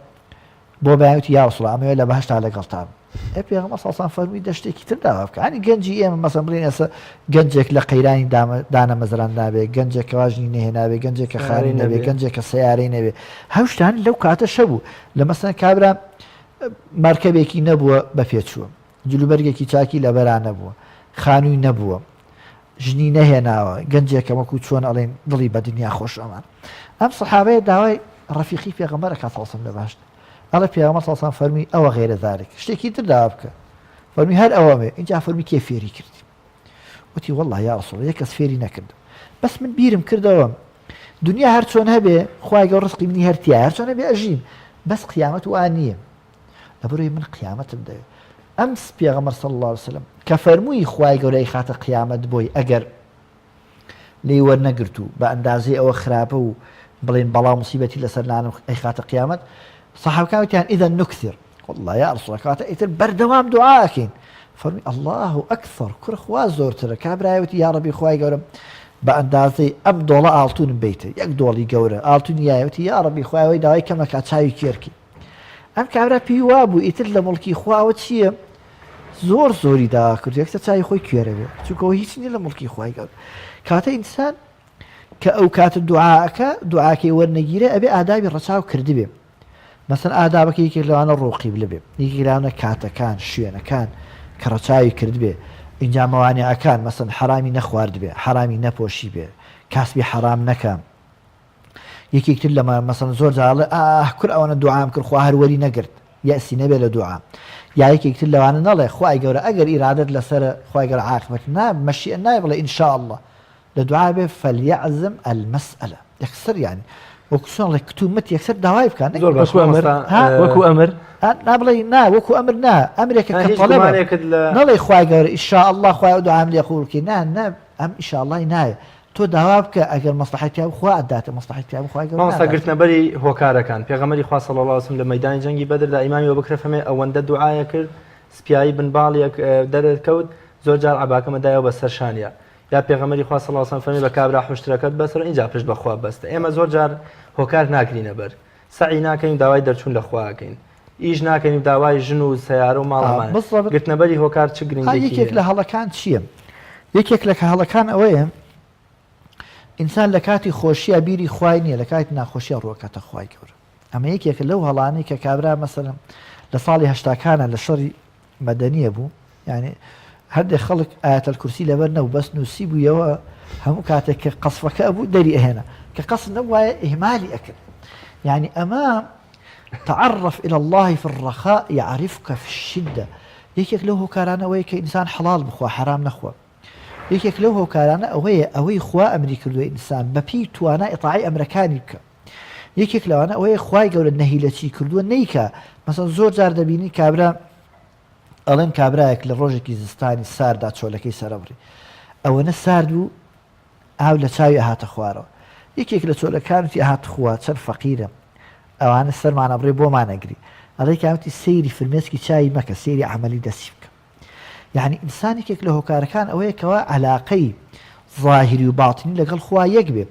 بۆ بەیان وتی یا ڕسوڵ ئەمەوێ لە بەهەشتا لەگەڵتان ئێ پێغەمبەر صلی الله فەرمووی دە شتێکی تر داوا بکە ینی گەنجی ئێمە مەسەن بڵێن ئێستا گەنجێک لە قەیرانی دانەمەزران نابێ گەنجێک کە واژنی نەهێنابێ گەنجێک کە خانی نەبێ گەنجێک کە سیارەی نەبێ هەشتان لەو کاتە شەبوو لە مەسەن کابرا مارکەبێکی نەبووە بە پێچووە جلوبەرگێکی چاکی لەبەرا نەبووە خانووی نەبووە ژنی نەهێناوە گەنجێکە وەکو چۆن ئەڵێن دڵی بە دنیا خۆش ئەمان ئەم سەحابەیە داوای ڕەفیقی پێغەمبەر ئەکات صلی الله لە بەهەشت ئەڵێ پێغەمبەر صلی الله فەرمی ئەوە غێرە ذلك شتێکی تر داوا بکە فەرمی هەر ئەوە بێ اینجا فەرمی کێ فێری کردی وتی والله یا رسول الله یەک کەس فێری نەکردم بەس من بیرم کردەوە دنیا هەر چۆن هەبێ خوای گەورە ڕزقی منی هەر تیایە هەر چۆن هەبێ ئەژیم بەس قیامەت وا نییە لەبەرئەوەی من قیامەتم دەوێت ئەم پێغەمبەر صلی اللە علیە وسلم کە فەرمووی خوای گەورە ئەیخاتە قیامەت بۆی ئەگەر لێی وەرنەگرت و بە ئەندازەی ئەوە خراپە و بڵێن بەڵا مصیبەتی لەسەر نانم ئەیخاتە قیامەت سەحابەکان وتیان ئیذا نکثر والله یا رسول الله کەواتە ئیتر بەردەوام دوعا ئەکەین فەرمی الله اکثر کوڕ خوا زۆرترە کابرای وتی یا ڕەبی خوای گەورە بە ئەندازەی ئەم دۆڵە ئاڵتونم بیتە یەک دۆڵی گەورە ئاڵتون یایەوتی یا ڕەبی خوای ئەوەی داوای کەمەکە چاوی کێرکی ئەم کابرا پێی وابوو ئیتر لە موڵکی خواوە چییە زۆر زۆری داوا کرد یەکسەر چاوی خۆی کوێرە بێ چونکەەوە هیچ نییە لە موڵکی خوای گەورە کاتە ئینسان کە ئەو کاتە دوعاکە دوعاکەی وەرنەگیرێ ئەبێ ئادابی ڕەچاو کردبێ مەسەن ئادابەکە یەکێک لەوانە ڕووقی بلبێ یەکێک لەوانە کاتەکان شوێنەکان کە ڕەچاوی کردبێ اینجا مەوانعەکان مەسەن حەرامی نەخواردبێ حەرامی نەپۆشی بێ کاسبی حەرام نەکە یەکێک تر لەمە مەسەن زۆر جار ئەڵێ ئاه کور ئەوەنە دوعام کرد خوا هەر وەری نەگرت یەئسی نەبێ لە دوعا یا یەکێک تر لەوانە نەڵێ خوای گەورە ئەگەر ئیرادەت لەسەرە خوای گەورە عاقبەت نا مەشیئە نای بڵێ ان شاء الله لە دوعا بێ فلیعزم المسألە یەکسەر یانی وەکو چۆن ئەڵێ کتومت یەکسەر داوای بکە زۆر باش وەکو ئەمر مامۆستا ها وەکو ئەمر ها نا بڵێ نا وەکو ئەمر نا ئەمرێکە ها کە هیچ تەڵەبە گومانێکت لە نەڵێ خوای گەورە ان شاء الله خوای ئەو دوعام لێ قبوڵ کەی نا نا ئەم ان شاء اللەی ناوێ تۆ داوا بکە ئەگەر مەسڵەحەی تیا بوو خوا ئەتداتێ مەسڵەحەی تیا بوو خوای گەورە مامۆستا ناداتێ. گرتنەبەری هۆکارەکان پێغەمبەری خوا صلی اللە علیە وسلم لە مەیدانی جەنگی بەدردا ئیمامی ئەبوبەکر فەرمی ئەوەندە دوعایە کرد سپیایی بن باڵیەک دەرکەوت زۆر جار عەباکەمە دایەوە بە سەر شانیا یا پێغەمبەری خوا صلی اللە علیە وسلم فەرمی بە کابرا حوشترەکەت بەسەر ئینجا پشت بە خوا بەستە ئێمە زۆر جار هۆکار ناگرینە بەر سەعی ناکەین و داوای دەرچوون لە خوا ئەکەین ئیش ناکەین و داوای ژن و سەیارە و ماڵ ئەمان بالضبط گرتنەبەری هۆکار چ ها گرنگێکی یەکێک هەیە؟ لە هەڵەکان چییە؟ یەکێک لە هەڵەکان ئەوەیە ئینسان لە کاتی خۆشییا بیری خوای نییە لە کاتی ناخۆشییا ڕووەکاتە خوای گەورە ئەمە یەکێکە لەو هەڵانەی کە کابرا مەسەلەن لە ساڵی هەشتاکانە لە شەڕی مەدەنیە بوو یعنی هەندێک خەڵک ئاەتەل کورسی لەبەر نەبوو بەس نووسی بوویەوە هەموو کاتێک کە قەسفەکە ئەبوو دەری ئەهێنا کە قەسف نەبوایە ئیهمالی ئەکرد یعنی ئەمە تعرف الى الله في الرخاء يعرفك في الشدة یەکێک لەو هۆکارانە ئەوەیە کە ئینسان حەڵاڵ بخوا حەرام نەخوا یەکێک لەو هۆکارانە ئەوەیە ئەوەی خوا ئەمری کردووە ئینسان بەپێی توانا ئیتاعەی ئەمرەکانی بکە یەکێک لەوانە ئەوەیە خوای گەورە نەهی لە چی کردووە نەیکا مەسەن زۆر جار دەبینی کابرا ئەڵێن کابرایەک لە ڕۆژێکی زستانی ساردا چۆلەکەی سەرەبڕی ئەوەنە سارد بوو ئاو لە چاوی ئەهاتە خوارەوە یەکێک لە چۆلەکان وتی ئەها تخوا چەند فەقیرم ئەوانە سەرمان ئەبڕێ بۆمان ئەگری ئەڵێ کام وتی سەیری فرمێسکی چاوی مەکە سەیری عەمەلی دەستی بکە یعنی ئینسان یەکێک لە هۆکارەکان ئەوەیە کەوا عەلاقەی ظاهری و باطنی لەگەڵ خوا یەک بێ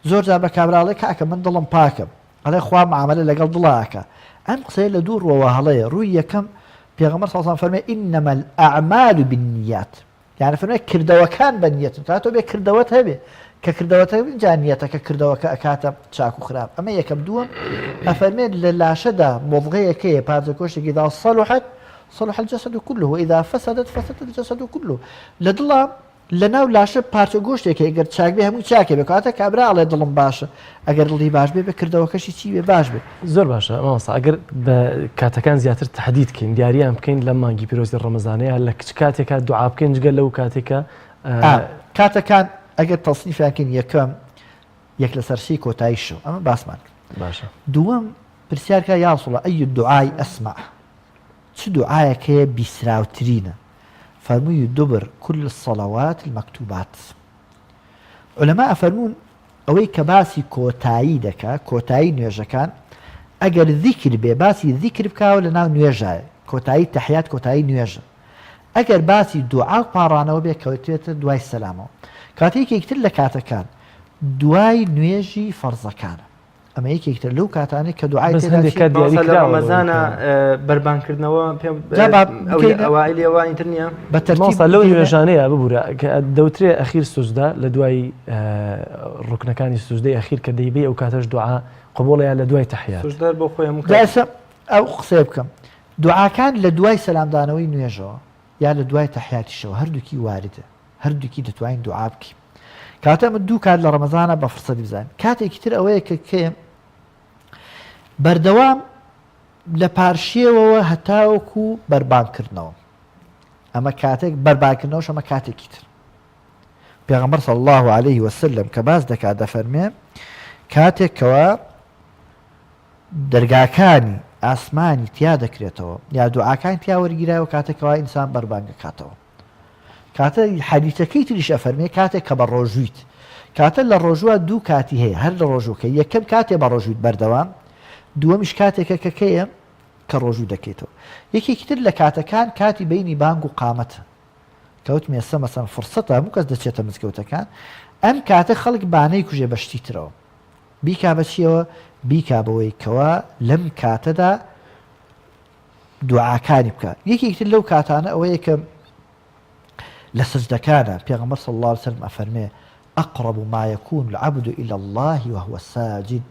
زۆر جار بە کابرا ئەڵێ کاکە من دڵم پاکە ئەڵێ خوا معاملە لەگەڵ دڵا ئەکا ئەم قسەیە لە دوو ڕووەوە هەڵەیە ڕووی یەکەم پێغەمبەر صلی الله علیه و فەرمێ انما الاعمال بالنیات یانی فەرمووی کردەوەکان بە نیەتن کەواتە تۆ بێ کردەوەت هەبێ کە کردەوەت هەبێ ئینجا نیەتەکە کردەوەکە ئەکاتە چاک و خراپ ئەمە یەکەم دووەم ئەفەرمێت لە لاشەدا مضغەیەک هەیە پارچە گۆشتێک اذا صلحت صلح الجسد كله واذا فسدت فسد الجسد كله لە دڵا. لە ناو لاشە پارچە گۆشتێک هەیە گەر چاک بێ هەمووی چاکە بێ کەواتە کابرا ئەڵێ دڵم باشە ئەگەر دڵی باش بێ بە کردەوەکەشی چی بێ باش بێ. زۆر باشە مامۆستا ئەگەر بە کاتەکان زیاتر تەحدید کەین دیاریان بکەین لەم مانگی پیرۆزی ڕەمەزانەیە لە چ کاتێکا دوعا بکەین جگە لەو کاتێکە کاتەکان ئەگەر تەسنیفیان کەین یەکەم یەک لەسەر سێی کۆتایی شەو ئەمە باسمان کرد باشە دووەم پرسیارکە یا رسول الله أي الدعاء أسمع چ دوعایەک هەیە بیسراوترینە؟ فەرمووی دبر کل الصلوات المکتوبات. عولەما ئەفەرموون ئەوەی کە باسی کۆتایی دەکا، کۆتایی نوێژەکان، ئەگەر زیکر بێ باسی زیکر بکا و لەناو نوێژایە، کۆتایی تەحیات کۆتایی نوێژە. ئەگەر باسی دوعا و پاڕانەوە بێ کەوتوێتە دوای سەلامەوە. کەواتە یەکێکی تر لە کاتەکان دوای نوێژی فەرزەکانە. ئەمە یەکێک تر لەو کاتانەی کە دوعای بەس تێدا هەندێک چی؟ کات دیاری مامۆستا لە کراوە لەوەی ڕەمەزانە کە بەربانگ کردنەوە پێ جا با ئەو بکەینە ئەوائیلی ئەوانی تر نییە؟ بە تەرتیب مامۆستا لەو بکەینە نوێژانەیە ببورە کە دەوترێ ئەخیر سوجدە لە دوای ڕوکنەکانی سوجدەی ئەخیر کە دەیبەی ئەو کاتەش دوعا قبوڵە یا لە دوای تەحیات؟ سوجدە بۆ خۆی هەموو جا کاتێک. ئێستا ئەو قسەیە بکەم دوعاکان لە دوای سەلامدانەوەی نوێژەوە یا لە دوای تەحیاتیشەوە هەردووکی واردە هەردووکی دەتوانین دوعا بکەین کاتە ئەمە دوو کات لە ڕەمەزانە بە فرسەتی بزانین کاتێکی تر ئەوەیە کە کێ بەردەوام لە پارشێوەوە هەتاوەکو بەربانکردنەوە ئەمە کاتێک بەربانکردنەوەش ئەمە کاتێکی تر پێغەمبەر صلی الله علیه وسلم کە باس دەکات دەفەرمێ کاتێک کەوا دەرگاکانی ئاسمانی تیا دەکرێتەوە یا دوعاکان تیا وەرگیراوە کاتێک کەوا ئینسان بەربانگەکاتەوە کاتە حەدیسەکەی تریش ئەفەرمێ کاتێک کە بە ڕۆژوویت کاتە لە ڕۆژووە دوو کاتی هەیە هەر لە ڕۆژووکە یەکەم کاتێ بە ڕۆژوویت بەردەوام دووەمیش کاتێکە کە کەیە کە ڕۆژوو دەکەیتەوە یەکێکی تر لە کاتەکان کاتی بینی بانگ و قامەتە کەوت مێسە مەسەن فرسەتە هەموو کەس دەچێتە مزگەوتەکان ئەم کاتە خەڵک بانەی کوژێ بە شتی ترەوە بیکا بە چیەوە بیکا بەوەی کەوا لەم کاتەدا دوعاکانی بکا یەکێکی تر لەو کاتانە ئەوەیە کە لە سجدەکانە پێغەمبەر صلی الله علیه وسلم ئەفەرمێ اقرب ما يكون العبد الى الله وهو ساجد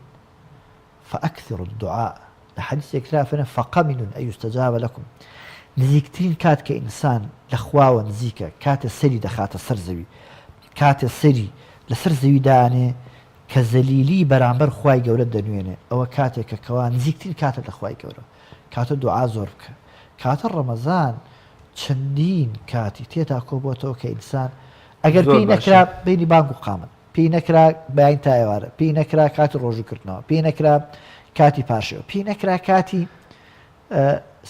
فاكثر الدعاء لە حەدیثێک ترا فەرمێ فقمن ان يستجاب لكم نزیکترین کات کە ئینسان لە خواوە نزیکە کاتێ سەری دەخاتە سەر زەوی کاتێ سەری لەسەر زەوی دانێ کە زەلیلی بەرامبەر خوای گەورە دەنوێنێ ئەوە کاتێکە کەوا نزیکترین کاتە لە خوای گەورە کاتە دوعا زۆر بکە کاتە ڕەمەزان چەندین کاتی تێتا کۆبۆتەوە کە ئینسان ئەگەر زۆر پێی باشە. نەکرا بینی بانگ و قامەت پێی نەکرا بەیانی تا ئێوارە پێی نەکرا کاتی ڕۆژوو کردنەوە پێی نەکرا کاتی پارشێو پێی نەکرا کاتی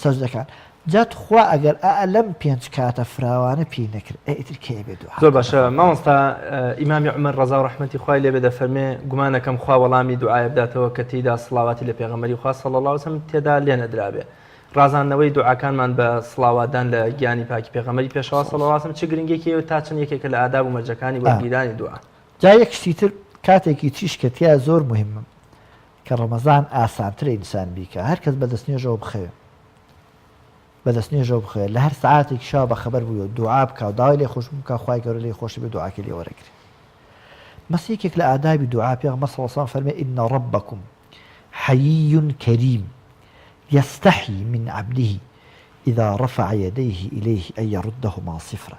سەجدەکان جا تخوا ئەگەر ئا لەم پێنج کاتە فراوانە پێی نەکرد ئەی ئیتر کەی بێ دوعا زۆر باشە مامۆستا ئیمامی عومەر ڕەزا و ڕەحمەتی خوای لێبێ دەفەرمێ گومانەکەم خوا وەڵامی دوعایە بداتەوە کە تێیدا سڵاواتی لە پێغەمبەری خوا صلی اللە علیه وسلم تێدا لێنەدرابێ ڕازاندنەوەی دوعاکانمان بە سڵاواتدان لە گیانی پاکی پێغەمبەری پێشەوا صلی اللە علیه وسلم چ گرنگێکی هەیە و تا چەند یەکێکە لە ئاداب و مەرجەکانی وەرگیرانی دوعا جا یەک شتی تر کاتێکی تریش کە تیا زۆر مهمە کە ڕەمەزان ئاسانترە ئینسان بیکا هەر کەس بە دەستنوێژەوە بخەوێ بە دەستنوێژەوە بخەوێ لە هەر سەعاتێکی شەوا بە خەبەر بوویەوە دوعا بکا و داوای لێخۆشبوون بکا خوای گەورە لێی خۆش بێ دوعاکەی لێ وەرەگرێ بەس یەکێک لە ئادابی دوعا پێغەمبەر صلی الله علیه و سلم فەرمی ان ربکم حیی کریم یستحی من عبده اذا رفع یدیه الیه ان یردهما صفرا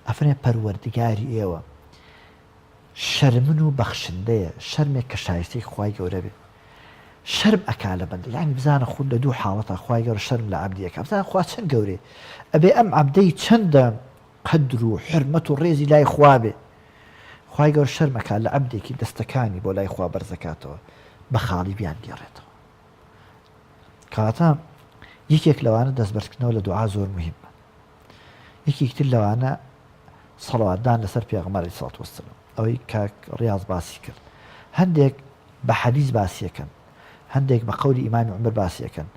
ئەفەرمێ پەروەردگاری ئێوە شەرمن و بەخشندەیە شەرمێک کە شایستەی خوای گەورە بێ شەرم ئەکا لە بەندە یانی بزانە خود لە دوو حاڵەتا خوای گەورە شەرم لە عەبدی ئەکا بزانە خوا چەند گەورەیە ئەبێ ئەم عەبدەی چەندە قەدر و حورمەت و ڕێزی لای خوا بێ خوای گەورە شەرم ئەکا لە عەبدێکی دەستەکانی بۆ لای خوا بەرزەکاتەوە بە خاڵی بیانگێڕێتەوە کەواتە یەکێک لەوانە دەست بەرزکردنەوە لە دوعا زۆر مهمە یەکێکی تر لەوانە سەڵەواتدان لەسەر پێغەمبەر علیە سڵات وسلام ئەوەی کاک ڕیاز باسی کرد هەندێک بە حەدیث باسیەکەن هەندێک بە قەولی ئیمامی عمر باسیەکەن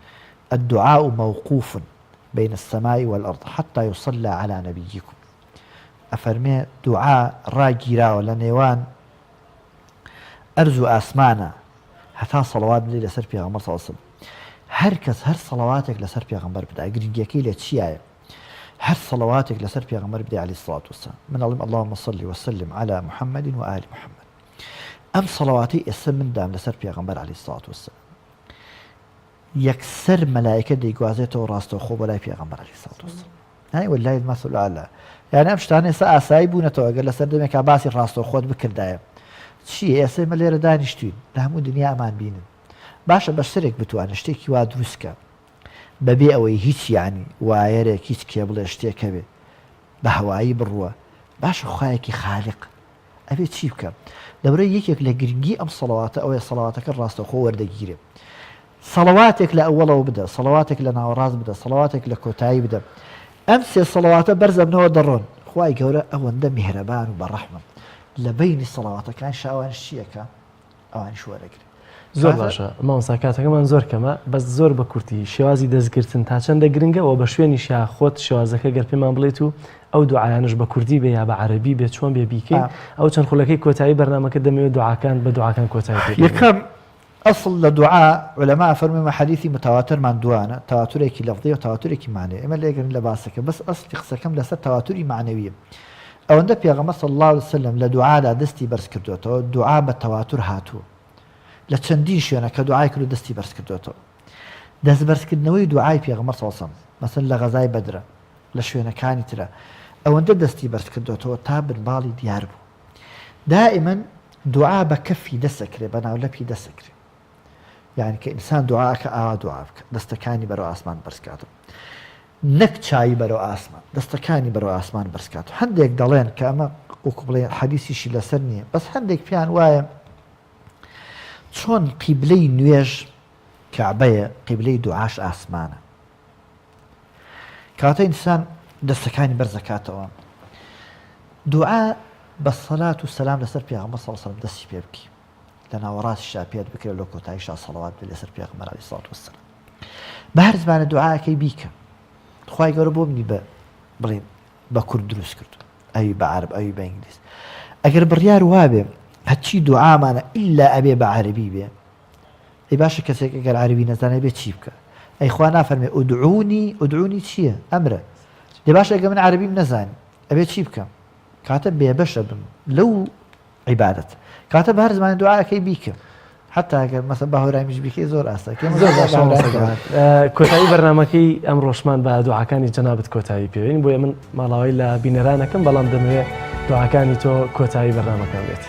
الدعاء موقوف بين السماء والأرض حتى يصلى على نبيكم ئەفەرمێ دوعا ڕاگیراوە لە نێوان ئەرز و ئاسمانە هەتا سەڵەوات بدەی لەسەر پێغەمبەر صلی اللە علیە وسلم هەر کەس هەر سەڵەواتێک لەسەر پێغەمبەر بدا گرنگیەکەی لە چیایە هەر سەڵەواتێک لەسەر پێغەمبەر بدەی علیە الصلوة والسلام من ئەڵێم اللهم صل وسلم علی محمد و آل محمد ئەم سەڵەواتەی ئێستا من دام لەسەر پێغەمبەر علیە الصلوة والسلام یەکسەر مەلایکە دەیگوازێتەوە ڕاستەوخۆ بۆ لای پێغەمبەر علیە الصلوة والسلام هاي والله المثل الاعلى. یعنی ئەم شتانە ئێستا ئاسایی بوونەتەوە گەر لە سەردەمێکا باسی ڕاستەوخۆت بکردایە چی ئێستا ئێمە لێرە دانیشتوین لە هەموو دنیا ئەمان بینن باشە بەشەرێک بتوانێت شتێکی وا دروست کە بەبێ ئەوەی هیچ یعنی وایەرێک هیچ کێبڵێ شتێک هەبێ بە هەوایی بڕوە باشە خوایەکی خالق ئەبێ چی بکە لەبرە یەکێک لە گرنگی ئەم سەڵەواتە ئەوەیە سەڵەواتەکە ڕاستەوخۆ وەردەگیرێ سەڵەواتێک لە ئەوەڵەوە بدە، سەڵەواتێک لە ناوەڕاست بدە، سەڵەواتێک لە کۆتایی بدە. ئەم سێ سەڵەواتە بەرزەبنەوە دەڕۆن. خوای گەورە ئەوەندە میهرەبان و بەڕەحمە لە بەینی سەڵەواتەکانیشا ئەوانیش چی ئەکا؟ ئەوانیش وەرەگرێ. زۆر باشە مامۆستا کاتەکەمان زۆر کەمە بەس زۆر بە کورتی شێوازی دەستگرتن تا چەندە گرنگە وە بە شوێنیشا خۆت شێوازەکە گەر پێمان بڵێیت و ئەو دوعایانەش بە کوردی بێ یا بە عەرەبی بێ چۆن بێ بیکەین ئەو چەند خولەکەی کۆتایی بەرنامەکە دەمەوێت دوعاکان بە دوعاکان کۆتایی پێ بێنین. یەکەم، ئەسڵ لە دوعا، عولەما ئەفەرموون ئێمە حەدیسی متواترمان دوانە، تەواتورێکی لەفزی و تەواتورێکی مەعنەوی، ئێمە لێگرن لە باسەکە، بەس ئەسڵی قسەکەم لەسەر تەواتوری مەعنەویە. ئەوەندە پێغەمبەر صلی اللە علیە وسلم لە دوعادا دەستی بەرز کردۆتەوە، دوعا بە تەواتور هاتووە. لە چەندین شوێنە کە دوعای کردو دەستی بەرز کردۆتەوە. دەست بەرزکردنەوەی دوعای پێغەمبەر صلی اللە علیە وسلم، مەسەلەن لە غەزای بەدرە، لە شوێنەکانی ترە، ئەوەندە دەستی بەرز کردۆتەوە تا بنباڵی دیار بوو. دائیمەن دوعا بە کەفی دەست ئەکرێ بە ناولەپی دەست ئەکرێ یعنی کە ئینسان دوعا ئەکا ئاوا دوعا بکە دەستەکانی بەرەو ئاسمان بەرز کاتەوە نەک چاوی بەرەو ئاسمان دەستەکانی بەرەو ئاسمان بەرز کاتەوە هەندێک دەڵێن کە ئەمە وەکو بڵێ حەدیسیشی لەسەر نییە بەس هەندێک پێیان وایە چۆن قیبلەی نوێژ کەعبەیە قیبلەی دوعاش ئاسمانە کەواتە ئینسان دەستەکانی بەرز دەکاتەوە دوعا بە سەلات و سەلام لەسەر پێغەمبەر صلی الله علیه و سلم دەستی پێ بکی لە ناوەڕاستیشا پێت بکرێت لە کۆتاییشا سەڵەوات بێ لەسەر پێغەمبەر علیه الصلاة والسلام بە هەر زمانە دوعاکەی بیکە خوای گەورە بۆ منی بە بڵێن بە کورد دروست کردو ئەوی بە عەرەب ئەوی بە ئینگلیز ئەگەر بڕیار وابێ هەرچی دوعامانە ئیلا ئەبێ بە عەرەبی بێ ئەی باشە کەسێک ئەگەر عەرەبی نەزانێ بێ چی بکا ئەی خوا نافەرمێ ادعونی ادعونی چییە ئەمرە دێ باشە ئەگەر من عەرەبیم نەزانی ئەبێ چی بکەم کاتە بێبەشە بم لەو عیبادەت کاتە بە هەر زمانی دوعاکەی بیکە حتا ئەگەر مەسە بە هەورامیش بیکەی زۆر ئاسا زۆر باشە کۆتایی بەرنمەکەی ئەم ڕۆژمان بە دوعاکانی جەنابت کۆتایی پێوین بۆیە من ماڵاوای لە بینەرانەکەم بەڵام دەمەوێت دوعاکانی تۆ کۆتایی بەرنمەکان بێت.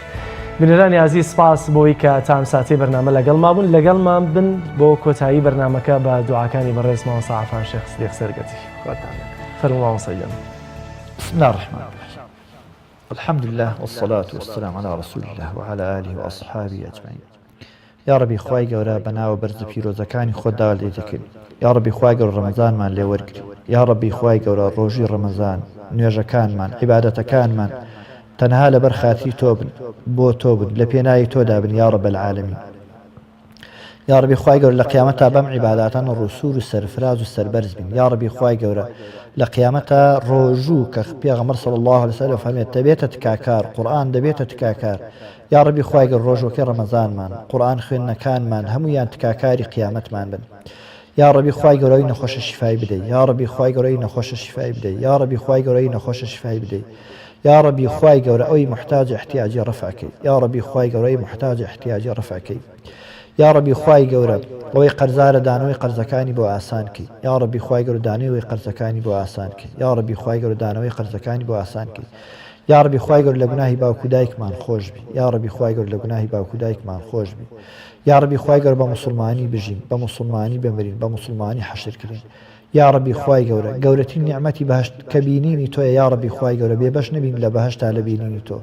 بینەرانی ئازیز سپاس بۆی کە تا ئەم ساتەی بەرنامە لەگەڵما بوون لەگەڵمان بن بۆ کۆتایی بەرنامەکە بە دوعاکانی بەڕێز مامۆستا عەفان شێخ سدیق سەرگەتی خۆتان فەرموو مامۆستا گیان. بسم الله الرحمن الرحیم الحمد لله والصلاة والسلام على رسول الله وعلى آله وأصحابه أجمعين یاڕەبی خوای گەورە بە ناوە بەرزە پیرۆزەکانی خۆت داوا لێ دەکەین یاڕەبی خوای گەورە ڕەمەزانمان لێ وەرگری یاڕەبی خوای گەورە ڕۆژی ڕەمەزان نوێژەکانمان عیبادەتەکانمان تەنها لەبەر خاتری تۆ بن بۆ تۆ بن لە پێناوی تۆدا بن یاڕەب العالمین یاڕەبی خوای گەورە لە قیامەتا بەم عیباداتانە ڕووسوور و سەرفراز و سەربەرز بین یاڕەبی خوای گەورە لە قیامەتا ڕۆژوو کە پێغەمبەر صلی الله علیه وسلم فەرمێت دەبێتە تکاکار قورئان دەبێتە تکاکار یاڕەبی خوای گەورە ڕۆژوەکەی ڕەمەزانمان قورئان خوێندنەکانمان هەموویان تکاکاری قیامەتمان بن یاڕەبی خوای گەورە ئەوی نەخۆشە شیفای بدەی یاڕەبی خوای گەورە ئەوی نەخۆشە شیفای بدەی یاڕەبی خوای گەورە ئەوی نەخۆشە شیفای بدەی یاڕەبی خوای گەورە ئەوی محتاج احتیاجی ڕەفع کەی یاڕەبی خوای گەورە ئەوی محتاج احتیاجی ڕەفع کەی یاڕەبی خوای گەورە ئەوەی قەرزارە دانەوەی قەرزەکانی بۆ ئاسان کەی یاڕەبی خوای گەورە دانەوەی قەرزەکانی بۆ ئاسان کەی یاڕەبی خوای گەورە دانەوەی قەرزەکانی بۆ ئاسان کەی یاڕەبی خوای گەورە لە گوناهی باوک و دایکمان خۆشبی یاڕەبی خوای گەورە لە گوناهی باوک و دایکمان خۆشبی یاڕەبی خوای گەورە بە موسڵمانی بژین بە موسڵمانی بمرین بە موسڵمانی حەشر کرین یاڕەبی خوای گەورە گەورەترین نیعمەتی بەهەشت کە بینینی تۆیە یاڕەبی خوای گەورە بێبەش نەبین لە بەهەشتا لە بینینی تۆ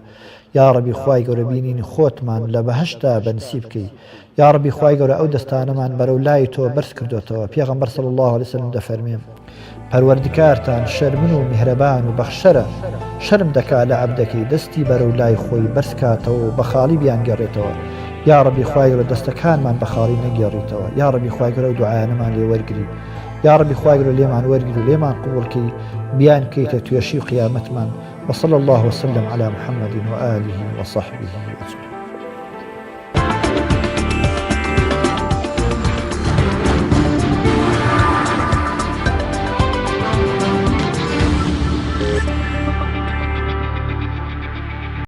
یاڕەبی خوای گەورە بینینی خۆتمان لە بەهەشتا بە نسیب کەی یاڕەبی خوای گەورە ئەو دەستانەمان بەرەو لای تۆ بەرز کردۆتەوە پێغەمبەر صلی اللە علیه وسلم دەفەرمێ پەروەردگارتان شەرمن و میهرەبان و بەخشەرە شەرم دەکا لە عەبدەکەی دەستی بەرەو لای خۆی بەرز کاتەوە و بە خاڵی بیانگێڕێتەوە یاڕەبی خوای گەورە دەستەکانمان بە خاڵی نەگێڕیتەوە یاڕەبی خوای گەورە ئەو دوعایانەمان لێ وەرگری یاڕەبی خوای گەورە لێمان وەرگری و لێمان قبوڵ کەی بیانکەیتە توێشی و قیامەتمان وصلی اللە وسلم علی محمد وآله وصحبه اجمعین.